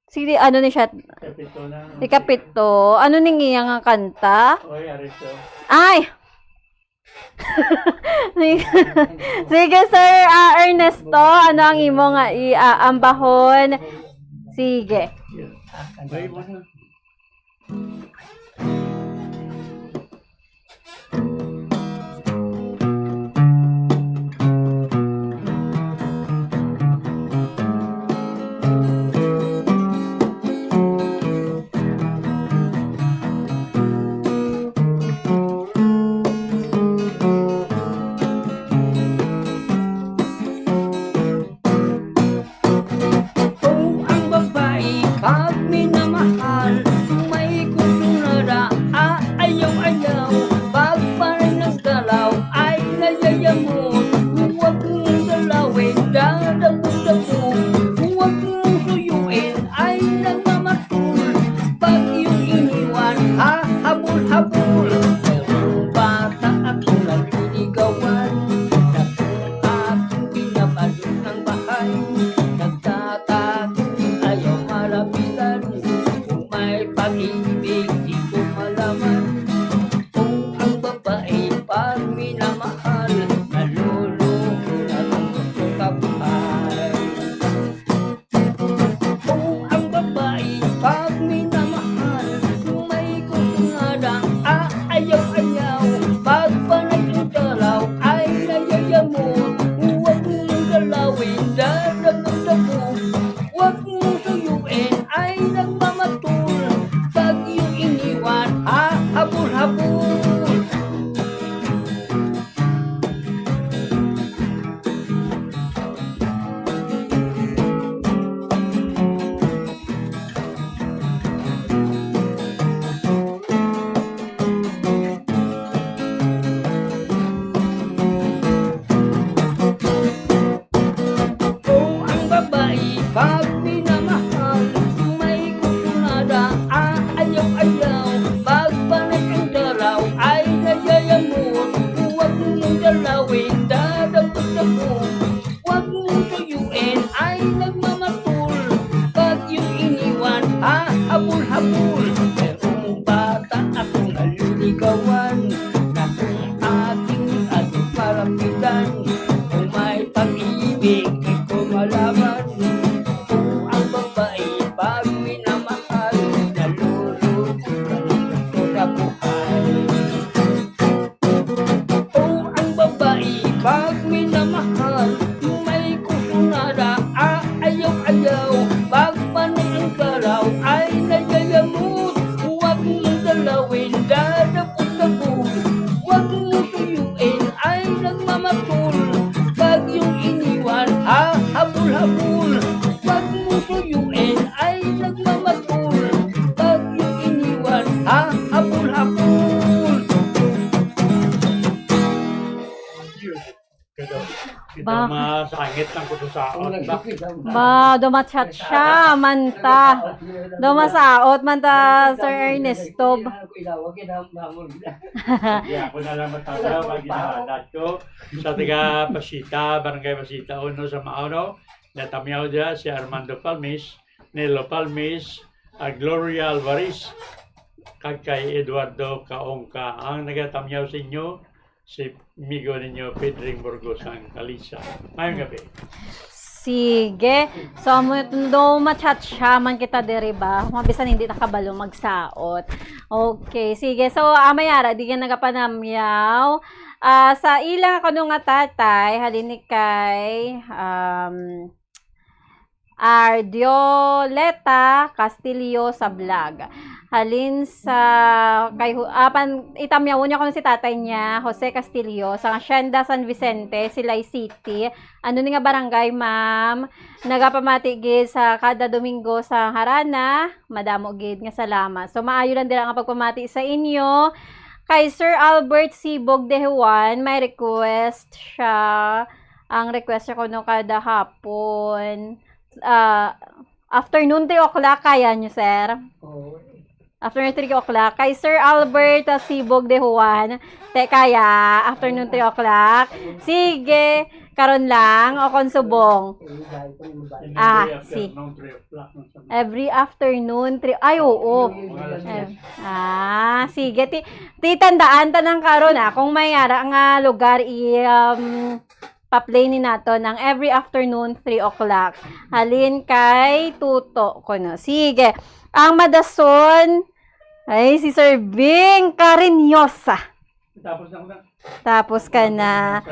sige, ano ni siya? Ikapito na. Ikapito. Ano ning iya nga kanta? Oy, Aristo. Ay! Sige, Sir, ah, Ernesto, ano ang imo nga i-, ah, ambahon? Sige. O ang babae, pag minamahal, Ito, ito, masangit lang ko sa saot ba? Ba, dumatchat siya, man ta. Dumasaot man ta, Sir Ernesto. Di ako na lang matataw pag ginahalat ko. Sa taga Pasita, Barangay Pasita, uno sa Mauro, natamyaw dya si Armando Palmis, Nelo Palmis, ah, Gloria Alvarez, kag kay Eduardo Kaongka. Ang nagatamyaw sa inyo, si amigo ninyo, Pedring Burgos, ang Kalisa. Mayong gabi. Sige. So, amo ito, do machat siya man kita diri ba? Mabisan hindi nakabalo magsaot. Okay, sige. So, ah, may ara, di ka nagapanamyaw. Ah, sa ilang ako nung nga tatay, halin ni kay, um, Ardioleta Castillo sa vlog. Halin sa kay Hu-, ah, pan-, itamyawon niya kuno si tatay niya, Jose Castillo, sa Hacienda San Vicente, Silay City. Ano ni nga barangay, ma'am? Nagapamati gid sa kada Domingo sa harana. Madamo gid nga salamat. So, maayo lang dira nga pagpamati sa inyo. Kay Sir Albert Sibog de Juan, may request siya. Ang request ko no kada hapon, ah, afternoon three o'clock, kaya nyo, sir? Oo. Afternoon three o'clock. Kay Sir Albert, ah, Sibog de Juan, te, kaya, afternoon three o'clock. Sige, karon lang, o kon subong. Ah, si. Every afternoon, three, ay, oo. Mga alas Eh, diyes. Ah, sige. Ti, ti tandaan ta nang karon, ah, kung may ara nga lugar, i, um, pa-play ni nato ng every afternoon, three o'clock. Halin kay Tuto ko, no? Sige. Ang madason, ay, si Sir Bing Cariniosa. Tapos na ko na. Tapos ka na.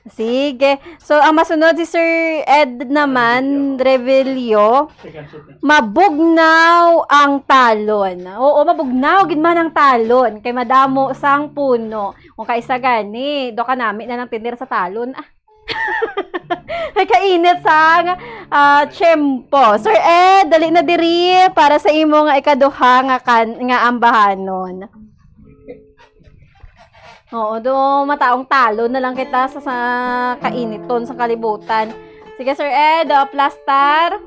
Sige. So, ang masunod si Sir Ed naman, Revelio. Second set na. Mabugnaw ang talon. Oo, mabugnaw gid man ang talon. Kay madamo sang puno. Kung kaisa gani, do ka nami na lang tinir sa talon. Ah. Ay, kainit sang, ah, tiyempo. Sir Ed, dali na diri para sa imo nga ikaduha nga kan-, nga ambahanon. Oo, do mataong talon na lang kita sa, sa kainiton sa kalibutan. Sige, Sir Ed, oh, plastar.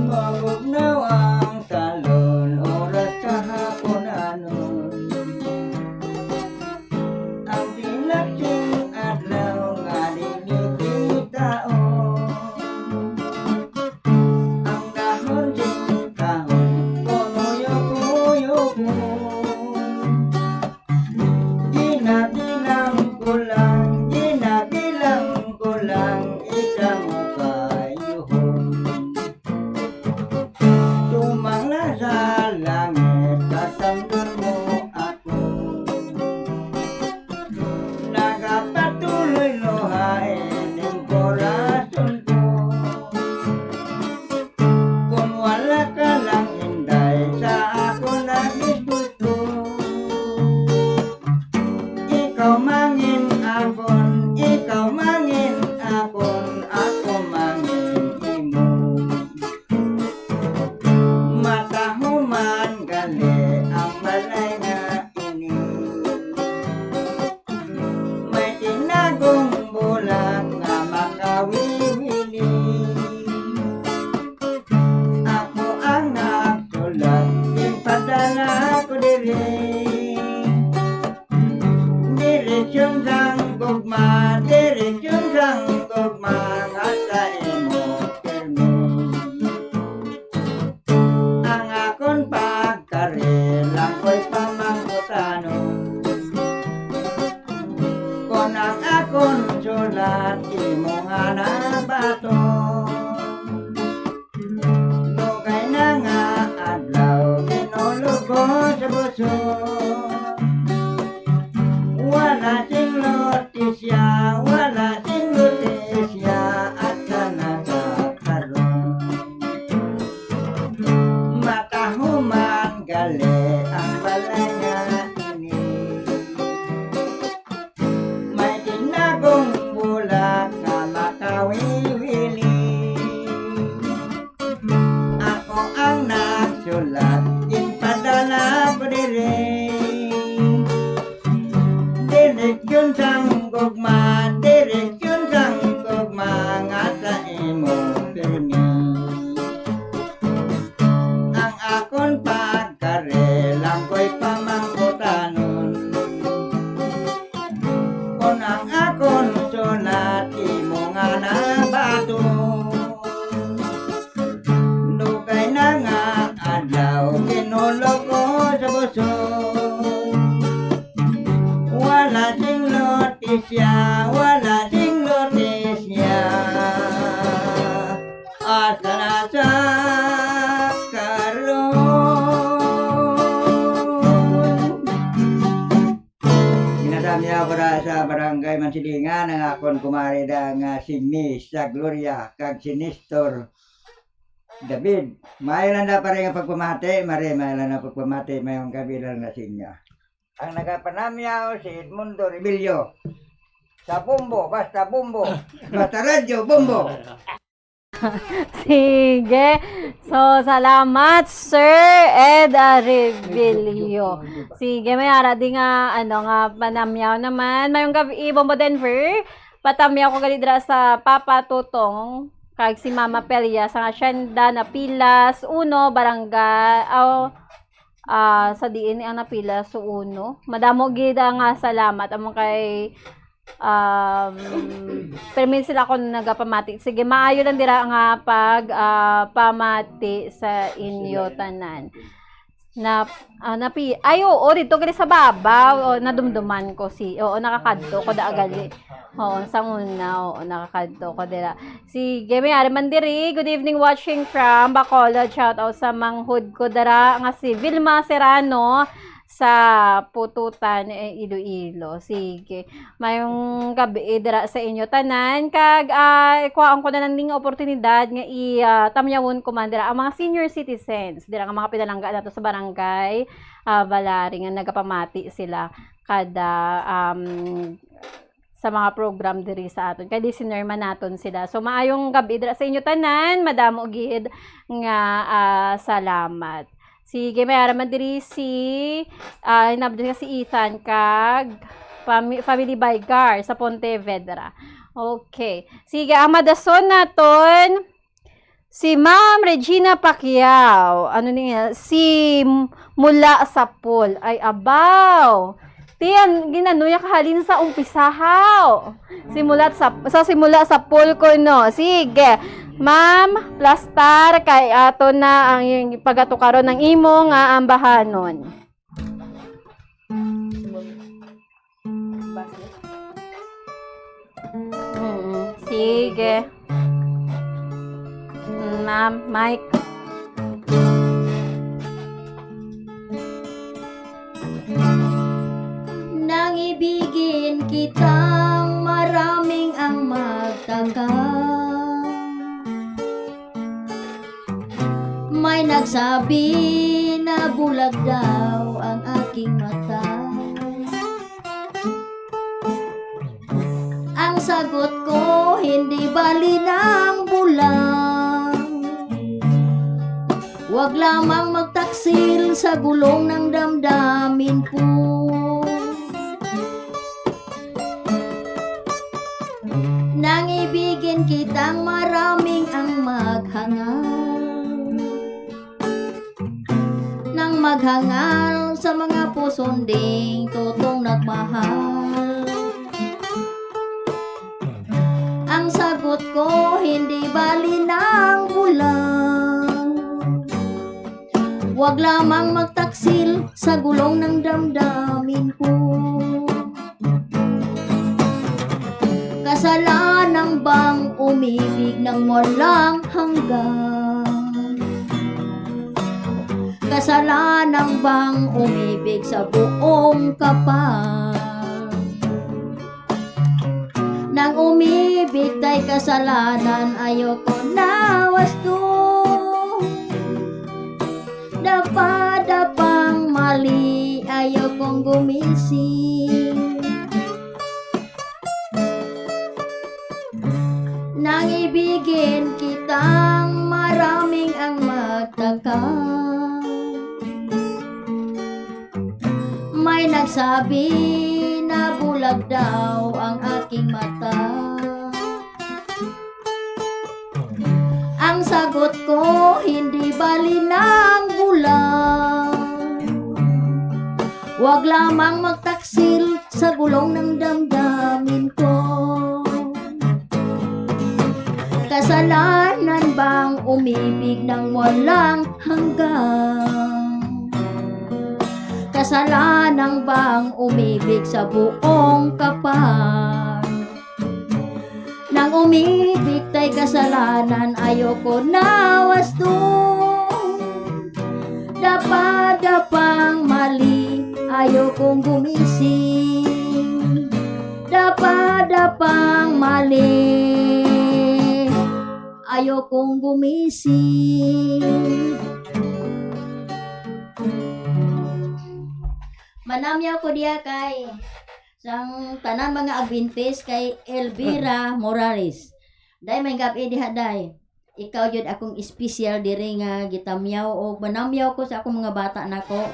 Mabugnaw ang talon, oras kahapon anon. Ang dilaksing adlaw nga dinikitaon. Ang dahon sing kahoy, kumuyo-kuyo ko. Ginabilang ko lang, ginabilang ko lang, ikaw mo kayuhon. Tumang na sa langit, katamnan mo ako. Nagapatuloy luha ining korason ko. Kung wala ka lang, Inday, sa ako nagdisgusto. Ikaw mangin akon, ikaw mangin akon, ako mangin imo. Matahuman gali ang balay nga ini. May tinagong bulag nga makawiwili. Ako ang nagsulat, ginpadala ko diri. Direksyon sang gugma, direksyon sang gugma, nga sa imo pirmi. Ang akon pagkari lang ko'y pamangkutanon. Kon ang akon sulat imo nga nabaton. Dugay na nga adlaw, ginulog ko sa busog. Wala sing notisya, wala sing notisya, at sana sa karon. Matahuman gali ang balay nga ini. May tinagong Ang akon sulat imo nga nabaton. Dugay na nga adlaw kinulog ko sa busog. Wala sing notisya, wala sing notisya. Hasta na sa karon. Ginadamya ko na sa barangay Mansilingan ang akon kumare da nga si Miss sa Gloria kag si Nestor David. Maayo lang na pare nga pagpamati, mare, maayo lang na pagpamati, mayong gabi lang na sa inyo. Ang nagapanamyaw si Edmundo Rebello. Sa Bombo, basta Bombo. Basta radyo, Bombo. Sige. So, salamat, Sir Ed, ah, Rebello. Sige, may ara di nga, ano, nga panamyaw naman. Mayong gabi, Bombo Denver. Patamyaw ko gali dira sa Papa Tutong kag si Mama Pelia sa Hacienda Napilas uno, Barangay, aw, ah, sa diin ni ang Napilas uno. Madamo gid ang, ah, salamat among kay, um, permi sila kon nagapamati. Sige, maayo lang dira nga pag, ah, pamati sa inyo tanan. Na, ah, napi-, ay, oo, dito gali sa babaw. Oo, nadumduman ko si, oo, nakakadto ko da gali. Oo, sa una, oo, nakakadto ko dira. Sige, may ari man diri. Good evening, watching from Bacolod. Shout out sa manghod ko dira nga si Vilma Serrano sa Pututan, eh, Iloilo. Sige. Mayong gabi, eh, dira sa inyo tanan. Kag, ah, ikuhaan ko na lang ning oportunidad nga i, ah, tamyawon ko man dira ang mga senior citizens, dira nga mga pinalangga nato sa barangay, ah, Balari, nga nagapamati sila kada, um, sa mga program diri sa aton. Kay listener man naton sila. So, maayong gabi dira sa inyo tanan. Madamo gid nga, ah, salamat. Sige, may ara man diri si, ah, hinabdon nga si Ethan kag fami-, family by Gar sa Pontevedra. Okay. Sige, ang madason naton, si Ma'am Regina Pacquiao. Ano niya? Si M-, Mula sa Pool. Ay, abaw. Ti, an-, ginano niya kahalin sa umpisa, haw? Simula sa, sa simula sa pool ko, no? Sige. Ma'am, plastar, kay ato na ang pagatukaron ng imo nga ambahanon. Mm, sige. Ma'am, Mike. Nang ibigin kitang maraming ang magtaka. May nagsabi na bulag daw ang aking mata. Ang sagot ko, hindi bali na ang bulang. Wag lamang magtaksil sa gulong ng damdamin ko. Nang ibigin kitang maraming ang maghangal. Nang maghangal sa mga pusunding totong nagmahal. Ang sagot ko, hindi bali na ang bulang. Wag lamang magtaksil sa gulong ng damdamin ko. Kasalanan bang umibig ng walang hanggan? Kasalanan bang umibig sa buong kapal? Nang umibig tay kasalanan, ayoko na wasto. Dapadapang mali, ayokong gumising. Nang ibigin kitang maraming ang magtaka. May nagsabi na bulag daw ang aking mata. Ang sagot ko, hindi bali na ang bulag. Wag lamang magtaksil sa gulong ng damdamin ko. Kasalanan bang umibig ng walang hanggan? Kasalanan bang umibig sa buong kapal? Nang umibig tay kasalanan, ayoko na wasto. Dapat-dapang mali, ayokong gumising. Dapat-dapang mali, ayokong gumising. Manamyaw ko diya kay sang tanan mga Adventist kay Elvira Morales. Day, may gabi diha, day. Ikaw jud akong espesyal diri nga gitamyaw o manamyaw ko sa akong mga bata nako.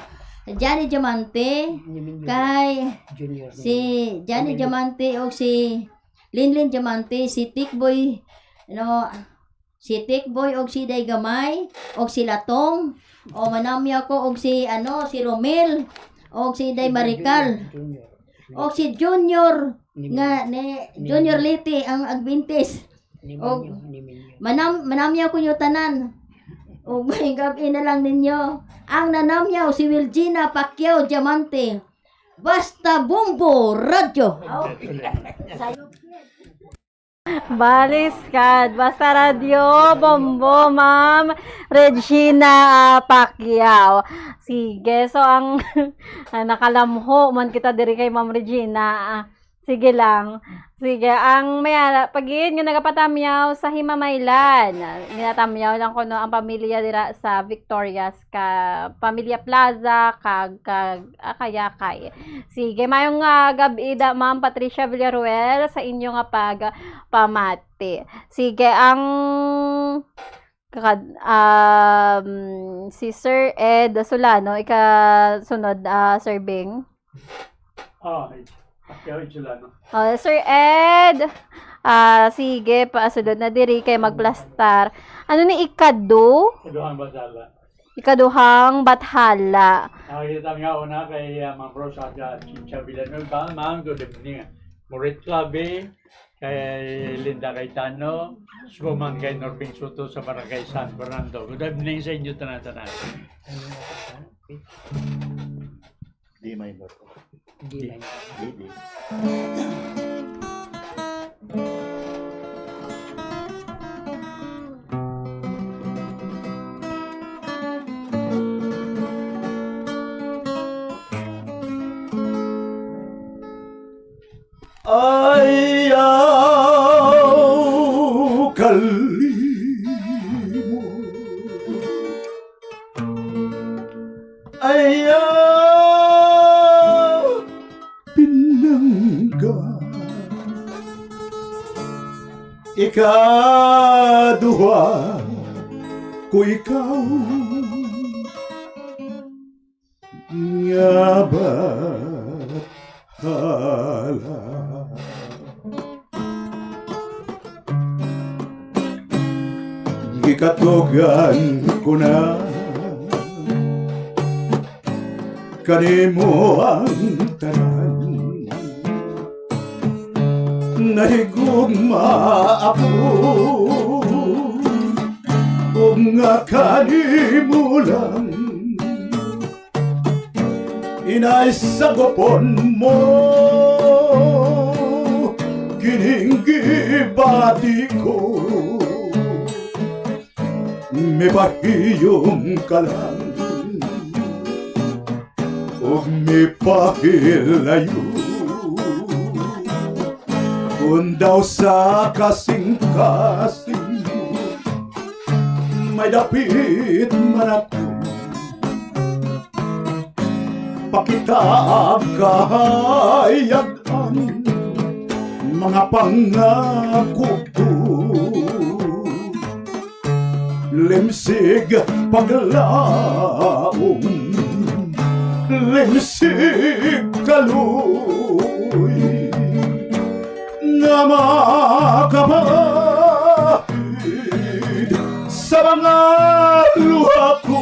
Johnny Diamante, Ni Minyo. Kay Junior si Minyo. Johnny Minyo. Diamante o si Linlin Diamante, si Tikboy, no, si Tikboy og si Day Gamay og si Latong. O manamyaw ko og si, ano, si Romel og si Day Marical. Junior. Og si Junior Ni nga ni Ni Junior Liti ang Adventist. Ni Og Minyo, ni Minyo. Manam-, manamyaw ko nyo tanan. Og may gabi na lang ninyo. Ang nanamyaw si Wilgina Pacquiao Diamante. Basta Bombo Radyo. Baliskad. Basta Radyo Bombo, Ma'am Regina, ah, Pacquiao. Sige, so ang, ah, nakalamho man kita diri kay Ma'am Regina. Ah, sige lang. Sige, ang may ara, pagid nga nagapatamyaw sa Himamaylan. Ginatamyaw lang kuno ang pamilya dira sa Victorias ka Pamilya Plaza, kag, kag, ah, Kayakay. Sige, mayong, ah, gab-i da, Ma'am Patricia Villaruel, sa inyo nga pagpamati. Sige, ang kakad-, um, si Sir Ed Solano, ikasunod, ah, Sir Bing. Oh, Pacquiao Insulano. Oh, Sir Ed. Ah, sige, pasulod na diri kay magplastar. Ano ni ikadu? Kaduhang bathala. Ikaduhang bathala. Ah, kita nga una kay, ah, Ma'am Rose at, ah, Cynthia Villanueva. Ma'am, good evening. Morit Clave, kay Linda Cayetano, suman kay Norbing Soto sa Barangay San Fernando. Good evening sa inyo tanan-tanan. D minor. D minor. D, D. Ayaw kalimot. Ayaw pinangga. Ikaduha ko ikaw nga bathala. Gikatugan ko na kanimo ang tanan. Nahigugma ako ug nga kanimo lang. Inay sagupon mo kining gibati ko. Mipahiyom ka lang ug mipahilayo. Kon daw sa kasing-kasing mo may dapit man ako, pakita ang kahayag-an, mga pangako ko. Limsig paglaom, limsig kaluoy, nga makapahid sa mga luha ko.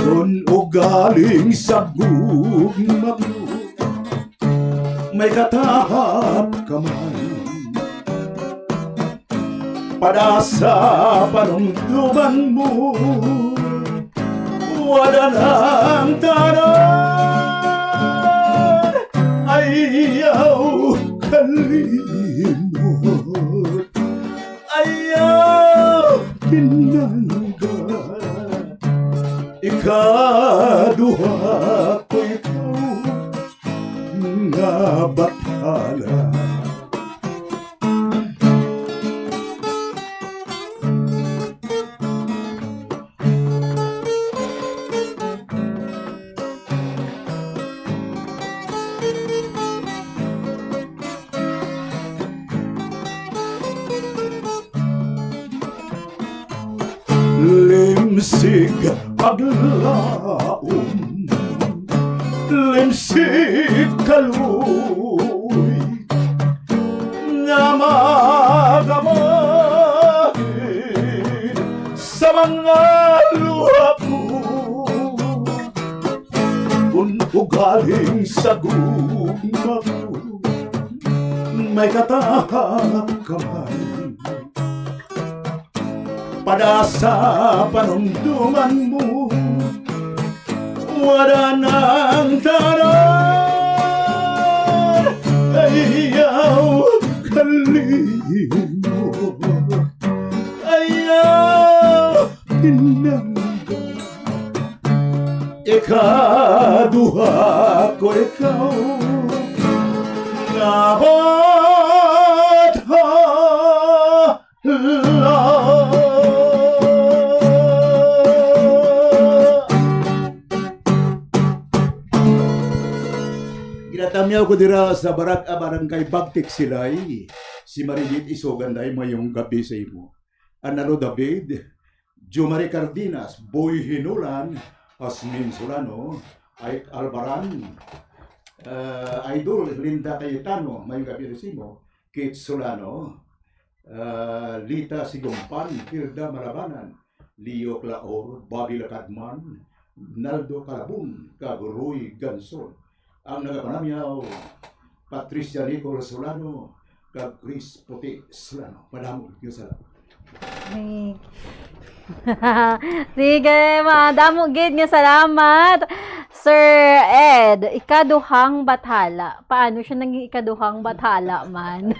Kon ugali Ing sagog maglo, may katahap ka man. Pada sa panumduman mo, wala nang tanan. Ayaw kalimot, ayaw pinangga. Ikaduha ko ikaw nga bathala. Limsig paglaom, limsig kaluoy, nga magamahid sa mga luha ko. Kun ugaling sa gugma ko, may katahap ka man. Pada sa panumduman mo, wala nang tanan. Ayaw kalimot, ayaw pinangga. Ikaduha ko ikaw nga bathala. Ginatamyaw ko dira sa barag-, ah, barangay Bagtik Silay, si Marie Jade Isoganday, mayong gab-i sa imo. Analo David, Jomari Cardenas, Boy Hinulan, Asmin Solano, Ike Albaran, ah, Idol Linda Cayetano, mayong gab-i sa imo, Kate Solano, ah, Lita Sigumpan, Hilda Malabanan, Leo Claor, Bobby Lacadman, Naldo Calabon, kag Roy Ganson. Ang nagapanamyaw, Patricia Nicole Solano, kag Chris Puti Solano. Madamo gid nga salamat. Thank Sige, madamo gid nga salamat, Sir Ed. Ikaduhang bathala. Paano siya naging ikaduhang bathala man?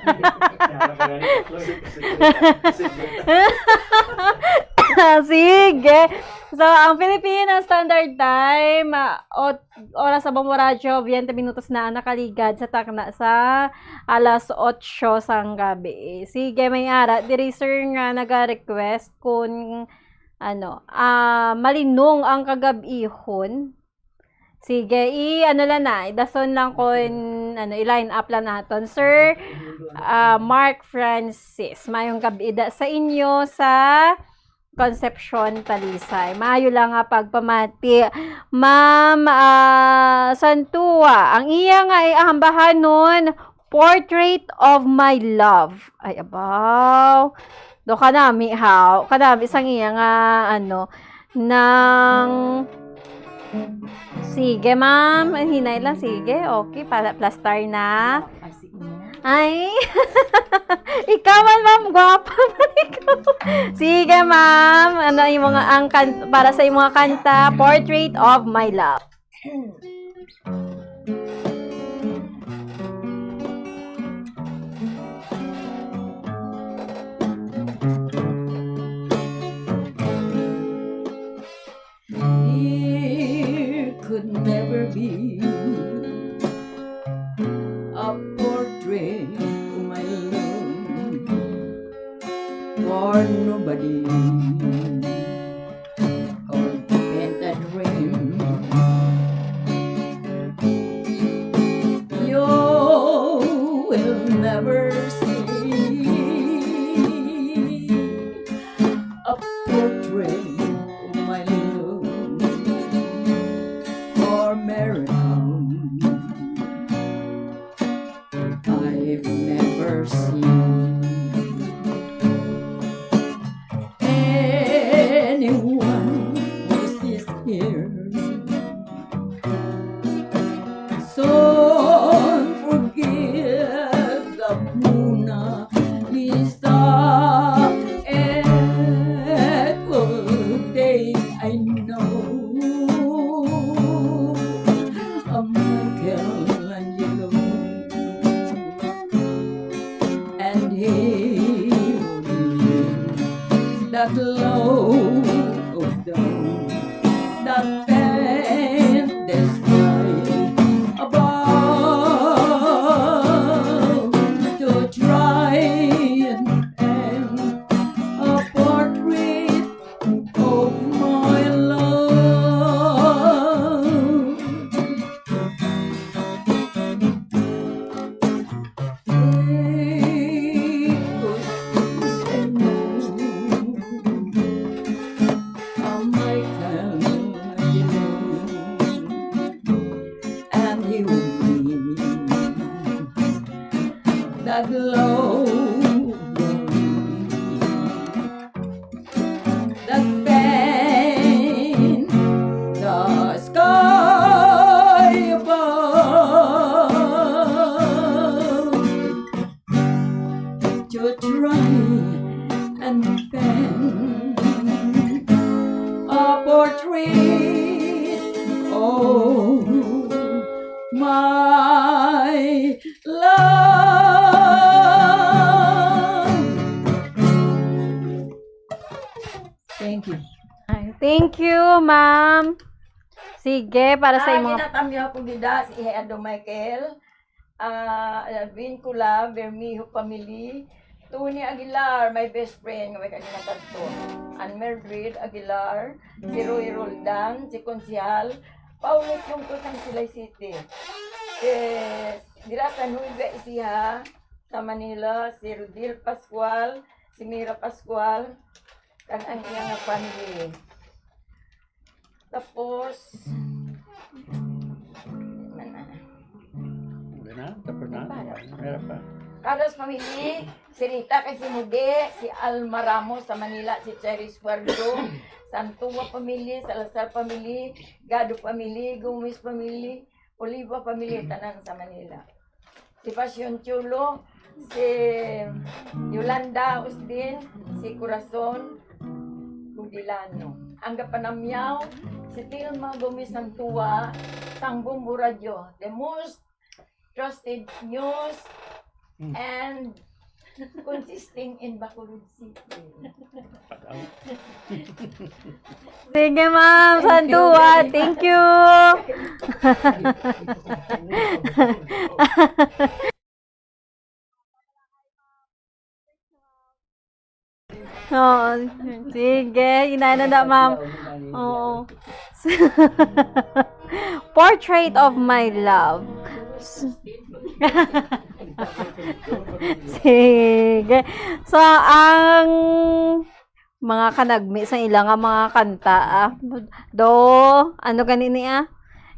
Sige. So, ang Philippine Standard Time, ah, ot-, oras sa Bombo Radyo, twenty minutos na ang nakaligad sa takna sa alas otso sang gabi. Sige, may ara diri, sir, nga naga-request kung, ano, ah, malinong ang kagab-ihon. Sige, i-, ano lang na, idason lang kung, ano, i-line up lang naton. Sir, ah, Mark Francis, mayong gab-i da sa inyo sa Concepcion, Talisay. Maayo lang nga pagpamati. Ma'am, ah, Santua, ang iya nga iambahanon, Portrait of My Love. Ay, abaw. Do kanami, haw. Kanami sang iya nga, ano, nang, sige, ma'am. Hinay lang, sige. Okay, para plastar na. Ay. Ikaw man, ma'am. Gwapa man ikaw. Sige, ma'am. Ano yung mga, ang kan-, para sa imong mga kanta, Portrait of My Love. There could never be a portrait of my love for nobody. Or paint a dream. You will never see a portrait of my love or America. I've never seen anyone who is here. The glow of dawn that paint the sky above to try and paint a portrait of my love. And you, the glow that paint the sky above to try and paint a portrait of my love. Thank you. Ay, thank you, ma'am. Sige, para sa Ah, imo. Ginatamyaw ko gid si Edo Michael, ah, Alvin Cula, Bermejo family, Tony Aguilar, my best friend, nga may kaginatagto. Ann Mildred Aguilar, si Roy Roldan, si Konsehal, Paulo Tiungco sang Silay City. Si Dira sa Nueva Ecija, sa Manila, si Rodil Pascual, si Mira Pascual, kag ang iya nga family. Tapos, man na. Wala na? Tapos na? Para. Meron pa. Carlos family, si Rita kag si Mude, si Alma Ramos sa Manila, si Cherry Esfuerzo, Santua family, Salazar family, Gado family, Gomez family, Oliva family, tanan sa Manila. Si Passion Chulo, si Yolanda Usdin, si Corazon Budilano. Ang gapanamyaw, si Tilma Gomez Santua, sang Bombo Radio, the most trusted news and consisting in Bacolod City. Sige, ma'am. Santua. Thank you. Oo. Sige. Inana na, ma'am. Oo. Portrait of my love. Sige. So, ang mga kanagmi sa ila nga mga kanta, ah. Do, ano gani ni, ah?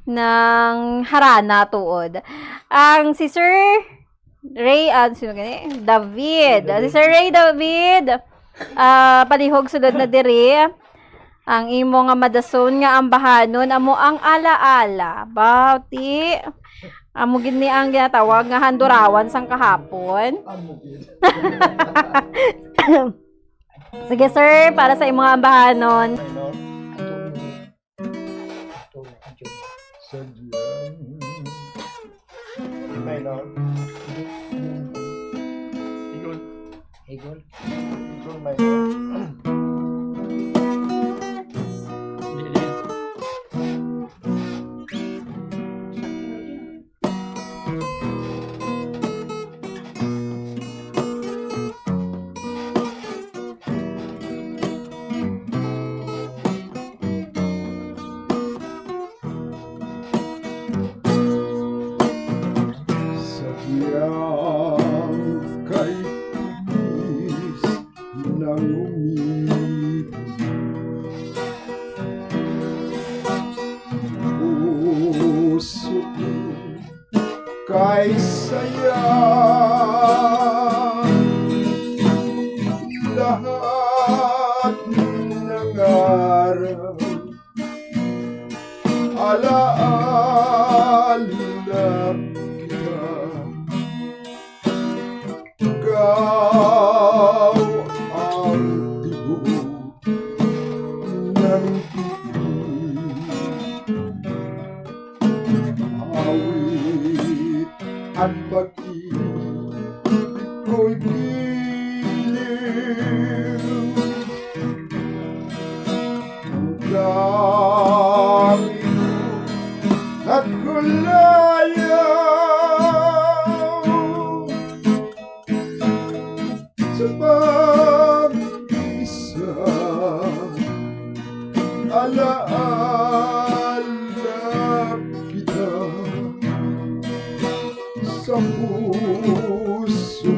Nang harana tuod. Ang si Sir Ray, ah, sino gani? David. Ah, si Sir Ray David, ah, palihog sulod na diri. Ang imo nga madason nga ambahanon amo ang alaala. Bawti. Amo gid ni ang ginatawag nga handurawan sang kahapon. Sige, sir, para sa imong ambahanon. Minor. Sa Diyan. Minor. Igol. Igol. Igol minor. Sa biyang kay Iblis nangumibig. Puso ko kay saya lahat nangarap. Alaala kita. Ikaw ang tibok ng bituin. Awit at pag-ibig ko'y giliw. Dami at kulayaw sa pag-isa, alaala kita sa puso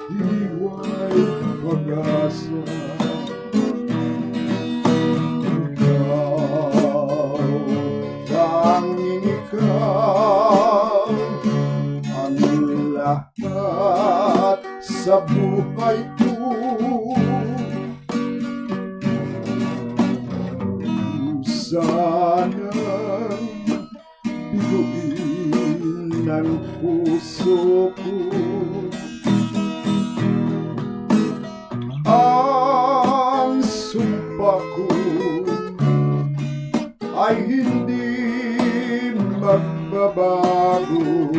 ko'y diway pag-asa. Ikaw, tanging ikaw, ang lahat sa buhay ko. Sanang biguin ang puso ko. Ang sumpa ko ay hindi magbabago.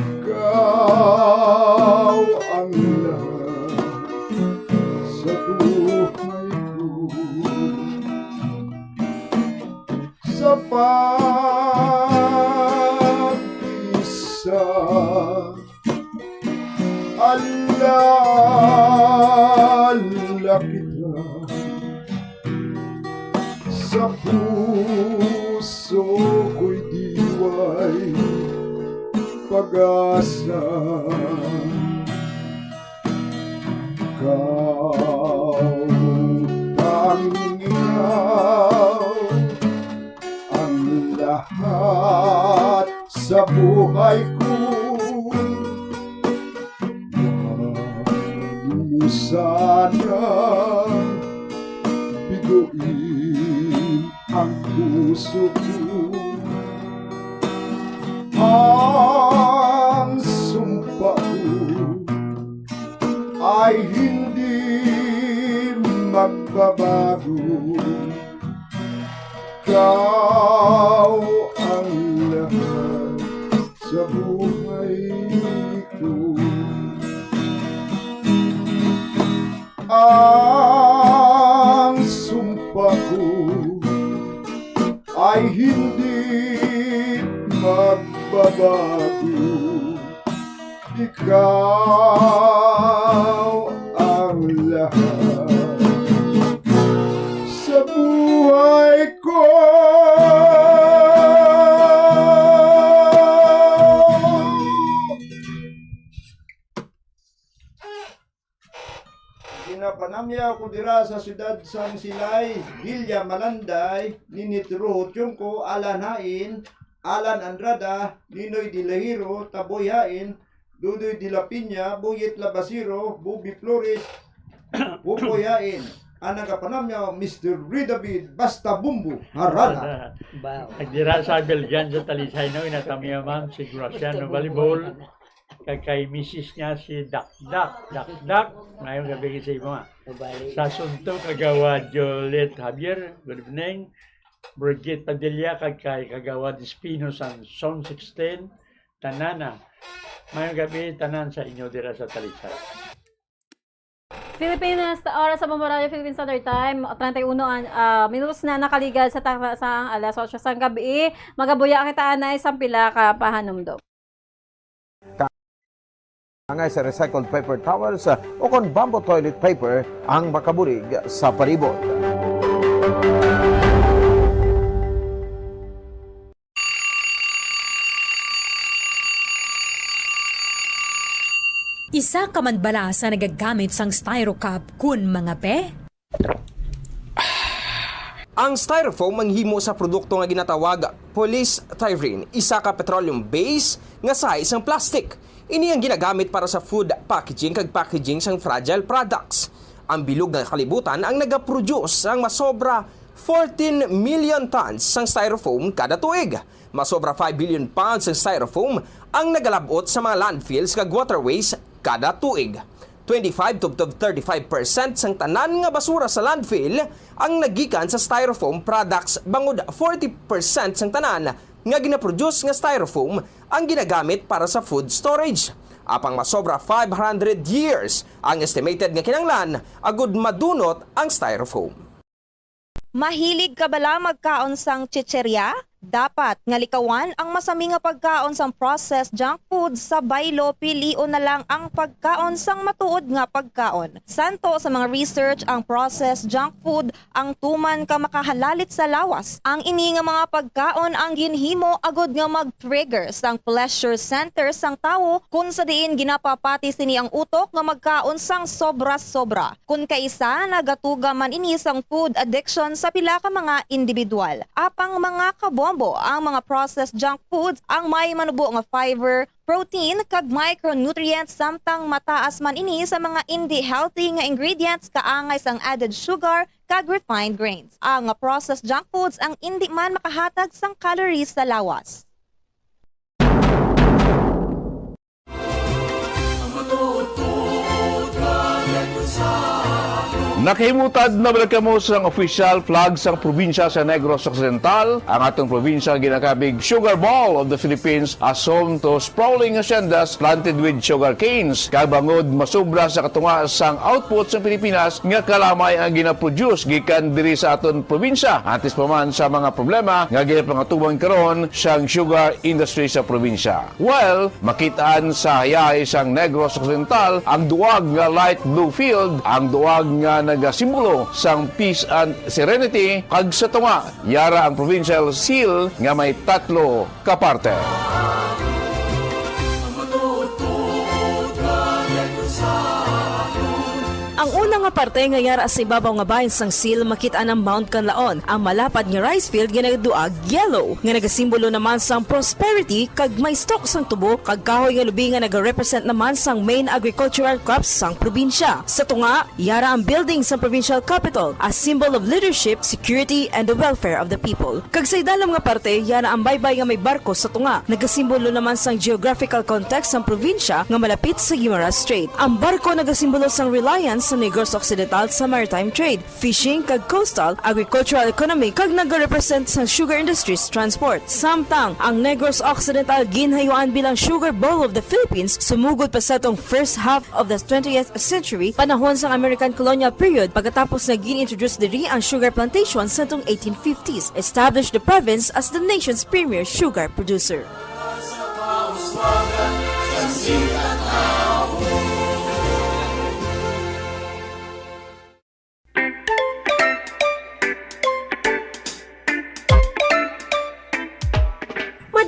Ikaw ang lahat sa buhay ko. Sa pag-isa, alaala kita sa puso ko'y diway pag-asa. Ikaw, tanging ikaw, ang lahat sa buhay ko. Wag mo sana biguin ang puso ko. Ang sumpa ko ay hindi magbabago. Ikaw ang lahat sa buhay ko. Ang sumpa ko ay hindi magbabago. Ikaw ang lahat sa buhay ko. Ginapanamyaw ko dira sa siyudad sang Silay, Villa Malanday, ni Nitro Tiungco, Alan Hain, Alan Andrada, Ninoy Dilahiro, Taboy Hain, Dudoy Dilapiña, Buyet Labasiro, Bobby Flores, Buboy Hain, ang nagapanamyaw, Mister Ray David, Basta Bumbo, Harana. Wow. Kag dira sa Belgian, sa Talisay, no, inatamiya, ma'am, si Graciano Basta Bumbo, Balibol. Harana. Kag kay misis niya si Dakdak. Dakdak, maayong gabi sa imo, ah. Kabali. Sa Sunto, Kagawad Jolette Javier, good evening. Brigitte Padilla, kag kay Kagawad Espino sang Zone sixteen, tanan, ah. Maayong gabi, tanan sa inyo dira sa Talisay. Philippines, oras sa Bombo Radio Philippine Standard Time, treinta y uno an-, ah, minutos na nakaligal sa ta-, sa alas otso sang gabi. Magabuya kita anay sang pila ka pahanumdom. Angay sa recycled paper towels, uh, o kon bamboo toilet paper ang makabulig sa palibot. Isa ka man bala sa nagagamit sang Styro Cup kun mangape? Ang styrofoam ang himo sa produkto nga ginatawag polystyrene, isa ka petroleum base nga sahi sang plastic. Ini ang ginagamit para sa food packaging kag packaging sang fragile products. Ang bilog nga kalibutan ang nagaproduce sang masobra fourteen million tons sang styrofoam kada tuig. Masobra five billion pounds sang styrofoam ang nagalab-ot sa mga landfills kag waterways kada tuig. Twenty-five to, to thirty-five percent sang tanan nga basura sa landfill ang nagikan sa styrofoam products, bangod forty percent sang tanan nga ginaproduce nga styrofoam ang ginagamit para sa food storage. apang masobra five hundred years ang estimated nga kinahanglan agud madunot ang styrofoam. Mahilig ka bala magkaon sang chicheria? Dapat nga likawan ang masami nga pagkaon sang processed junk food sa baylo, pilion na lang ang pagkaon sang matuod nga pagkaon. Santo sa mga research, ang processed junk food ang tuman ka makahalalit sa lawas. Ang ini nga mga pagkaon ang ginhimo agud nga mag-trigger sang pleasure center sang tawo, kun sa diin ginapapati sini ang utok nga magkaon sang sobra-sobra. Kun kaisa, nagatuga man ini sang food addiction sa pila ka mga individual. Apang mga kabombo, ang mga processed junk foods ang may manubo nga fiber, protein, kag micronutrients, samtang mataas man ini sa mga indi healthy nga ingredients kaangay sang added sugar kag refined grains. Ang processed junk foods ang indi man makahatag sang calories sa lawas. Nakahimutad na bala kamo sang official flag sang probinsya sa Negros Occidental? Ang aton probinsya ginakabig Sugar Bowl of the Philippines, a home to sprawling haciendas planted with sugar canes, kag bangod masubra sa katunga sang output sa Pilipinas nga kalamay ang ginaproduce gikan diri sa aton probinsya, antes pa man sa mga problema nga ginapangatuban karon sang sugar industry sa probinsya. Well, makit-an sa hayahay sang Negros Occidental ang duwag nga light blue field, ang duwag nga nagasimbolo sang peace and serenity, kag sa tunga, yara ang provincial seal nga may tatlo ka parte. Ang una nga parte nga yara sa ibabaw nga bahin sang seal, makit-an ang Mount Kanlaon, ang malapad nga rice field nga nagduag yellow, nga nagasimbolo naman sang prosperity, kag may stalk sang tubo kag kahoy nga lubi nga nagarepresent naman sang main agricultural crops sang probinsya. Sa tunga, yara ang building sang provincial capitol, a symbol of leadership, security, and the welfare of the people. Kag sa idalom nga parte, yara ang baybay nga may barko sa tunga, nagasimbolo naman sang geographical context sang probinsya nga malapit sa Guimaras Strait. Ang barko nagasimbolo sang reliance sa Negros Occidental sa maritime trade, fishing, kag coastal agricultural economy, kag nagarepresent sa sugar industry's transport. Samtang ang Negros Occidental ginhayuan bilang Sugar Bowl of the Philippines sumugod pa sa atong first half of the twentieth century, panahon sang American colonial period, pagkatapos nga gin-introduce diri ang sugar plantation sa atong eighteen fifties, established the province as the nation's premier sugar producer.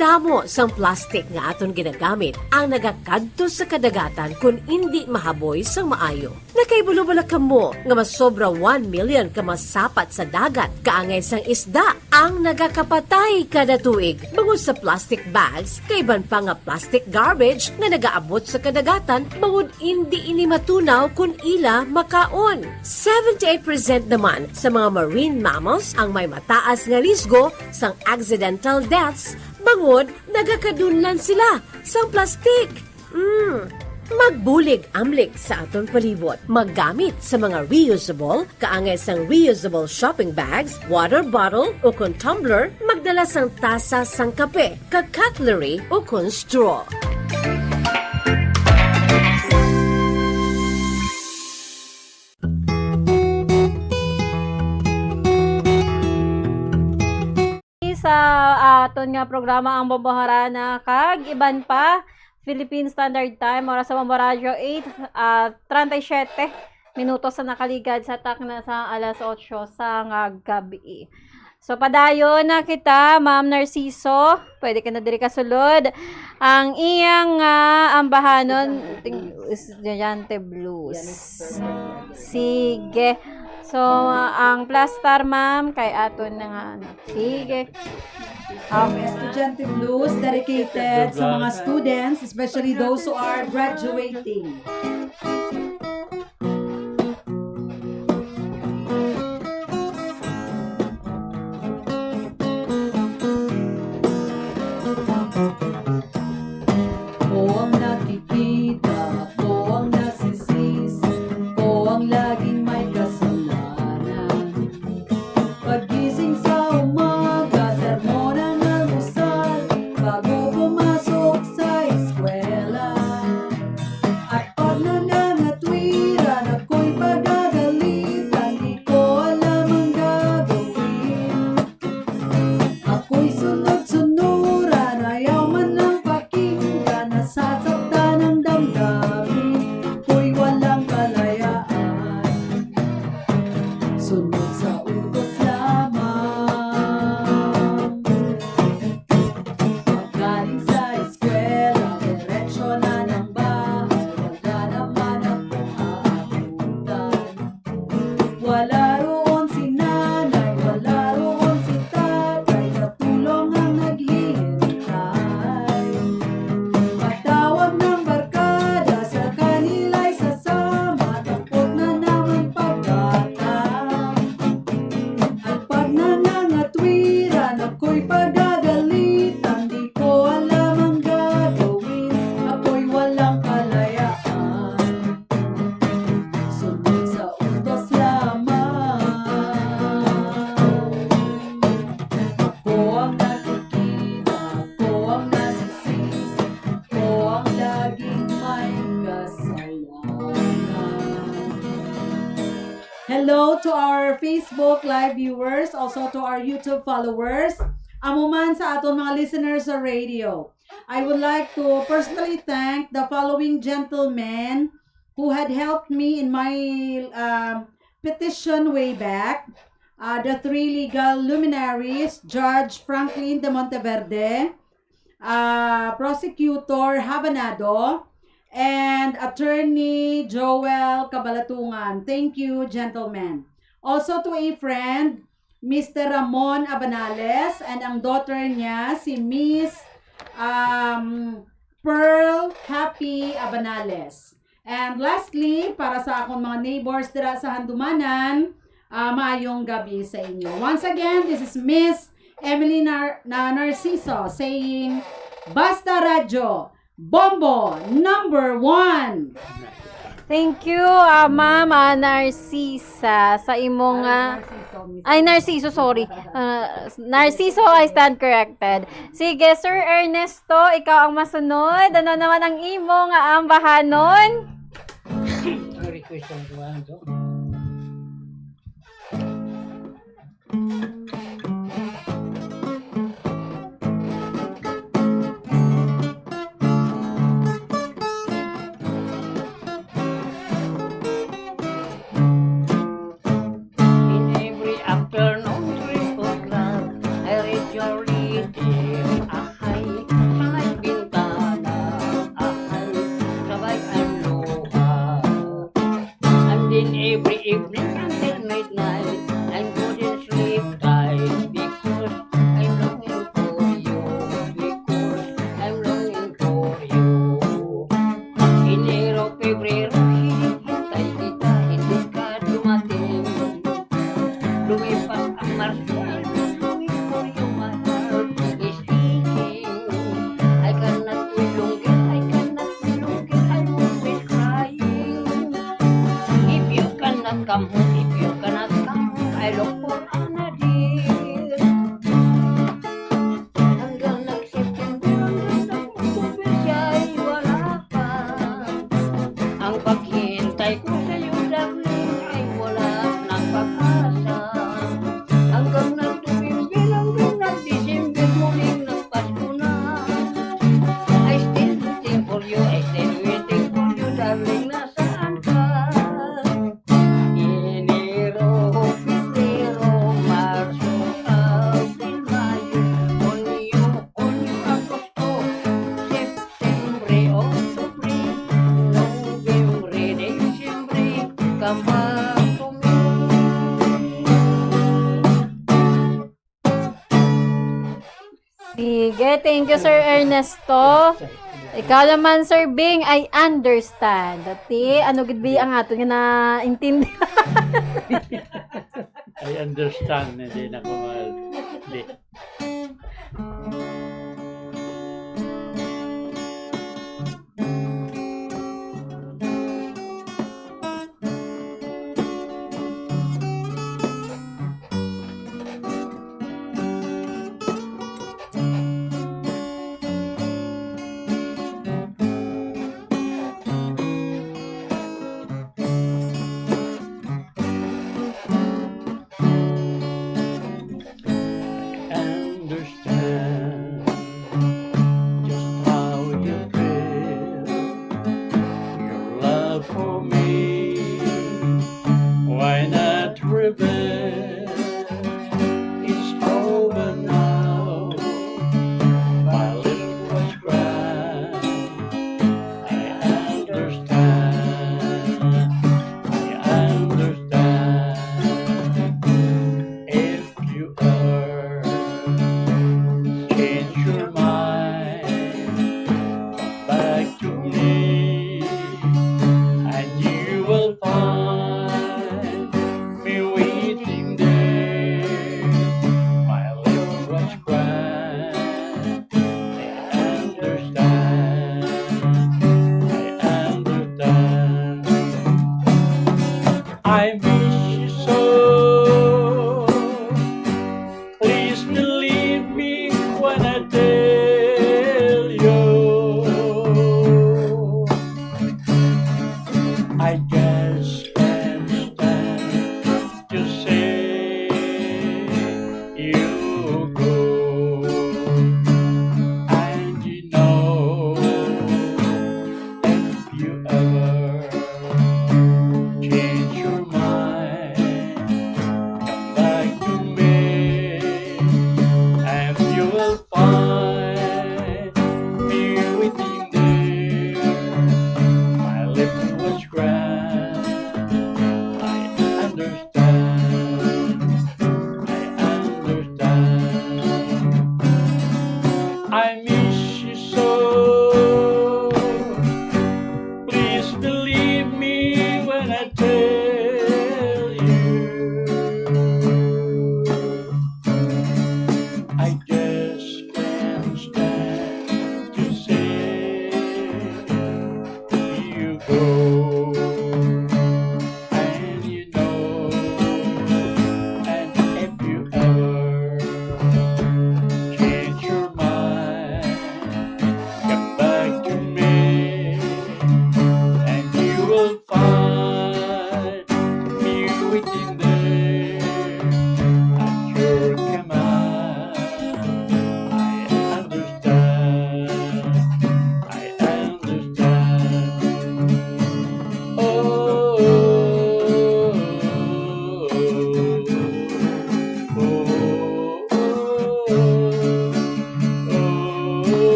Madamo sang plastic nga aton ginagamit ang nagakadto sa kadagatan kon indi mahaboy sang maayo. Nakahibulo bala kamo nga masobra one million ka masapat sa dagat kaangay sang isda ang nagakapatay kada tuig bangod sa plastic bags kag iban pa nga plastic garbage nga nagaabot sa kadagatan bangod indi ini matunaw kon ila makaon. Seventy-eight percent naman sa mga marine mammals ang may mataas nga risgo sang accidental deaths bangod nagakadunlan sila sang plastic. Mm. Magbulig-amlig sa aton palibot. Maggamit sa mga reusable, kaangay sang reusable shopping bags, water bottle, ukon tumbler, magdala sang tasa sang kape, kag cutlery ukon straw. Sa aton nga programa, ang Bomboharana kag iban pa, Philippine Standard Time, oras sa Bombo Radyo, eight, ah, treinta y siete minutos sa nakaligad sa takna sa alas otso sa nga gabi. So, padayon na kita, Ma'am Narciso. Pwede ka na diri kasulod. Ang iyang, ah, ambahanon, ting-, Estudyante Blues. Sige. So, ah, ang plastar, ma'am, kay aton na nga, ano. Sige. Ang Estudyante Blues dedicated sa mga students, especially those who are graduating. Ako ang nakikita, ako ang nasisisi, ako ang laging may kasalanan. Paggising sa umaga, sermon ang almusal, bago pumasok sa eskwela. Hello to our Facebook Live viewers, also to our YouTube followers, amo man sa aton mga listeners sa radio. I would like to personally thank the following gentlemen who had helped me in my, um, petition way back. Uh, the three legal luminaries, Judge Franklin de Monteverde, uh, Prosecutor Habanado, and Attorney Joel Cabalatungan. Thank you, gentlemen. Also to a friend, Mister Ramon Abanales, and ang daughter niya, si Miss, um, Pearl Happy Abanales. And lastly, para sa akong mga neighbors dira sa Handumanan, ah, maayong gabi sa inyo. Once again, this is Miss Emily Nar-, na Narciso saying, "Basta Radyo, Bombo number one!" Thank you, ah, Ma'am, ah, Narcisa, sa imong, ah, Narciso, Miss. Ay, Narciso, sorry. Ah, Narciso, I stand corrected. Sige, Sir Ernesto, ikaw ang masunod. Ano naman ang imo nga ambahanon? Ang request ang kuwan to. In every afternoon, three o'clock, I read your letter, ahay, sa may bintana, ahay, sabay ang luha. And then every evening until midnight, I couldn't sleep tight because I'm longing for you, because I'm longing for you. Enero, Pebrero, hinihintay kita, hindi ka dumating. Lumipas ang Marso, I'm longing for you, my heart is aching. I cannot wait longer, I cannot wait longer, I'm always crying. If you cannot come home, if you cannot come home, I look for another. Hanggang nag-September, hanggang nag-October, siya'y wala pa. Ang paghihintay ko sa'yo, darling, ay wala nang pag-asa. Hanggang nag-November, hanggang nag-December, muling nagpasko na. I still waiting for you, I still waiting for you, darling, nasaan ka? Enero, Pebrero, Marso, Abril, Mayo, Hunyo, Hulyo, Agosto, Septembre, Oktubre, Nobyembre, Disyembre, come back to me. Sige, thank you, Sir Ernesto. Ikaw naman, Sir Bing, I understand. Dati, ano gid bi ang aton nga naintindi? I understand, hindi na ko ma-, di. Understand just how you feel. Your love for me, why not reveal? It's over now. My lips was crying. I understand. I understand. If you ever change your mind, come back to me, and you will find me waiting there. My lips was crying. I understand. I understand. I miss you so. Please believe me when I tell you.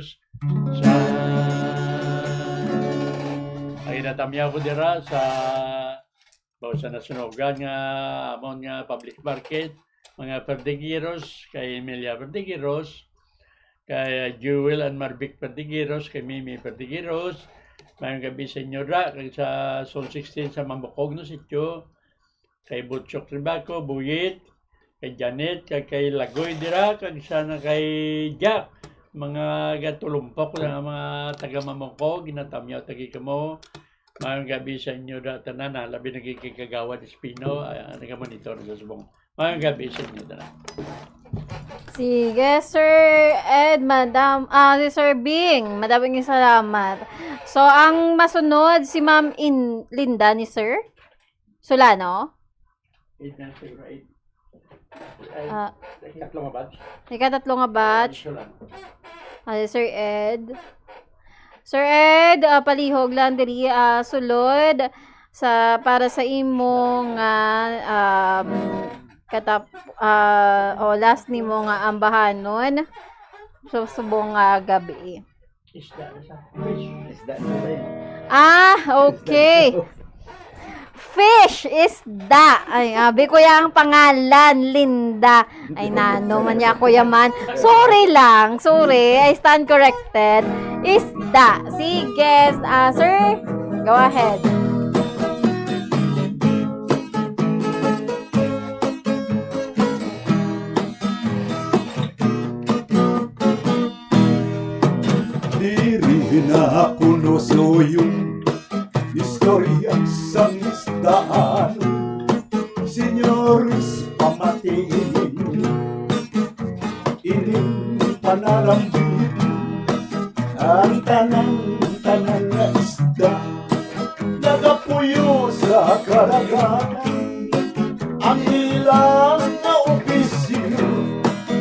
sa, ay, natamyaw ko dira sa, baw sa nasunugan nga amon nga public market, mga Perdigiros, kay Emilia Perdigiros, kay Jewel and Marvic Perdigiros, kay Mimi Perdigiros. Mayong gabi sa inyo da, kag sa Zone sixteen sa Mambukog no sityo, kay Butchok Ribaco, Buyit, kay Janet, kag kay Lagoy dira, kag sana kay Jack. Mga gatulumpok na mga taga Mambukog, ginatamyaw tagi kamo. Mayong gabi sa inyo da tanan, ha, labi na gid kay Kagawad Espino, ah, nagamonitor sa subong. Mayong gabi sa inyo tanan. Sige, Sir Ed, Madam, ah, si Sir Bing, madaming salamat. So, ang masunod, si Ma'am In Linda ni Sir Solano. Eight na siguro, eight. Ah, Ikatlo nga batch. Ikatatlo nga batch. Ito lang. Ah, Sir Ed. Sir Ed, ah, palihog lang diri, ah, sulod sa, para sa imo nga, um, katap ah, o last nimo nga ambahanon sa subong nga gabi. Isda na siya. Fish. Isda na ba yun? Ah, okay. Fish, isda. Ay, abi ko yung pangalan, Linda. Ay, nano man niya, Kuya Man. Sorry lang, sorry. I stand corrected. Isda. Sige, ah, sir, go ahead. Diri na kuno suyon istorya sang isdaan. Senyores, pamatiin ining panalambit. Ang tanan-tanan nga isda nagapuyo sa kadagatan. Ang ilang nga opisyo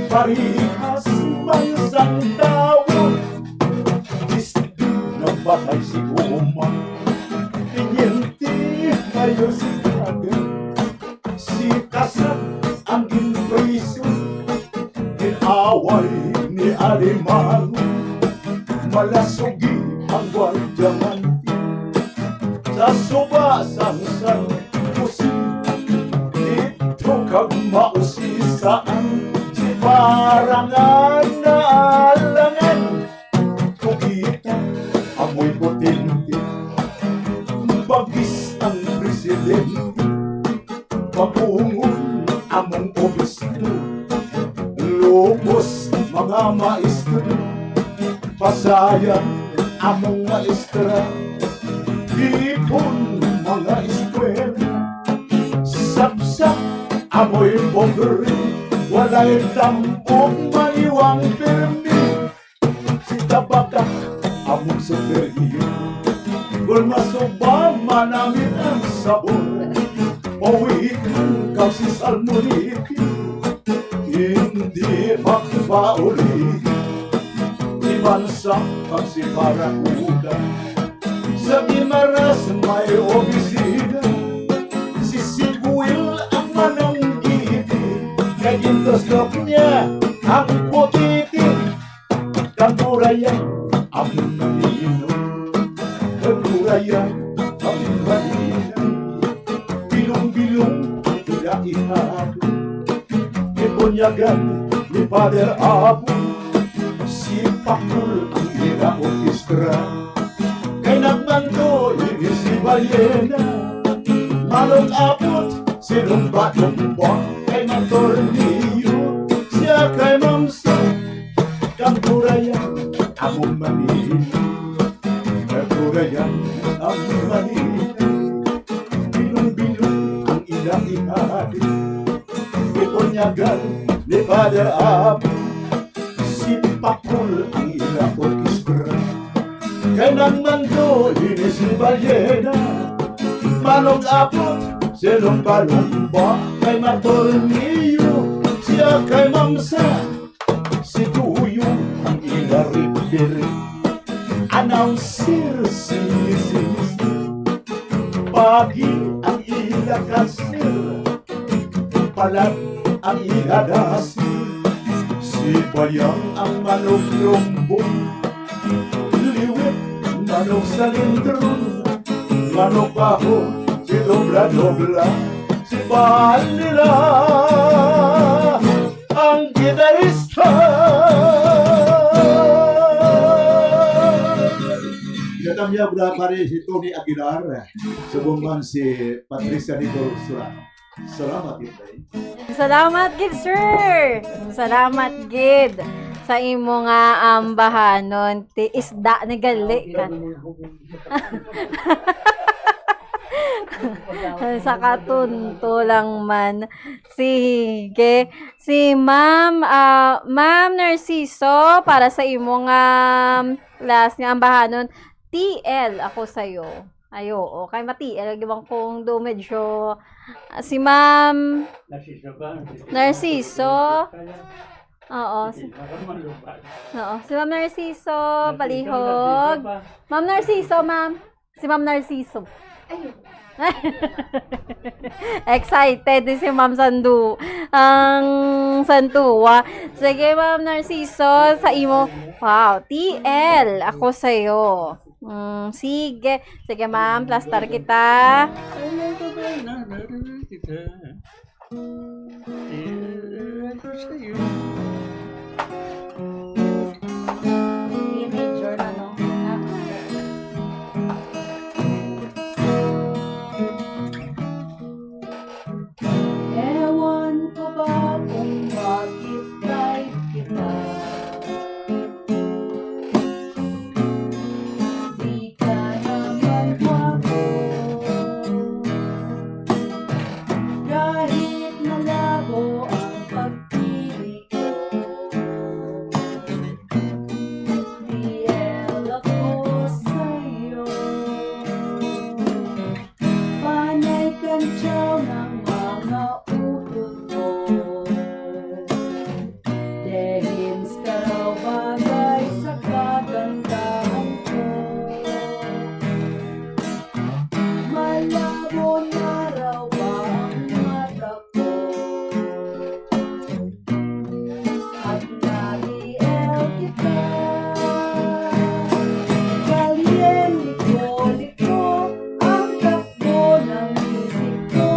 parehas man sang tawo. Isdi nagpatay si Uma, tiniente mayor si Gaga. Si Kasat ang ginpriso, gin-away ni Aliman. Malasugi ang gwardyamante sa suba sang San Jose. Didto kag mausisaan si Parangan nga alangan. Kugita amoy potente, bagis ang presidente. Pabungon among obispado, lubos mga maestro, pasayan among maestra, ipon mga eskwela, sapsap amoy bogre, walay tambok maniwang permi. Si Tabaka among superior, kon masuba man namin ang sabor. Pawikan kag si Salmoniti, hindi magpauli. Iban sa kag si Barakuda, sa Guimaras may obisida. Si Siguil ang mananggiti, kay gintuslok niya ang putiti. Kang Burayan ang manino, kang Burayan ang manino. Bilong-bilong ang ila ihado. Gibunyagan ni Father Abu, si Pakul ang ila orkestra. Kay nagmando ini si Ballena, malong-abot si Lumba-Lumba, kay magtornilyo siya kay Mamsa. Kang Burayan among manini, kang Burayan among manini. Bilong-bilong ang ila ihadi, gibunyagan ni Father Abu, si Pakul ang ila orkestra. Kay nagmando ini si Ballena, malong-abot si Lumba-Lumba, kay magtornilyo siya kay Mamsa. Si Tuyo ang ila referee, announcer si Misis, Pagi ang ila cashier, Palad ang ila dasi, si Bayang ang manugtrombon, Manok sa lindron, manok baho, si Dobla-Dobla, si Bahal nila, ang gitarista. Katamya, bra, pare, si Tony Aguilar, subong man si Patricia Nicole Surano. Salamat, Inday. Salamat gid, sir. Salamat gid sa imo nga ambahanon. Ti isda ni gali ka. Sa katunto lang man. Sige. Si Ma'am, ah, Ma'am Narciso, para sa imo nga last nga ambahanon, T L ako sa'yo. Ay, oo. Kay matiil, di ba, kung do medyo, ah, si Ma'am Narciso ba? Narciso. Oo, si Hindi, baka malubat. Oo, si Ma'am Narciso, Narciso, palihog. Narciso ba? Ma'am Narciso, ma'am. Si Ma'am Narciso. Ayun. Excited din si Ma'am Sandu-, ang Santua. Sige, Ma'am Narciso, sa imo. Wow, T L, ako sa'yo. Mm, sige. Sige, ma'am, plastar kita. Ay, ay, ay, ay, naririnig kita. Eh, ano sa'yo? Teenager na, no? Ewan ko ba kung bakit type kita. Di ka naman gwapo. Kahit malabo ang pagpili ko, T L ako sa'yo. Panay kantyaw ng mga utot ko. Lehims ka raw bagay sa kagandahan ko. Malabo na raw ba ang mata ko? At na-T L kita. Kalye, liko-liko ang takbo ng isip ko.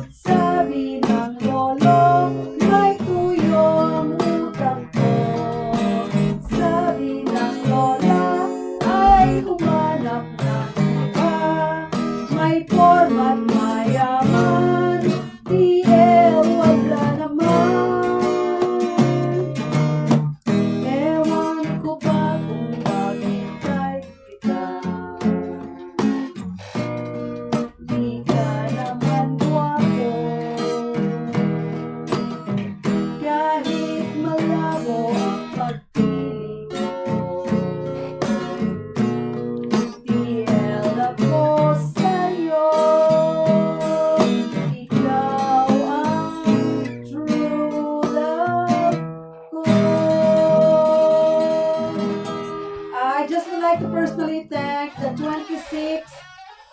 Sabi ng lolo, may tuyo ang utak ko. Sabi ng lola, ay humanap ng iba. May porma't mayaman, T L wala naman. Ewan ko ba kung bakit type kita. Di ka naman gwapo. Kahit malabo ang pagpili ko, T L ako sa'yo. Ikaw ang true love ko. I just would like to personally thank the twenty-six,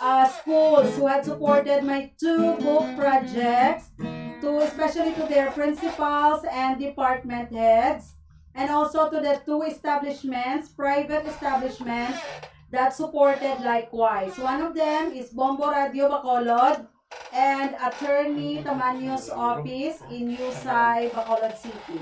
uh, schools who had supported my two book projects, to, especially to their principals and department heads, and also to the two establishments, private establishments, that supported likewise. One of them is Bombo Radio Bacolod and Attorney Tamaño's office in Yusay, Bacolod City.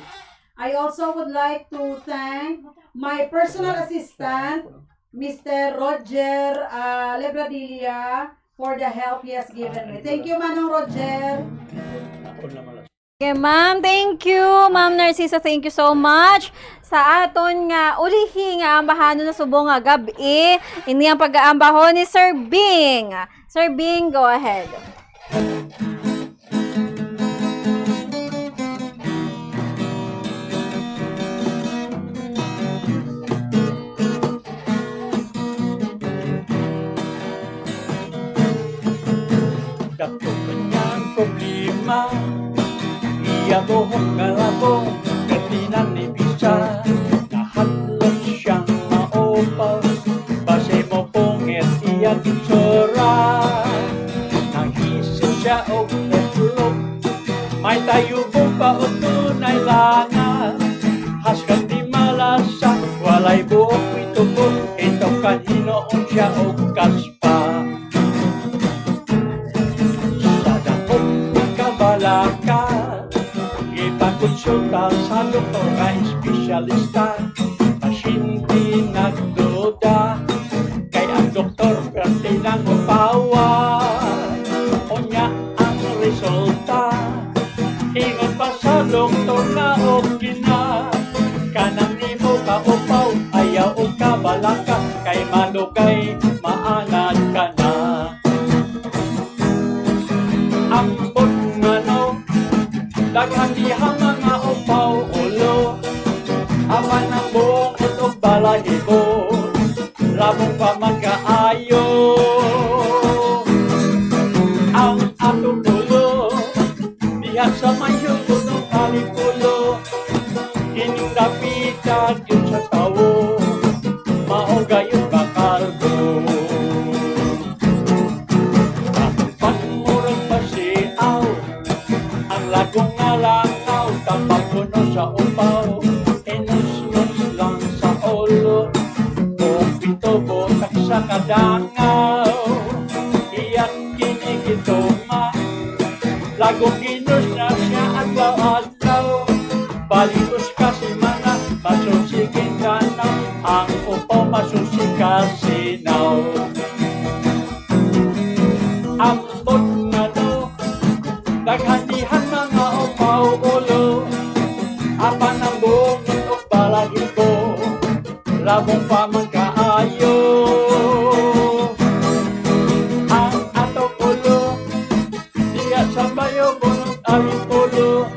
I also would like to thank my personal assistant, Mister Roger, ah, Lebradilla, for the help he has given me. Thank you, Manong Roger. Okay, ma'am. Thank you. Ma'am Narcisa, thank you so much. Sa aton nga ulihi nga ambahanon na subong nga gab-i, ini ang pag-aambahon ni Sir Bing. Sir Bing, go ahead. Dako kanyang problema, iya buhok nga labong, perti na ni bisa. Nahadlok siyang maupaw, basi mapungit iya itsura. Nanghisip siya og itlog, may tayubong pa o tunay lana. Haskat di malasa, walay buhok, may tubog, ito kanhi Siya og kaspa. Sa dakop nga kabalaka, ipakonsulta sa doktor nga espesyalista. Pasyente nagduda, kay ang doktor perti nang upawan. Unya ang resulta, ingon pa sa doktor nga okay na. Kanang nimo kaupaw, ayaw og kabalaka, kay malugay maanad ka na. Ambot nga no, daghan diha mga upaw ulo. Apan ang bungot ug balahibo, labong pa man kaayo. Ang atong ulo, diha sa may hugot ug balahibo, kining dapita gyud sa tawo, mao gayon makalbo. Ang pagmurag pasiaw, ang lagong nga langaw, tapag kuno sa upaw, inusnos lang sa ulo, o pito butak sa kadangaw. Iya kini gituma, lagong ginos na siya adlaw-adlaw. Balitos ka semana, masusi kita na, ang upaw masusi ka sinaw. Ambot nga no, daghan dihan mga upaw ulo, apan ang bungot ug balahibo, labong pa man kaayo. Ang atong ulo, diha sa bayo, bunot ang ulo,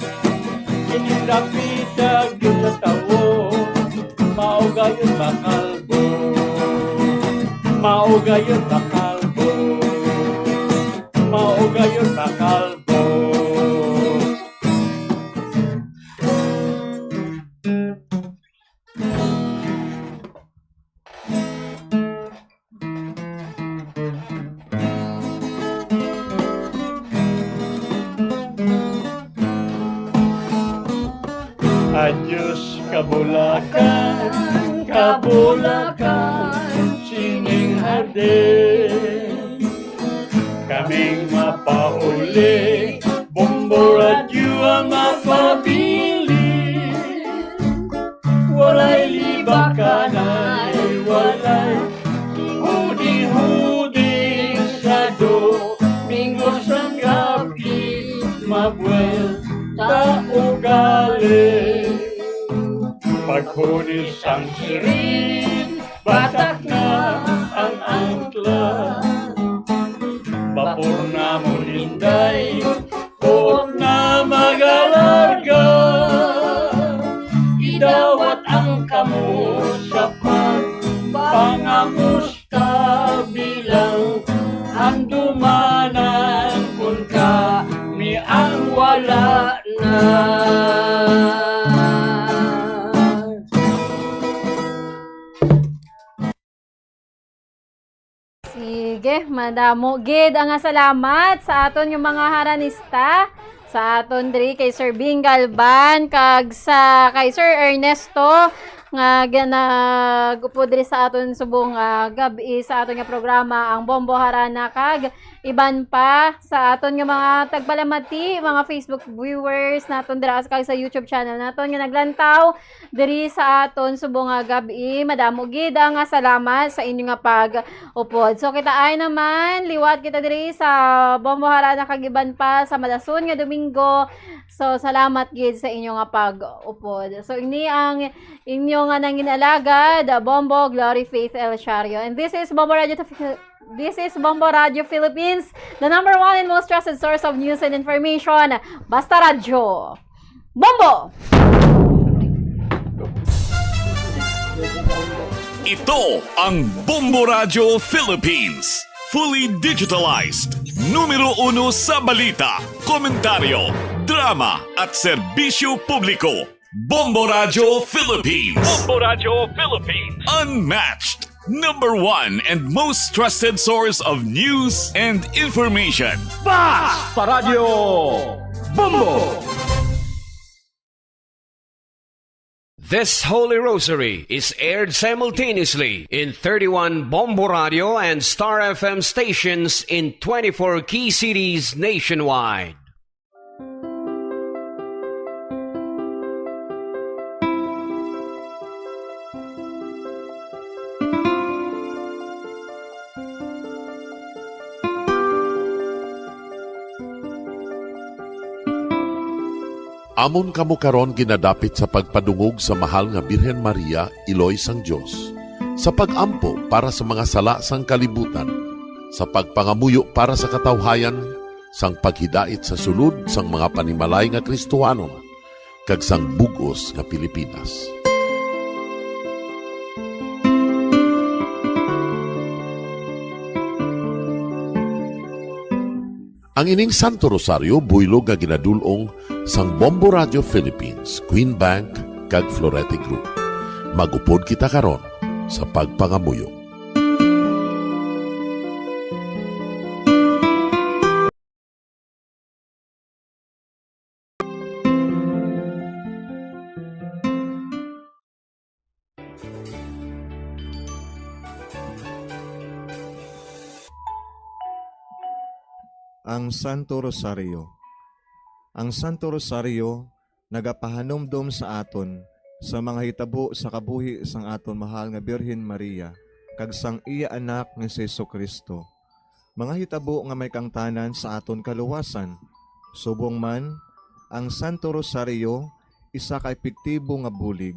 kining dapita gyud sa tawo, mao gayon makalbo, mao gayon makalbo, mao gayon makalbo. Adios, kabulakan, kabulakan, sining hardin. Kaming mapauli, Bombo Radyo ang mapabilin. Walay libakanay, walay hudi-hudi sa Domingo sang gabi, mabuelta ugali. Paghuni sang sirin, batak na ang angkla. Bapor na mo, Inday, buot na magalarga. Idawat ang kamo sa pagpangamusta bilang handumanan kun kami ang wala na. Sige, madamo gid ang salamat sa aton nga mga haranista, sa aton diri kay Sir Bing Galban, kag sa kay Sir Ernesto nga nag-upod diri sa aton subong nga gab-i sa aton nga programa, ang Bombo Harana, kag iban pa sa aton nga mga tagpalamati, mga Facebook viewers naton dira kag sa YouTube channel naton nga naglantaw diri sa aton subong nga gab-i. Madamo gid ang salamat sa inyo nga pag-upod. So, kita ay naman, liwat kita diri sa Bombo Harana kag iban pa sa madason nga Domingo. So, salamat gid sa inyo nga pag-upod. So, ini ang inyo nga nanginalagad, Bombo Glory Faith El Shario. And this is Bombo Radio Taf- This is Bombo Radio Philippines, the number one and most trusted source of news and information. Basta Radyo. Bombo! Ito ang Bombo Radio Philippines. Fully digitalized. Numero uno sa balita, komentaryo, drama, at serbisyo publiko. Bombo Radio Philippines. Bombo Radio Philippines. Unmatched, number one and most trusted source of news and information. Basta Radyo Bombo! This Holy Rosary is aired simultaneously in thirty-one Bombo Radio and Star F M stations in twenty-four key cities nationwide. Amon kamo karon ginadapit sa pagpadungog sa Mahal nga Birhen Maria, Iloy sang Dios, sa pag-ampo para sa mga sala sang kalibutan, sa pagpangamuyo para sa katawhayan, sang paghidait sa sulod sang mga panimalay nga Kristohanon, kag sang bug-os nga Pilipinas. Ang ining Santo Rosario buylog nga ginadul-ong sang Bombo Radio Philippines, Queen Bank, kag Florete Group. Magupod kita karon sa pagpangamuyo. Ang Santo Rosario. Ang Santo Rosario nagapahanumdom sa aton sa mga hitabo sa kabuhi sang aton mahal nga Birhen Maria kag sang iya Anak nga si Jesu-Cristo, mga hitabo nga may kaangtanan sa aton kaluwasan. Subong man, ang Santo Rosario isa ka epektibo nga bulig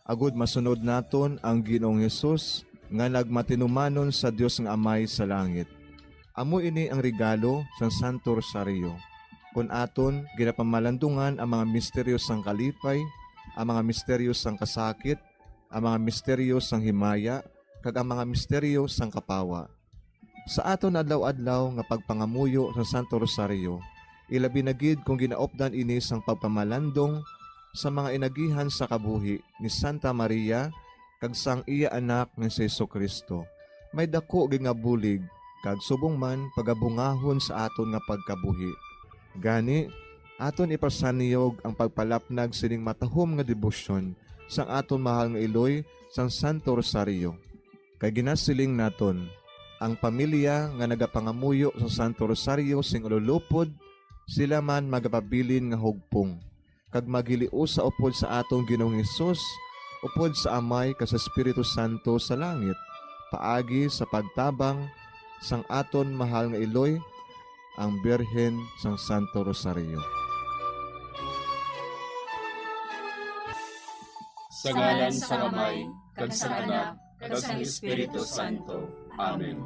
agud masunod naton ang Ginoong Hesus nga nagmatinumanon sa Dios nga Amay sa langit. Amo ini ang regalo sang Santo Rosario, kon aton ginapamalandungan ang mga misteryo sang kalipay, ang mga misteryo sang kasakit, ang mga misteryo sang himaya, kag ang mga misteryo sang kapawa. Sa aton adlaw-adlaw nga pagpangamuyo sa Santo Rosario, ilabi na gid kon ginaupdan ini sang pagpamalandong sa mga inagihan sa kabuhi ni Santa Maria kag sang iya Anak nga si Jesu-Cristo, may daku gid nga bulig kag subong man pagabungahon sa aton nga pagkabuhi. Gani, aton ipasanyog ang pagpalapnag sining matahom nga debosyon sang aton mahal nga iloy sang Santo Rosario. Kay ginasiling naton, ang pamilya nga nagapangamuyo sa Santo Rosario sing ululupod, sila man magapabilin nga hugpong, kag maghiliusa upod sa aton Ginoong Hesus, upod sa Amay kag sa Espiritu Santo sa langit, paagi sa pagtabang sang aton mahal nga iloy, ang Birhen sang Santo Rosario. Sa ngalan sang Amay, kag sang Anak, kag sang Espiritu Santo. Amen.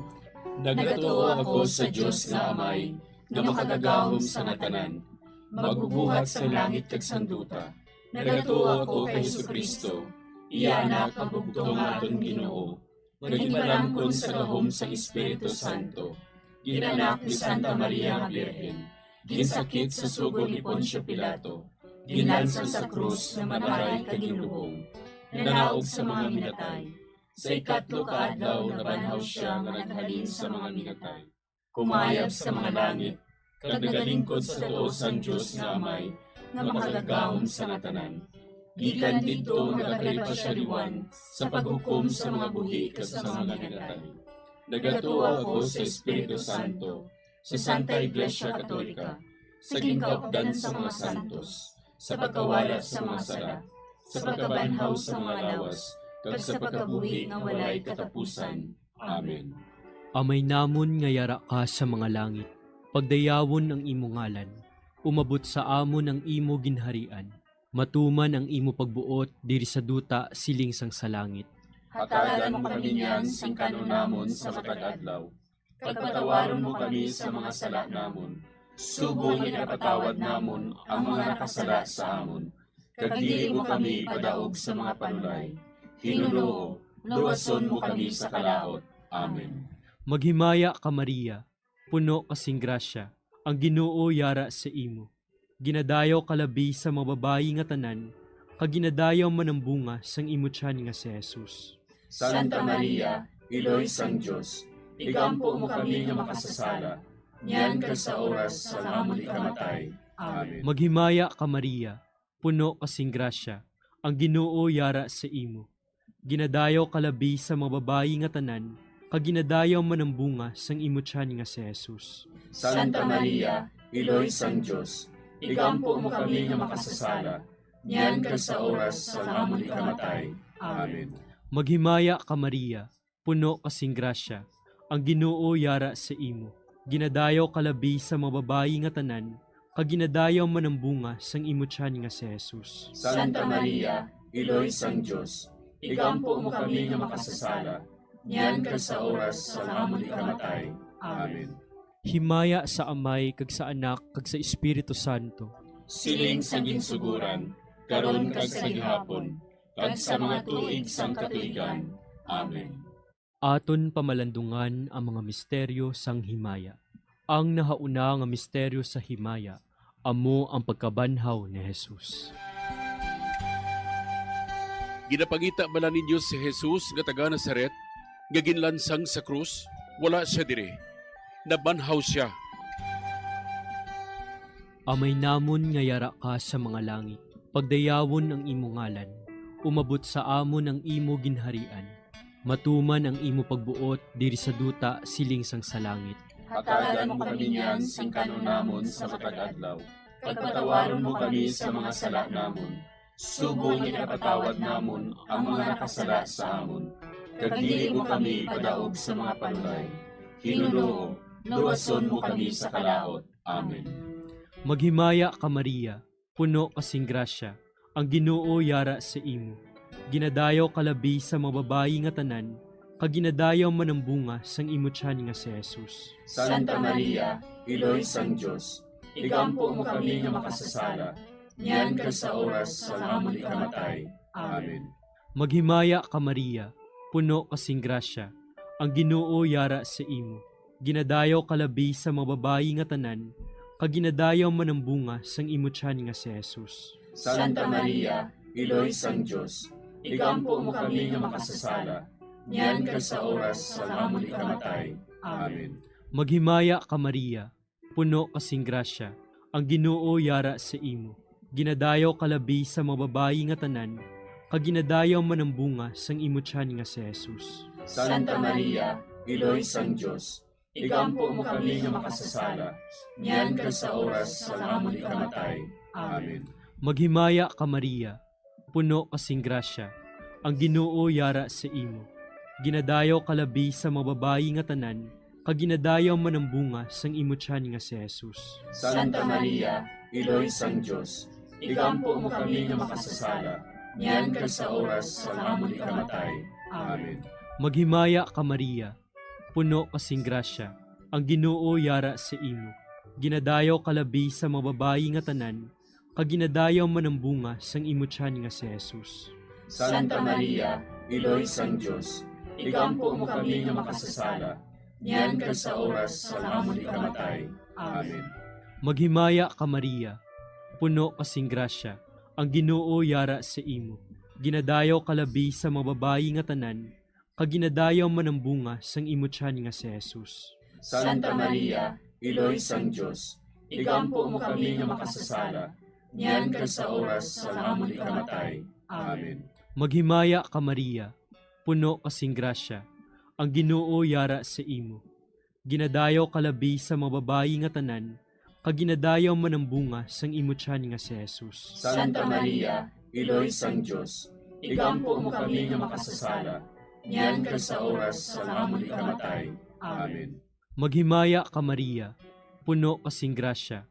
Nagatuo ako sa Dios nga Amay, nga makagagahom sa nga tanan, magbubuhat sang langit kag sang duta. Nagatuo ako kay Jesu-Cristo, iya Anak nga bugtong nga aton Ginoo, nga ginpalamkon sa gahom sang Espiritu Santo, ginanak ni Santa Maria nga Birhen, ginsakit sa sugo ni Poncio Pilato, ginlansang sa krus nga namatay kag ginlubong, nanaog sa mga minatay. Sa ikatlo ka adlaw nabanhaw sia nga naghalin sa mga minatay, kumayab sa mga langit, kag nagalingkod sa tuo sang Dios nga Amay, nga makagagahom sa nga tanan. Gikan didto nagakari pa sia liwan sa paghukom sa mga buhi kag sa mga minatay. Nagatuo ako sa Espiritu Santo, sa Santa Iglesia Katolika, sa ginkaupdan sa mga santos, sa pagkawala sa mga sala, sa pagkabanhaw sa mga lawas, kag sa pagkabuhi nga walay katapusan. Amen. Amay namon nga yara ka sa mga langit, pagdayawon ang imo ngalan, umabot sa amon ang imo ginharian, matuman ang imo pagbuot diri sa duta siling sang sa langit. Hatagan mo kami niyan sing kan-on namon sa matag adlaw, kag patawaron mo kami sa mga sala namon, subong nga ginapatawad namon ang mga nakasala sa amon, kag dili mo kami ipadaog sa mga panulay. Hinunoo, luwason mo kami sa kalaut. Amen. Maghimaya ka, Maria, puno ka sing grasya, ang Ginoo yara sa imo. Ginadayaw ka labi sa mga babayi nga tanan, kag ginadayaw man ang bunga sang imo tiyan nga si Jesus. Santa Maria, Iloy sang Dios, igampo mo kami nga makasasala, niyan kag sa oras sang amon ikamatay. Amen. Maghimaya ka, Maria, puno ka sing grasya, Ang Ginoo yara sa imo. Ginadayaw ka labi sa mga babayi nga tanan, kag ginadayaw man ang bunga sang imo tiyan nga si Jesus. Santa Maria, Iloy sang Dios, igampo mo kami nga makasasala, niyan kag sa oras sang amon ikamatay. Amen. Maghimaya ka, Maria, puno ka sing grasya, ang Ginoo yara sa imo. Ginadayaw ka labi sa mga babayi nga tanan, kag ginadayaw man ang bunga sang imo tiyan nga si Jesus. Santa Maria, Iloy sang Dios, igampo mo kami nga makasasala, niyan kag sa oras sang amon ikamatay. Amen. Himaya sa Amay, kag sa Anak, kag sa Espiritu Santo. Siling sa ginsuguran, karon kag sa gihapon, kag sa mga tuig sang katuigan. Amen. Aton pamalandungan ang mga misteryo sang himaya. Ang nahauna nga misteryo sa himaya amo ang pagkabanhaw ni Jesus. Ginapangita bala ninyo si Jesus nga taga Nazaret, nga ginlansang sa krus? Wala sia diri. Nabanhaw sia. Amay namon nga yara ka sa mga langit, pagdayawon ang imo ngalan. Umabot sa amon ang imo ginharian. Matuman ang imo pagbuot diri sa duta siling sang sa langit. Hatagan mo kami niyan sing kan-on namon sa matag adlaw, kag patawaron mo kami sa mga sala namon, subong nga ginapatawad namon ang mga nakasala sa amon, kag dili mo kami ipadaog sa mga panulay. Ginoo, luwason mo kami sa kalaut. Amen. Maghimaya ka, Maria, puno ka sing grasya, ang Ginoo yara sa imo. Ginadayaw ka labi sa mga babayi nga tanan, kag ginadayaw man ang bunga sang imo tiyan nga si Jesus. Santa Maria, Iloy sang Dios, igampo mo kami nga makasasala, niyan kag sa oras sang amon ikamatay. Amen. Maghimaya ka, Maria, puno ka sing grasya, ang Ginoo yara sa imo. Ginadayaw ka labi sa mga babayi nga tanan, kag ginadayaw man ang bunga sang imo tiyan nga si Jesus. Santa Maria, Iloy sang Dios, igampo mo kami nga makasasala, niyan kag sa oras sang amon ikamatay. Amen. Maghimaya ka, Maria, puno ka sing grasya, ang Ginoo yara sa imo. Ginadayaw ka labi sa mga babayi nga tanan, kag ginadayaw man ang bunga sang imo tiyan nga si Jesus. Santa Maria, Iloy sang Dios, igampo mo kami nga makasasala, niyan kag sa oras sang amon ikamatay. Amen. Maghimaya ka, Maria, puno ka sing grasya, ang Ginoo yara sa imo. Ginadayaw ka labi sa mga babayi nga tanan, kag ginadayaw man ang bunga sang imo tiyan nga si Jesus. Santa Maria, Iloy sang Dios, igampo mo kami nga makasasala, niyan kag sa oras sang amon ikamatay. Amen. Maghimaya ka, Maria, puno ka sing grasya, ang Ginoo yara sa imo. Ginadayaw ka labi sa mga babayi nga tanan, kag ginadayaw man ang bunga sang imo tiyan nga si Jesus. Santa Maria, Iloy sang Dios, igampo mo kami nga makasasala, niyan kag sa oras sang amon ikamatay. Amen. Maghimaya ka, Maria, puno ka sing grasya, ang Ginoo yara sa imo. Ginadayaw ka labi sa mga babayi nga tanan, kag ginadayaw man ang bunga sang imo tiyan nga si Jesus. Santa Maria, Iloy sang Dios, igampo mo kami nga makasasala, niyan kag sa oras sang amon ikamatay. Amen. Maghimaya ka, Maria, puno ka sing grasya, ang Ginoo yara sa imo. Ginadayaw ka labi sa mga babayi nga tanan, kag ginadayaw man ang bunga sang imo tiyan nga si Jesus. Santa Maria, Iloy sang Dios, igampo mo kami nga makasasala, niyan kag sa oras sang amon ikamatay. Amen. Maghimaya ka, Maria, puno ka sing grasya,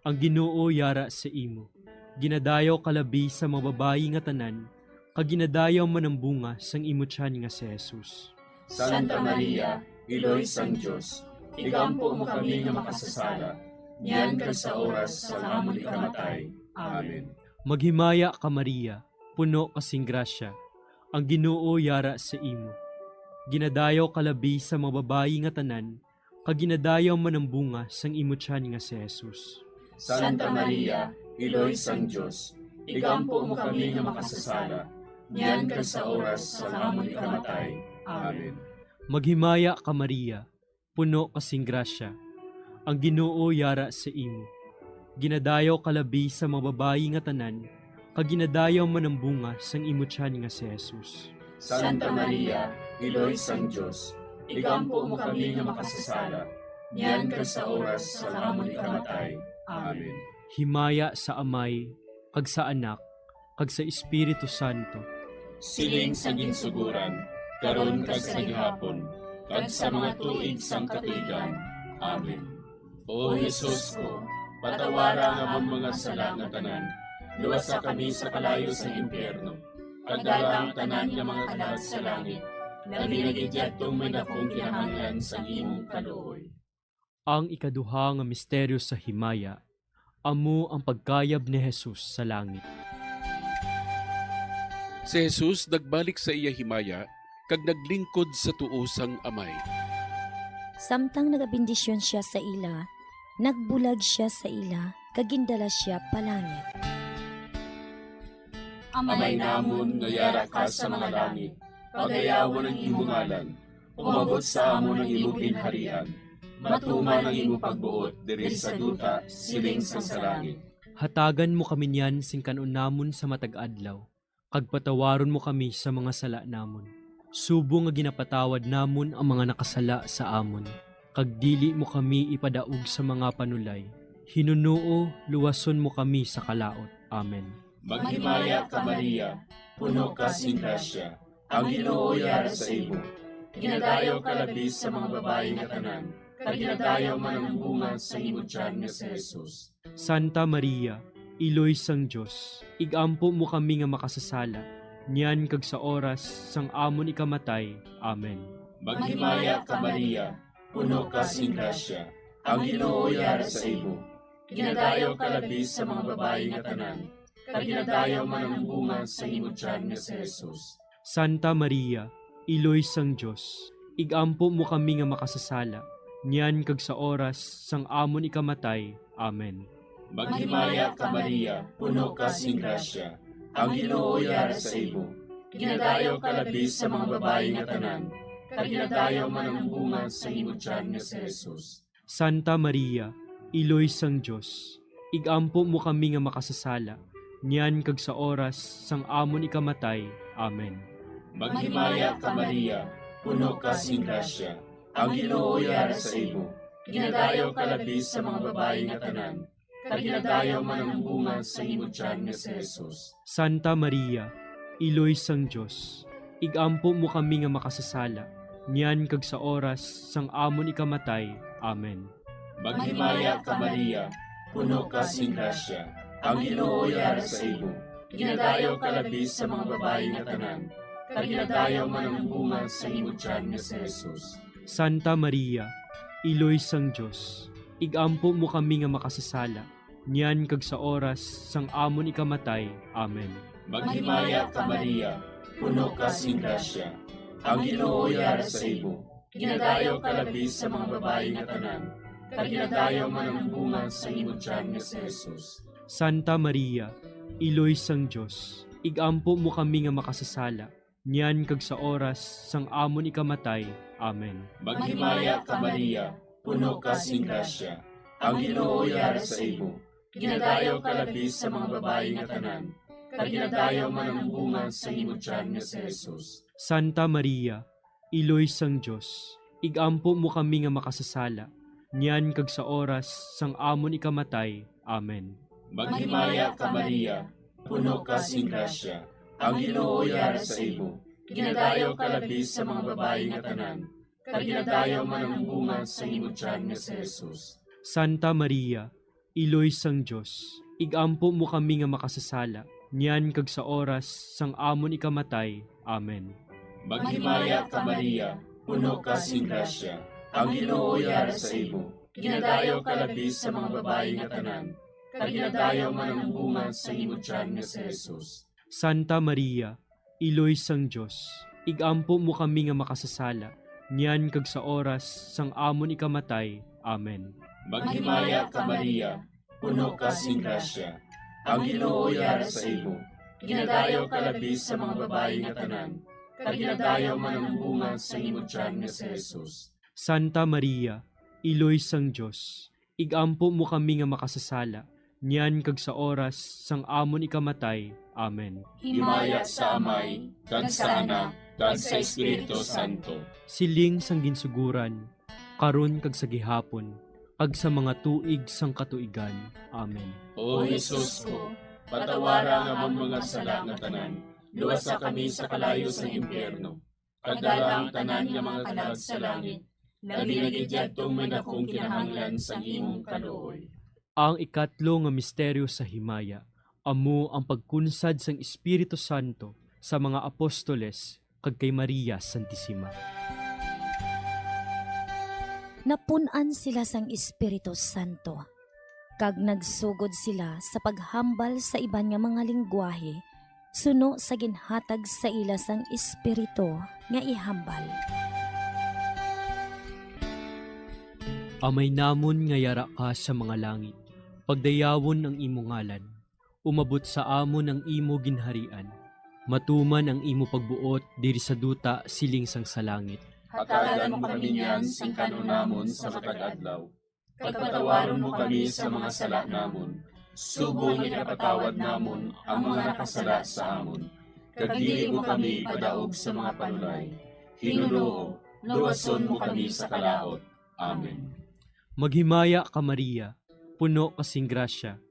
ang Ginoo yara sa imo. Ginadayaw ka labi sa mga babayi nga tanan, kag ginadayaw man ang bunga sang imo tiyan nga si Jesus. Santa Maria, Iloy sang Dios, igampo mo kami nga makasasala, niyan kag sa oras sang amon ikamatay. Amen. Maghimaya ka, Maria, puno ka sing grasya, ang Ginoo yara sa imo. Ginadayaw ka labi sa mga babayi nga tanan, kag ginadayaw man ang bunga sang imo tiyan nga si Jesus. Santa Maria, Iloy sang Dios, igampo mo kami nga makasasala, niyan kag sa oras sang amon ikamatay. Amen. Maghimaya ka, Maria, puno ka sing grasya, ang Ginoo yara sa imo. Ginadayaw ka labi sa mga babayi nga tanan, kag ginadayaw man ang bunga sang imo tiyan nga si Jesus. Santa Maria, Iloy sang Dios, igampo mo kami nga makasasala, niyan kag sa oras sang amon ikamatay. Amen. Himaya sa Amay, kag sa Anak, kag sa Espiritu Santo. Siling sa ginsuguran, karon kag sa gihapon, kag sa mga tuig sang katuigan. Amen. O Jesus ko, patawara ang amon mga sala nga tanan, luwasa kami sa kalayo sa impyerno, kag dala ang tanan nga mga kalag sa langit, labi na gid yadtong may dakong kinahanglan sang imong kaluoy. Ang ikaduha nga misteryo sa himaya, amo ang pagkayab ni Jesus sa langit. Si Jesus nagbalik sa iya himaya kag naglingkod sa tuo sang Amay. Samtang nagabendisyon sia sa ila, nagbulag sia sa ila kag gindala sia palangit. Amay namon nga yara ka sa mga langit, pagayawon ang imo ngalan. Umabot sa amon ang imo ginharian. Matuman ang imo pagbuot diri sa duta, siling sang sa langit. Hatagan mo kami niyan sing kan-on namon sa matag adlaw, kag patawaron mo kami sa mga sala namon, subong nga ginapatawad namon ang mga nakasala sa amon, kag dili mo kami ipadaog sa mga panulay. Hinunoo, luwason mo kami sa kalaut. Amen. Maghimaya ka, Maria, puno ka sing grasya, ang Ginoo yara sa imo. Ginadayaw ka labi sa mga babayi nga tanan, kag ginadayaw man ang bunga sa imo tiyan nga si Jesus. Santa Maria, Iloy sang Dios, igampo mo kami nga makasasala, niyan kag sa oras sang amon ikamatay. Amen. Maghimaya ka, Maria, puno ka sing grasya, ang Ginoo yara sa imo. Ginadayaw ka labi sa mga babayi nga tanan, kag ginadayaw man ang bunga sa imo tiyan nga si Jesus. Santa Maria, Iloy sang Dios, igampo mo kami nga makasasala, niyan kag sa oras sang amon ikamatay. Amen. Maghimaya ka, Maria, puno ka sing grasya, ang Ginoo yara sa imo. Ginadayaw ka labi sa mga babayi nga tanan, kag ginadayaw man ang bunga sa imo tiyan nga si Jesus. Santa Maria, Iloy sang Dios, igampo mo kami nga makasasala, niyan kag sa oras sang amon ikamatay. Amen. Maghimaya ka, Maria, puno ka sing grasya, ang Ginoo yara sa imo. Ginadayaw ka labi sa mga babayi nga tanan, kag ginadayaw man ang bunga sa imo tiyan nga si Jesus. Santa Maria, Iloy sang Dios, igampo mo kami nga makasasala, niyan kag sa oras sang amon ikamatay. Amen. Maghimaya ka, Maria, puno ka sing grasya, ang Ginoo yara sa imo. Ginadayaw ka labi sa mga babayi nga tanan, kag ginadayaw man ang bunga sa imo tiyan nga si Jesus. Santa Maria, Iloy sang Dios, igampo mo kami nga makasasala, niyan kag sa oras sang amon ikamatay. Amen. Maghimaya ka, Maria, puno ka sing grasya, ang Ginoo yara sa imo. Ginadayaw ka labi sa mga babayi nga tanan, kag ginadayaw man ang bunga sa imo tiyan nga si Jesus. Santa Maria, Iloy sang Dios, igampo mo kami nga makasasala, niyan kag sa oras sang amon ikamatay. Amen. Maghimaya ka, Maria, puno ka sing grasya, ang Ginoo yara sa imo. Ginadayaw ka labi sa mga babayi nga tanan, kag ginadayaw man ang bunga sa imo tiyan nga si Jesus. Santa Maria, Iloy sang Dios, igampo mo kami nga makasasala, niyan kag sa oras sang amon ikamatay. Amen. Maghimaya ka, Maria, puno ka sing grasya, ang Ginoo yara sa imo. Ginadayaw ka labi sa mga babayi nga tanan, kag ginadayaw man ang bunga sa imo tiyan nga si Jesus. Santa Maria, Iloy sang Dios, igampo mo kami nga makasasala, niyan kag sa oras sang amon ikamatay. Amen. Maghimaya ka, Maria, puno ka sing grasya, ang Ginoo yara sa imo. Ginadayaw ka labi sa mga babayi nga tanan, kag ginadayaw man ang bunga sa imo tiyan nga si Jesus. Santa Maria, Iloy sang Dios, igampo mo kami nga makasasala, niyan kag sa oras sang amon ikamatay. Amen. Maghimaya ka, Maria, puno ka sing grasya, ang Ginoo yara sa imo. Ginadayaw ka labi sa mga babayi nga tanan, kag ginadayaw man ang bunga sa imo tiyan nga si Jesus. Santa Maria, Iloy sang Dios, igampo mo kami nga makasasala, niyan kag sa oras sang amon ikamatay. Amen. Himaya sa Amay, kag sa Anak, kag sa Espiritu Santo. Siling sang ginsuguran, karon kag sa gihapon, kag sa mga tuig sang katuigan. Amen. O Jesus ko, patawara ang amon mga sala nga tanan, luwasa kami sa kalayo sang impyerno, kag dala ang tanan nga mga kalag sa langit, labi na gid yadtong may dakong kinahanglan sang imong kaluoy. Ang ikatlo nga misteryo sa himaya amo ang pagkunsad sang Espiritu Santo sa mga apostoles kag kay Maria Santisima. Napun-an sila sang Espiritu Santo, kag nagsugod sila sa paghambal sa iban nga mga linggwahe suno sa ginhatag sa ila sang Espiritu nga ihambal. Amay namon nga yara ka sa mga langit, pagdayawon ang imo ngalan. Umabot sa amon ang imo ginharian. Matuman ang imo pagbuot diri sa duta siling sang sa langit. Hatagan mo kami niyan sing kan-on namon sa matag adlaw. Kag patawaron mo kami sa mga sala namon, subong nga ginapatawad namon ang mga nakasala sa amon. Kag dili mo kami ipadaog sa mga panulay. Hinunoo, luwason mo kami sa kalaut. Amen. Maghimaya ka, Maria, puno ka sing grasya,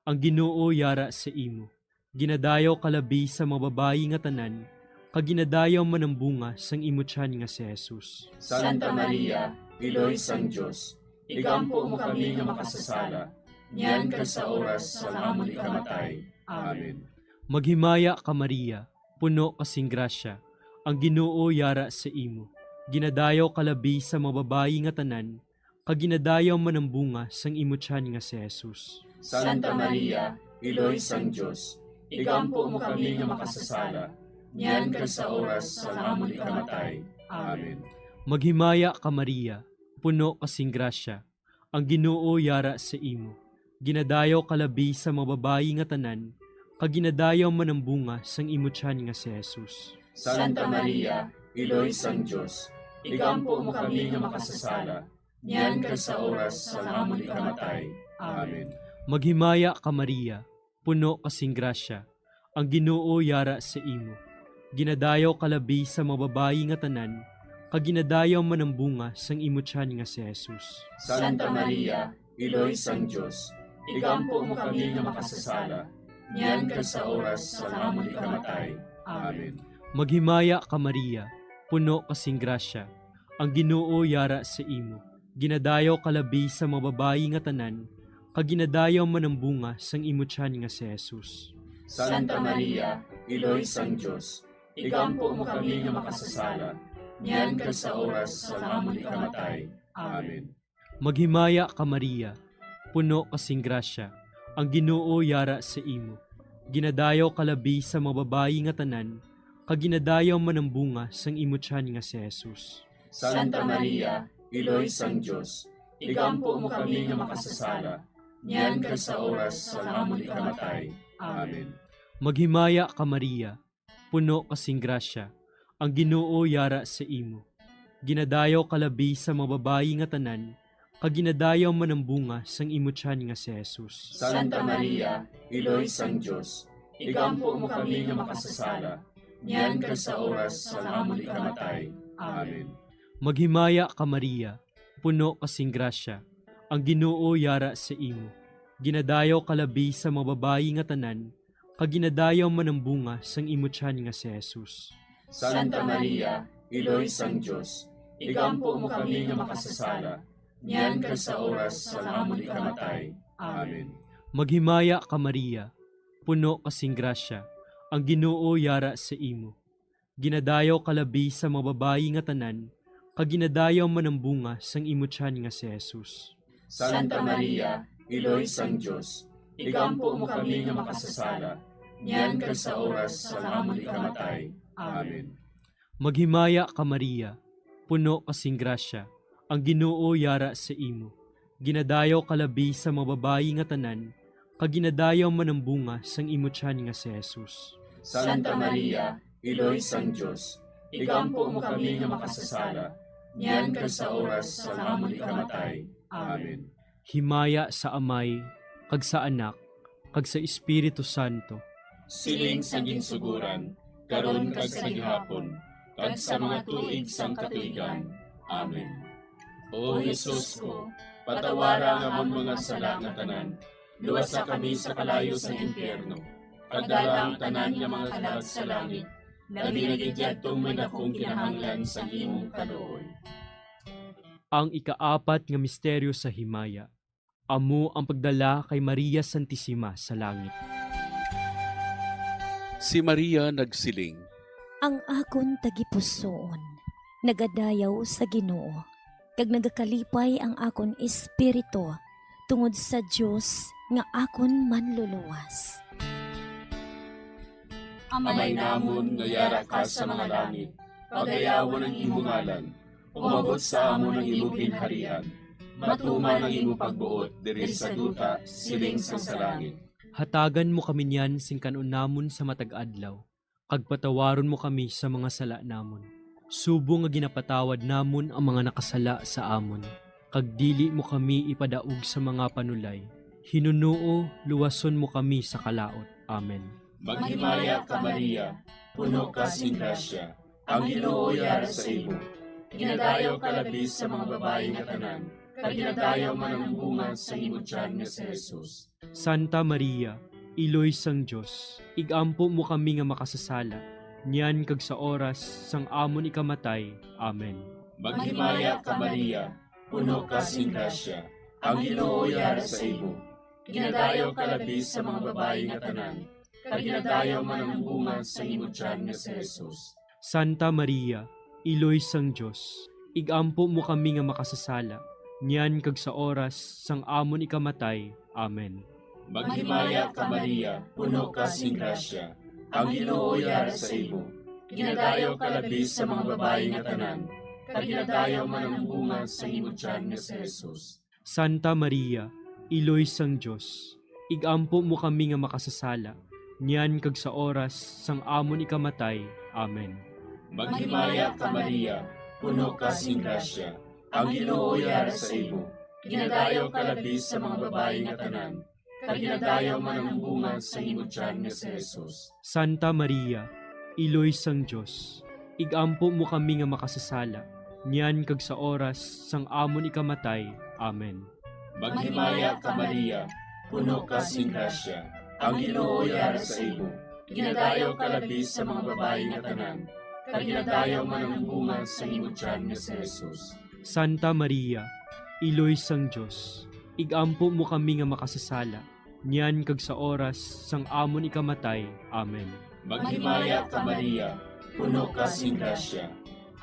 ang Ginoo yara sa imo. Ginadayaw ka labi sa mga babayi nga tanan, kag ginadayaw man ang bunga sang imo tiyan nga si Jesus. Santa Maria, Iloy sang Dios, igampo mo kami nga makasasala, niyan kag sa oras sang amon ikamatay. Amen. Maghimaya ka, Maria, puno ka sing grasya, ang Ginoo yara sa imo. Ginadayaw ka labi sa mga babayi nga tanan, kag ginadayaw man ang bunga sang imo tiyan nga si Jesus. Santa Maria, Iloy sang Dios, igampo mo kami nga makasasala, niyan kag sa oras sang amon ikamatay. Amen. Maghimaya ka, Maria, puno ka sing grasya, ang Ginoo yara sa imo. Ginadayaw ka labi sa mga babayi nga tanan, kag ginadayaw man ang bunga sang imo tiyan nga si Jesus. Santa Maria, Iloy sang Dios, igampo mo kami nga makasasala, niyan kag sa oras sang amon ikamatay. Amen. Maghimaya ka, Maria, puno ka sing grasya, ang Ginoo yara sa imo. Ginadayaw ka labi sa mga babayi nga tanan, kag ginadayaw man ang bunga sang imo tiyan nga si Jesus. Santa Maria, Iloy sang Dios, igampo mo kami nga makasasala, niyan kag sa oras sang amon ikamatay. Amen. Maghimaya ka, Maria, puno ka sing grasya, ang Ginoo yara sa imo. Ginadayaw ka labi sa mga babayi nga tanan, kag ginadayaw man ang bunga sang imo tiyan nga si Jesus. Santa Maria, Iloy sang Dios, igampo mo kami nga makasasala, niyan kag sa oras sang amon ikamatay. Amen. Maghimaya ka, Maria, puno ka sing grasya, ang Ginoo yara sa imo. Ginadayaw ka labi sa mga babayi nga tanan, kag ginadayaw man ang bunga sang imo tiyan nga si Jesus. Santa Maria, Iloy sang Dios, igampo mo kami nga makasasala, niyan kag sa oras sang amon ikamatay. Amen. Maghimaya ka, Maria, puno ka sing grasya, ang Ginoo yara sa imo. Ginadayaw ka labi sa mga babayi nga tanan, kag ginadayaw man ang bunga sang imo tiyan nga si Jesus. Santa Maria, Iloy sang Dios, igampo mo kami nga makasasala, niyan kag sa oras sang amon ikamatay. Amen. Maghimaya ka, Maria, puno ka sing grasya, ang Ginoo yara sa imo. Ginadayaw ka labi sa mga babayi nga tanan, kag ginadayaw man ang bunga sang imo tiyan nga si Jesus. Santa Maria, Iloy sang Dios, igampo mo kami nga makasasala, niyan kag sa oras sang amon ikamatay. Amen. Maghimaya ka, Maria, puno ka sing grasya, ang Ginoo yara sa imo. Ginadayaw ka labi sa mga babayi nga tanan, kag ginadayaw man ang bunga sang imo tiyan nga si Jesus. Santa Maria, Iloy sang Dios, igampo mo kami nga makasasala, niyan kag sa oras sang amon ikamatay. Amen. Maghimaya ka, Maria, puno ka sing grasya, ang Ginoo yara sa imo. Ginadayaw ka labi sa mga babayi nga tanan, kag ginadayaw man ang bunga sang imo tiyan nga si Jesus. Santa Maria, Iloy sang Dios, igampo mo kami nga makasasala, niyan kag sa oras sang amon ikamatay. Amen. Himaya sa Amay, kag sa Anak, kag sa Espiritu Santo, siling sang ginsuguran, karon kag sa gihapon, kag sa mga tuig sang katuigan. Amen. O Jesus ko, patawara ang amon mga sala nga tanan, luwasa kami sa kalayo sang impyerno, kag dala ang tanan nga mga kalag sa langit, labi na gid yadtong may dakong kinahanglan sang imong kaluoy. Ang ikaapat nga misteryo sa himaya, amo ang pagdala kay Maria Santisima sa langit. Si Maria nagsiling, "Ang akon tagipusoon nagadayaw sa Ginoo, kag nagakalipay ang akon espiritu tungod sa Dios nga akon Manluluwas." Amay namon nga yara ka sa mga langit, pagayawon ang imo ngalan. Umabot sa amon ang imo ginharian. Matuman ang imo pagbuot diri sa duta, siling sang sa langit. Hatagan mo kami niyan sing kan-on namon sa matag adlaw, kag patawaron mo kami sa mga sala namon, subong nga ginapatawad namon ang mga nakasala sa amon, kag dili mo kami ipadaog sa mga panulay. Hinunoo, luwason mo kami sa kalaut. Amen. Maghimaya ka, Maria, puno ka sing grasya, ang Ginoo yara sa imo. Ginadayaw ka labi sa mga babayi nga tanan, kag ginadayaw man ang bunga sa imo tiyan nga si Jesus. Santa Maria, Iloy sang Dios, ig-ampo mo kami nga makasasala, niyan kag sa oras sang amon ikamatay. Amen. Maghimaya ka, Maria, puno ka sing grasya, ang Ginoo yara sa imo. Ginadayaw ka labi sa mga babayi nga tanan, kag ginadayaw man ang bunga sa imo tiyan nga si Jesus. Santa Maria, Iloy sang Dios, ig-ampo mo kami nga makasasala, niyan kag sa oras sang amon ikamatay. Amen. Maghimaya ka, Maria, puno ka sing grasya, ang Ginoo yara sa imo. Ginadayaw ka labi sa mga babayi nga tanan, kag ginadayaw man ang bunga sa imo tiyan nga si Jesus. Santa Maria, Iloy sang Dios, ig-ampo mo kami nga makasasala, niyan kag sa oras sang amon ikamatay. Amen. Maghimaya ka, Maria, puno ka sing grasya, ang Ginoo yara sa imo. Ginadayaw ka labi sa mga babayi nga tanan, kag ginadayaw man ang bunga sa imo tiyan nga si Jesus. Santa Maria, Iloy sang Dios, ig-ampo mo kami nga makasasala, niyan kag sa oras sang amon ikamatay. Amen. Maghimaya ka, Maria, puno ka sing grasya, ang Ginoo yara sa imo. Ginadayaw ka labi sa mga babayi nga tanan, kag ginadayaw man ang bunga sa imo tiyan nga si Jesus. Santa Maria, Iloy sang Dios, ig-ampo mo kami nga makasasala, niyan kag sa oras sang amon ikamatay. Amen. Maghimaya ka, Maria, puno ka sing grasya,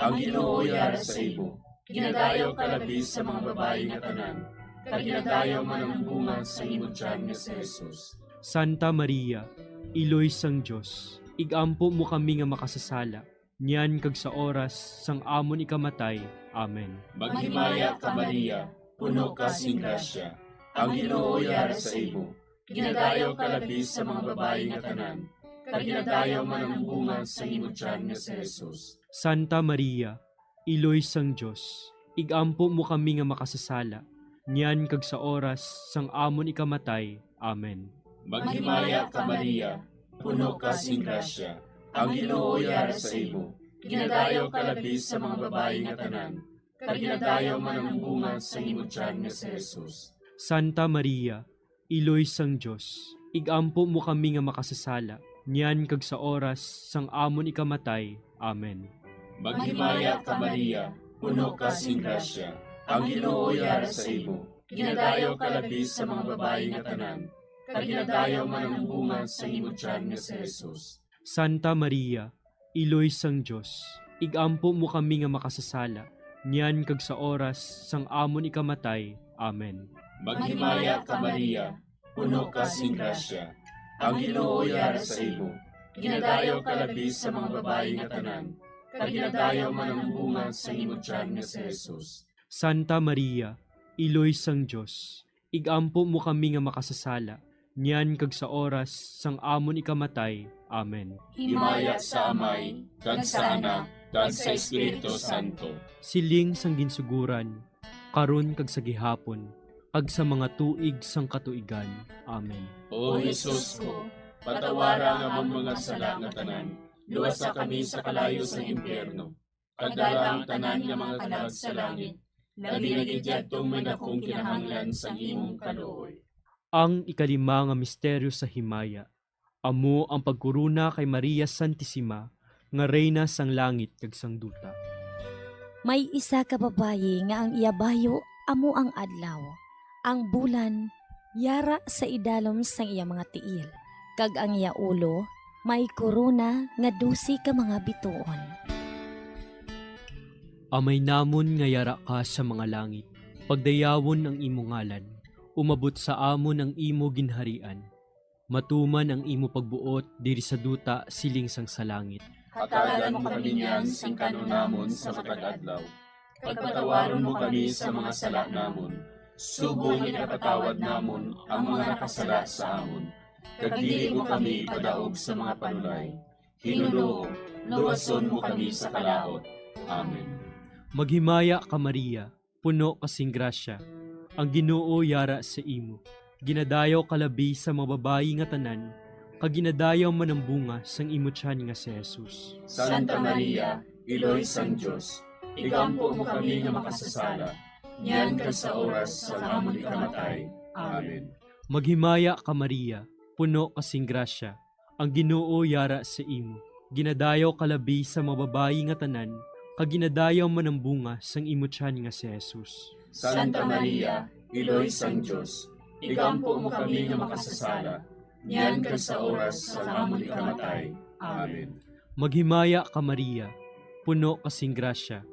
ang Ginoo yara sa imo. Ginadayaw ka labi sa mga babayi nga tanan, kag ginadayaw man ang bunga sa imo tiyan nga si Jesus. Santa Maria, Iloy sang Dios, ig-ampo mo kami nga makasasala, niyan kag sa oras sang amon ikamatay. Amen. Maghimaya ka, Maria, puno ka sing grasya, ang Ginoo yara sa imo. Ginadayaw ka labi sa mga babayi nga tanan, kag ginadayaw man ang bunga sa imo tiyan nga si Jesus. Santa Maria, Iloy sang Dios, ig-ampo mo kami nga makasasala, niyan kag sa oras sang amon ikamatay. Amen. Maghimaya ka, Maria, puno ka sing grasya, ang Ginoo yara sa imo. Ginadayaw ka labi sa mga babayi nga tanan, kag ginadayaw man ang bunga sa imo tiyan nga si Jesus. Santa Maria, Iloy sang Dios, ig-ampo mo kami nga makasasala, niyan kag sa oras sang amon ikamatay. Amen. Maghimaya ka, Maria, puno ka sing grasya, ang Ginoo yara sa imo. Ginadayaw ka labi sa mga babayi nga tanan, kag ginadayaw man ang bunga sa imo tiyan nga si Jesus. Santa Maria, Iloy sang Dios, ig-ampo mo kami nga makasasala, niyan kag sa oras sang amon ikamatay. Amen. Maghimaya ka, Maria, puno ka sing grasya, ang Ginoo yara sa imo. Ginadayaw ka labi sa mga babayi nga tanan, kag ginadayaw man ang bunga sa imo tiyan nga si Jesus. Santa Maria, Iloy sang Dios, ig-ampo mo kami nga makasasala, niyan kag sa oras sang amon ikamatay. Amen. Himaya sa Amay, kag sa Anak, kag sa Espiritu Santo. Siling sang ginsuguran, karon kag sa gihapon, kag sa mga tuig sang katuigan. Amen. O Jesus ko, patawara ang amon mga sala nga tanan, luwasa kami sa kalayo sang impyerno, kag dala ang tanan nga mga kalag sa langit, labi na gid yadtong may dakong kinahanglan sang imong kaluoy. Ang ikalima nga misteryo sa himaya amo ang pagkorona kay Maria Santisima nga Reyna sang langit kag sang duta. May isa ka babayi nga ang iya bayo amo ang adlaw, ang bulan yara sa idalom sang iya mga tiil, kag ang iya ulo may korona nga dose ka mga bituon. Amay namon nga yara ka sa mga langit, pagdayawon ang imo ngalan, umabot sa amon ang imo ginharian, matuman ang imo pagbuot diri sa duta siling sang sa langit. Hatagan mo kami niyan sing kan-on namon sa matag adlaw, kag patawaron mo kami sa mga sala namon, subong nga ginapatawad namon ang mga nakasala sa amon, kag dili mo kami ipadaog sa mga panulay. Ginoo, luwason mo kami sa kalaut. Amen. Maghimaya ka, Maria, puno ka sing grasya, ang Ginoo yara sa imo. Ginadayaw ka labi sa mga babayi nga tanan, kag ginadayaw man ang bunga sang imo tiyan nga si Jesus. Santa Maria, Iloy sang Dios, igampo mo kami nga makasasala, niyan kag sa oras sang amon ikamatay. Amen. Maghimaya ka, Maria, puno ka sing grasya, ang Ginoo yara sa imo. Ginadayaw ka labi sa mga babayi nga tanan, kag ginadayaw man ang bunga sang imo tiyan nga si Jesus. Santa Maria, Iloy sang Dios, igampo mo kami nga makasasala, niyan kag sa oras sang amon ikamatay. Amen. Maghimaya ka, Maria, puno ka sing grasya,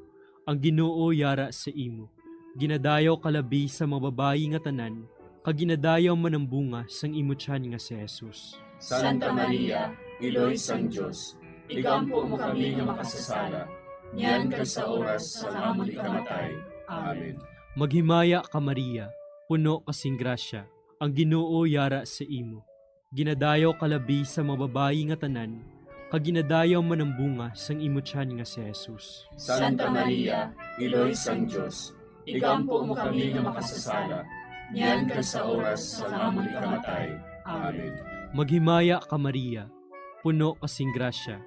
ang Ginoo yara sa imo. Ginadayaw ka labi sa mga babayi nga tanan, kag ginadayaw man ang bunga sang imo tiyan nga si Jesus. Santa Maria, Iloy sang Dios, igampo mo kami nga makasasala, niyan kag sa oras sang amon ikamatay. Amen. Maghimaya ka, Maria, puno ka sing grasya, ang Ginoo yara sa imo. Ginadayaw ka labi sa mga babayi nga tanan, kag ginadayaw man ang bunga sang imo tiyan nga si Jesus. Santa Maria, Iloy sang Dios, igampo mo kami nga makasasala, niyan kag sa oras sang amon ikamatay. Amen. Maghimaya ka, Maria, puno ka sing grasya,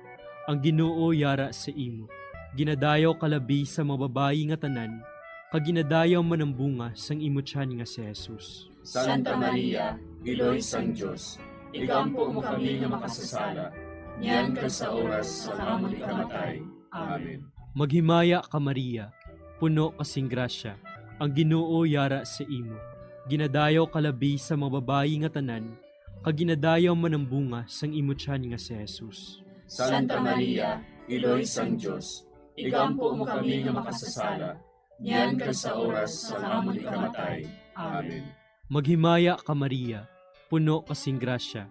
ang Ginoo yara sa imo. Ginadayaw ka labi sa mga babayi nga tanan, kag ginadayaw man ang bunga sang imo tiyan nga si Jesus. Santa Maria, Iloy sang Dios, igampo mo kami nga makasasala, niyan kag sa oras sang amon ikamatay. Amen. Maghimaya ka, Maria, puno ka sing grasya, ang Ginoo yara sa imo. Ginadayaw ka labi sa mga babayi nga tanan, kag ginadayaw man ang bunga sang imo tiyan nga si Jesus. Santa Maria, Iloy sang Dios, igampo mo kami nga makasasala, niyan kag sa oras sang amon ikamatay. Amen. Maghimaya ka, Maria, puno ka sing grasya,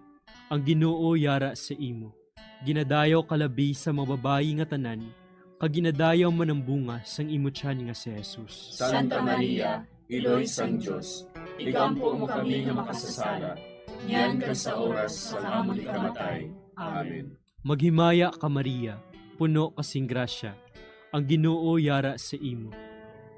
ang Ginoo yara sa imo. Ginadayaw ka labi sa mga babayi nga tanan, kag ginadayaw man ang bunga sang imo tiyan nga si Jesus. Santa Maria, Iloy sang Dios, igampo mo kami nga makasasala, niyan kag sa oras sang amon ikamatay. Amen. Maghimaya ka, Maria, puno ka sing grasya, ang Ginoo yara sa imo.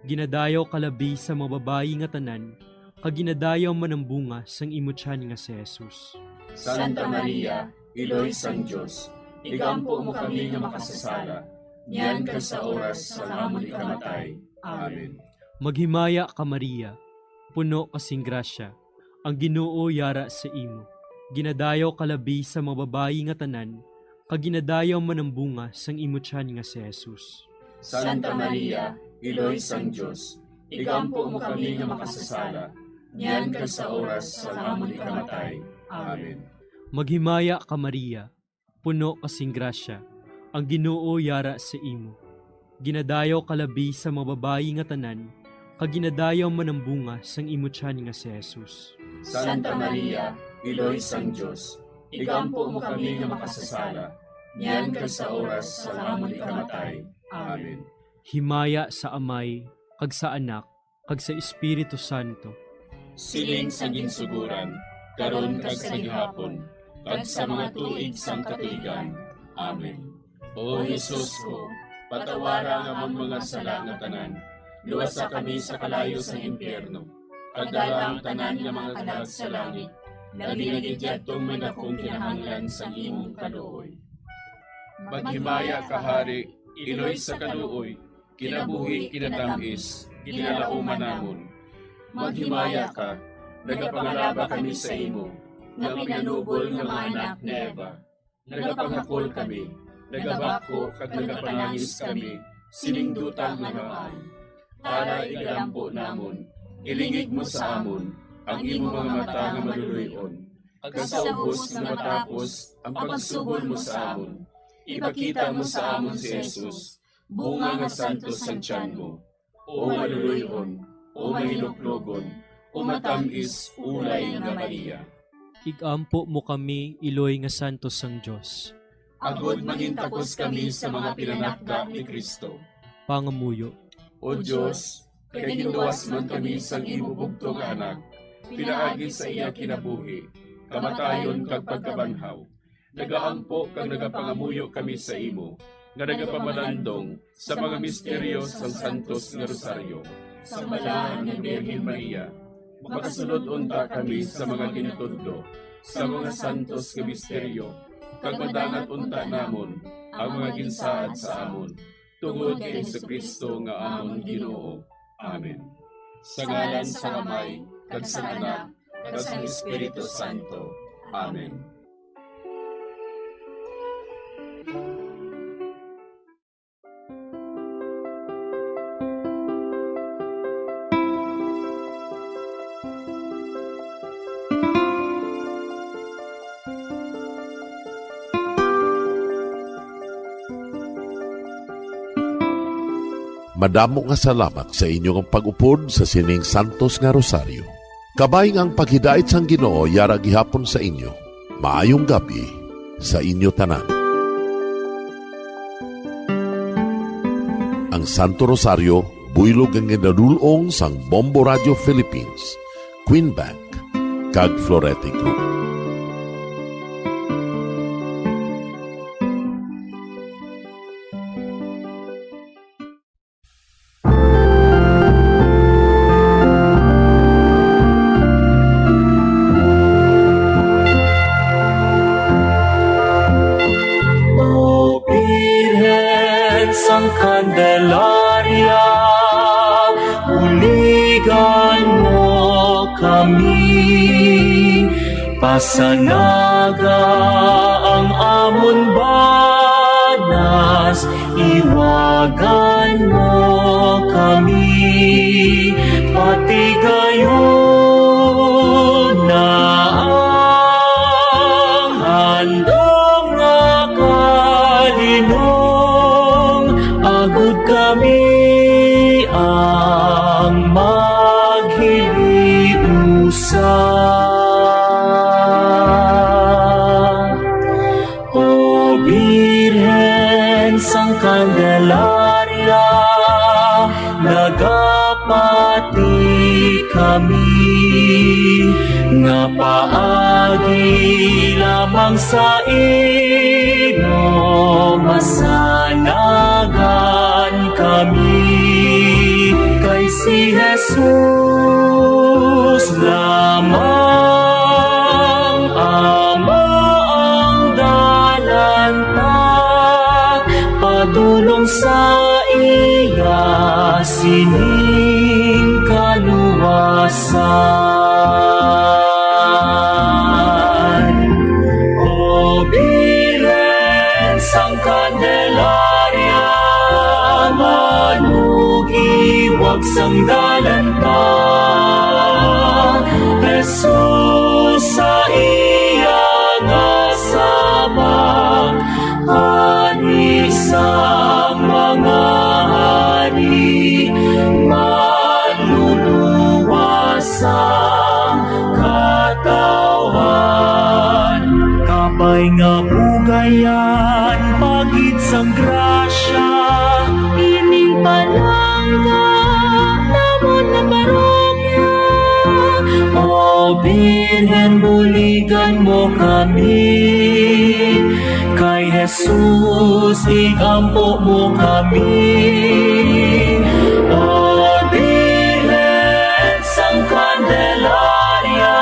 Ginadayaw ka labi sa mga babayi nga tanan, kag ginadayaw man ang bunga sang imo tiyan nga si Jesus. Santa Maria, Iloy sang Dios, igampo mo kami nga makasasala, niyan kag sa oras sang amon ikamatay. Amen. Maghimaya ka, Maria, puno ka sing grasya, ang Ginoo yara sa imo. Ginadayaw ka labi sa mga babayi nga tanan, kag ginadayaw man ang bunga sang imo tiyan nga si Jesus. Santa Maria, Iloy sang Dios, igampo mo kami nga makasasala, niyan kag sa oras sang amon ikamatay. Amen. Maghimaya ka, Maria, puno ka sing grasya, ang Ginoo yara sa imo. Ginadayaw ka labi sa mga babayi nga tanan, kag ginadayaw man ang bunga sang imo tiyan nga si Jesus. Santa Maria, Iloy sang Dios, igampo mo kami nga makasasala, niyan kag sa oras sang amon ikamatay. Amen. Himaya sa Amay, kag sa Anak, kag sa Espiritu Santo. Siling sa ginsugoran, karon kag sa gihapon, kag sa mga tuig sang katuigan. Amen. O Jesus ko, patawara ang amon mga sala nga tanan, luwasa kami sa kalayo sang impyerno, kag dala ang tanan nga mga kalag sa langit, labi na gid yadtong may dakong kinahanglan sang imong kaluoy. Maghimaya ka, Hari, iloy sa kaluoy, kinabuhi, kinatamis, ginalauman namon. Maghimaya ka, nagapangalaba kami sa imo, nga pinanubol nga mga anak ni Eva. Nagapanghakol kami, nagabako kag nagapanangis kami sining duta nga namaan. Tana, igalampo namon, ilingig mo sa amon ang imo mga mata nga maluloy-on, kag sa ubos nga matapos ang pagsugol mo sa amon, ipakita mo sa amon si Jesus, bunga nga santos sang tiyan mo. O maluloy-on, o mahinuklogon, o matam-is ulay nga Maria. Igampo mo kami, iloy nga santos sang Dios. Agod mangintakos kami sa mga pinanakda ni Cristo. Pangamuyo. O Dios, kay ginluwas man kami sang imo bugtong nga Anak, pinaagi sa iya kinabuhi, kamatayon kag pagkabanhaw, nagaampo kag nagapangamuyo kami sa imo, nga nagapamalandong sa mga misteryo sang Santos nga Rosaryo. Sa Balahan nga Birhen Maria, makasulod unta kami sa mga gintudlo sa mga santos nga misteryo, kag madangat unta namon ang mga ginsaad sa amon, tungod kay Jesu-Cristo nga amon Ginoo. Amen. Sa ngalan sang Amay, kag sang Anak, kag sang Espiritu Santo. Amen. Madamo nga salamat sa inyo nga pag-upod sa sining santos nga rosaryo. Kabay nga ang paghidait sang Ginoo yara gihapon sa inyo. Maayong gab-i sa inyo tanan. Ang Santo Rosaryo, buylog nga ginadul-ong sang Bombo Radio Philippines, Queen Bank, kag Florete Group. O Birhen sang Candelaria, buligan mo kami. Pasanaga ang amon banas, iwagan mo kami, patigayon na ang handom nga kalinong, agod kami ang maghiliusa. O Birhen sang Candelaria, nagapati kami nga paagi lamang sa imo masanagan kami, kay si Jesus lamang amo ang dalan ta padulong sa iya sining kaluwasan. O Birhen sang Candelaria, manugiwag sang dalan ta, Jesus sa iya nga sabak, Hari sang mga hari, manluluwas sang katawhan. Kabay nga bugayan pa gid sang grasya, ining palangga namon nga parokya. O Birhen, buligan mo kami, kay Jesus, igampo mo kami. O Birhen sang Candelaria,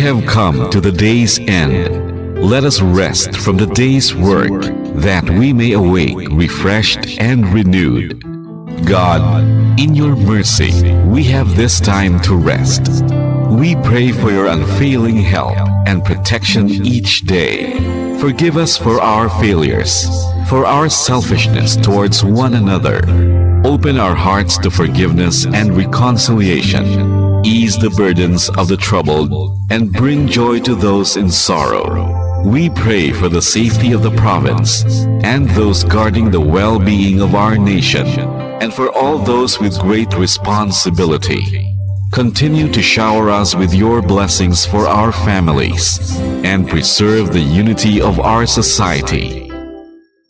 have come to the day's end. Let us rest from the day's work, that we may awake refreshed and renewed. God, in your mercy, we have this time to rest. We pray for your unfailing help and protection each day. Forgive us for our failures, for our selfishness towards one another. Open our hearts to forgiveness and reconciliation. Ease the burdens of the troubled and bring joy to those in sorrow. We pray for the safety of the province and those guarding the well-being of our nation, and for all those with great responsibility. Continue to shower us with your blessings for our families and preserve the unity of our society.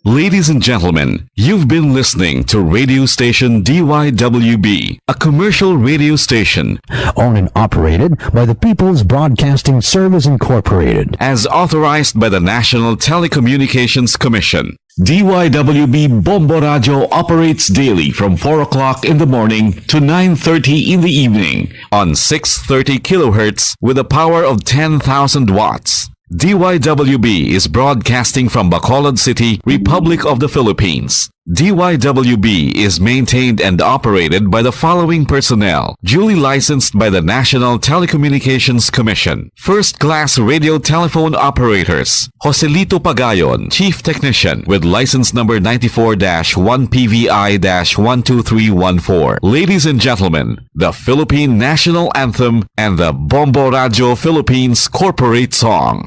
Ladies and gentlemen, you've been listening to radio station D Y W B, a commercial radio station owned and operated by the People's Broadcasting Service Incorporated, as authorized by the National Telecommunications Commission. D Y W B Bombo Radio operates daily from four o'clock in the morning to nine thirty in the evening on six thirty kilohertz with a power of ten thousand watts. D Y W B is broadcasting from Bacolod City, Republic of the Philippines. D Y W B is maintained and operated by the following personnel, duly licensed by the National Telecommunications Commission. First class radio telephone operators, Joselito Pagayon, Chief Technician, with license number ninety-four dash one P V I dash one two three one four. Ladies and gentlemen, the Philippine National Anthem and the Bombo Radio Philippines Corporate Song.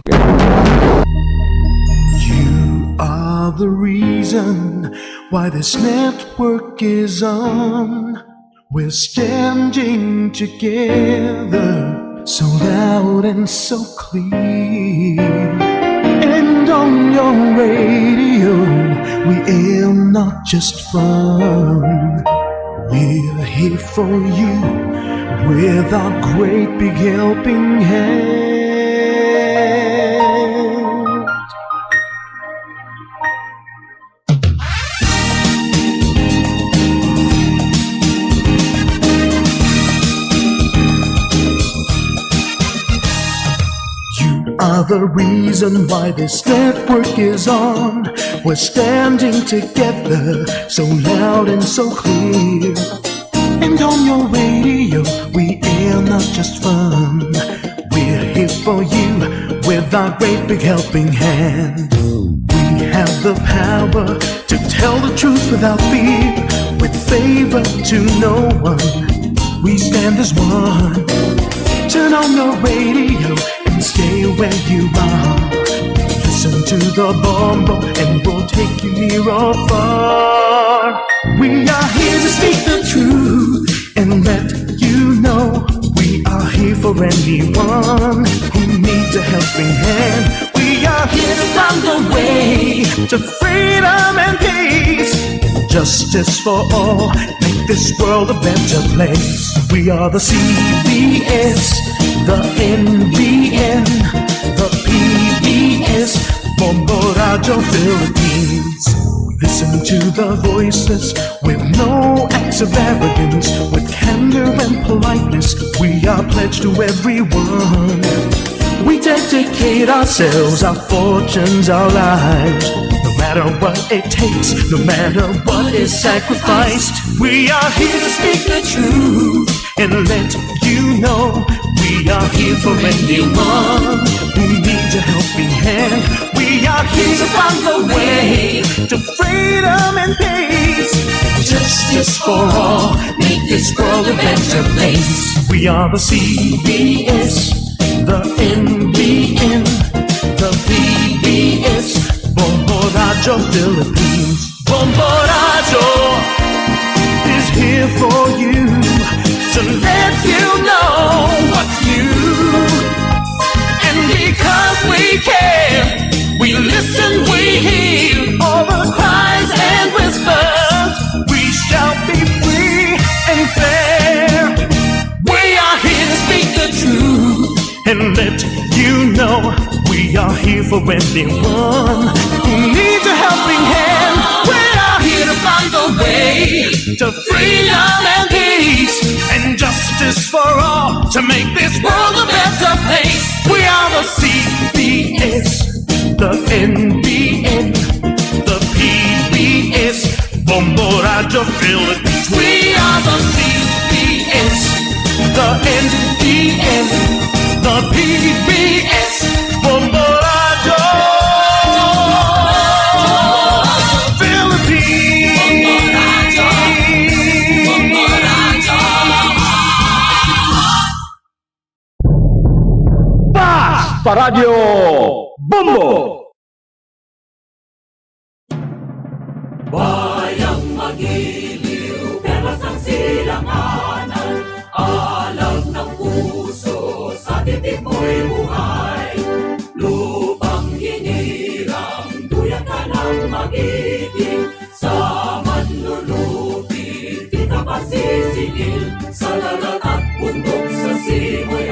You are the reason why this network is on. We're standing together, so loud and so clear. And on your radio, we aim not just fun. We're here for you with our great big helping hand. You are the reason why this network is on. We're standing together, so loud and so clear. And on your radio, we air not just fun. We're here for you with our great big helping hand. We have the power to tell the truth without fear, with favor to no one. We stand as one. Turn on your radio and stay where you are. Listen to the Bombo and we'll take you near or far. We are here to speak the truth and let you know we are here for anyone who needs a helping hand. We are here to find a way to freedom and peace. Justice for all, make this world a better place. We are the C B S, the N B N, the P B S, Bombo Radio Philippines. Listen to the voices with no acts of arrogance, with candor and politeness. We are pledged to everyone. We dedicate ourselves, our fortunes, our lives. No matter what it takes, no matter what is sacrificed, we are here to speak the truth and let you know we are here for anyone who needs a helping hand. We are here to find the way to freedom and peace. Justice for all, make this world a better place. We are the C B S, the N B N, the P B S, Bombo Radio Philippines. Bombo Radio is here for you to let you know what's new. And because we care, we listen, we hear all the cries and whispers. We shall be free and fair. We are here to speak the truth and let you know we are here for anyone who needs a helping hand. We are here to find a way to freedom and peace and justice For all to make this world a better place. We are the C B S, the N B N, the P B S, Bombo Radio Philippines. We are the C B S, the N B N, the P B S, Bombo Radio Philippines. Pas Paradyo Bombo! Bayang magiliw, perlas ng silanganan, alam ng puso, sa titik mo'y buhay. Lupang hinirang, duyan ka ng magiting, sa manlulupi, di ka pasisingil, sa dagat at bundok, sa simoy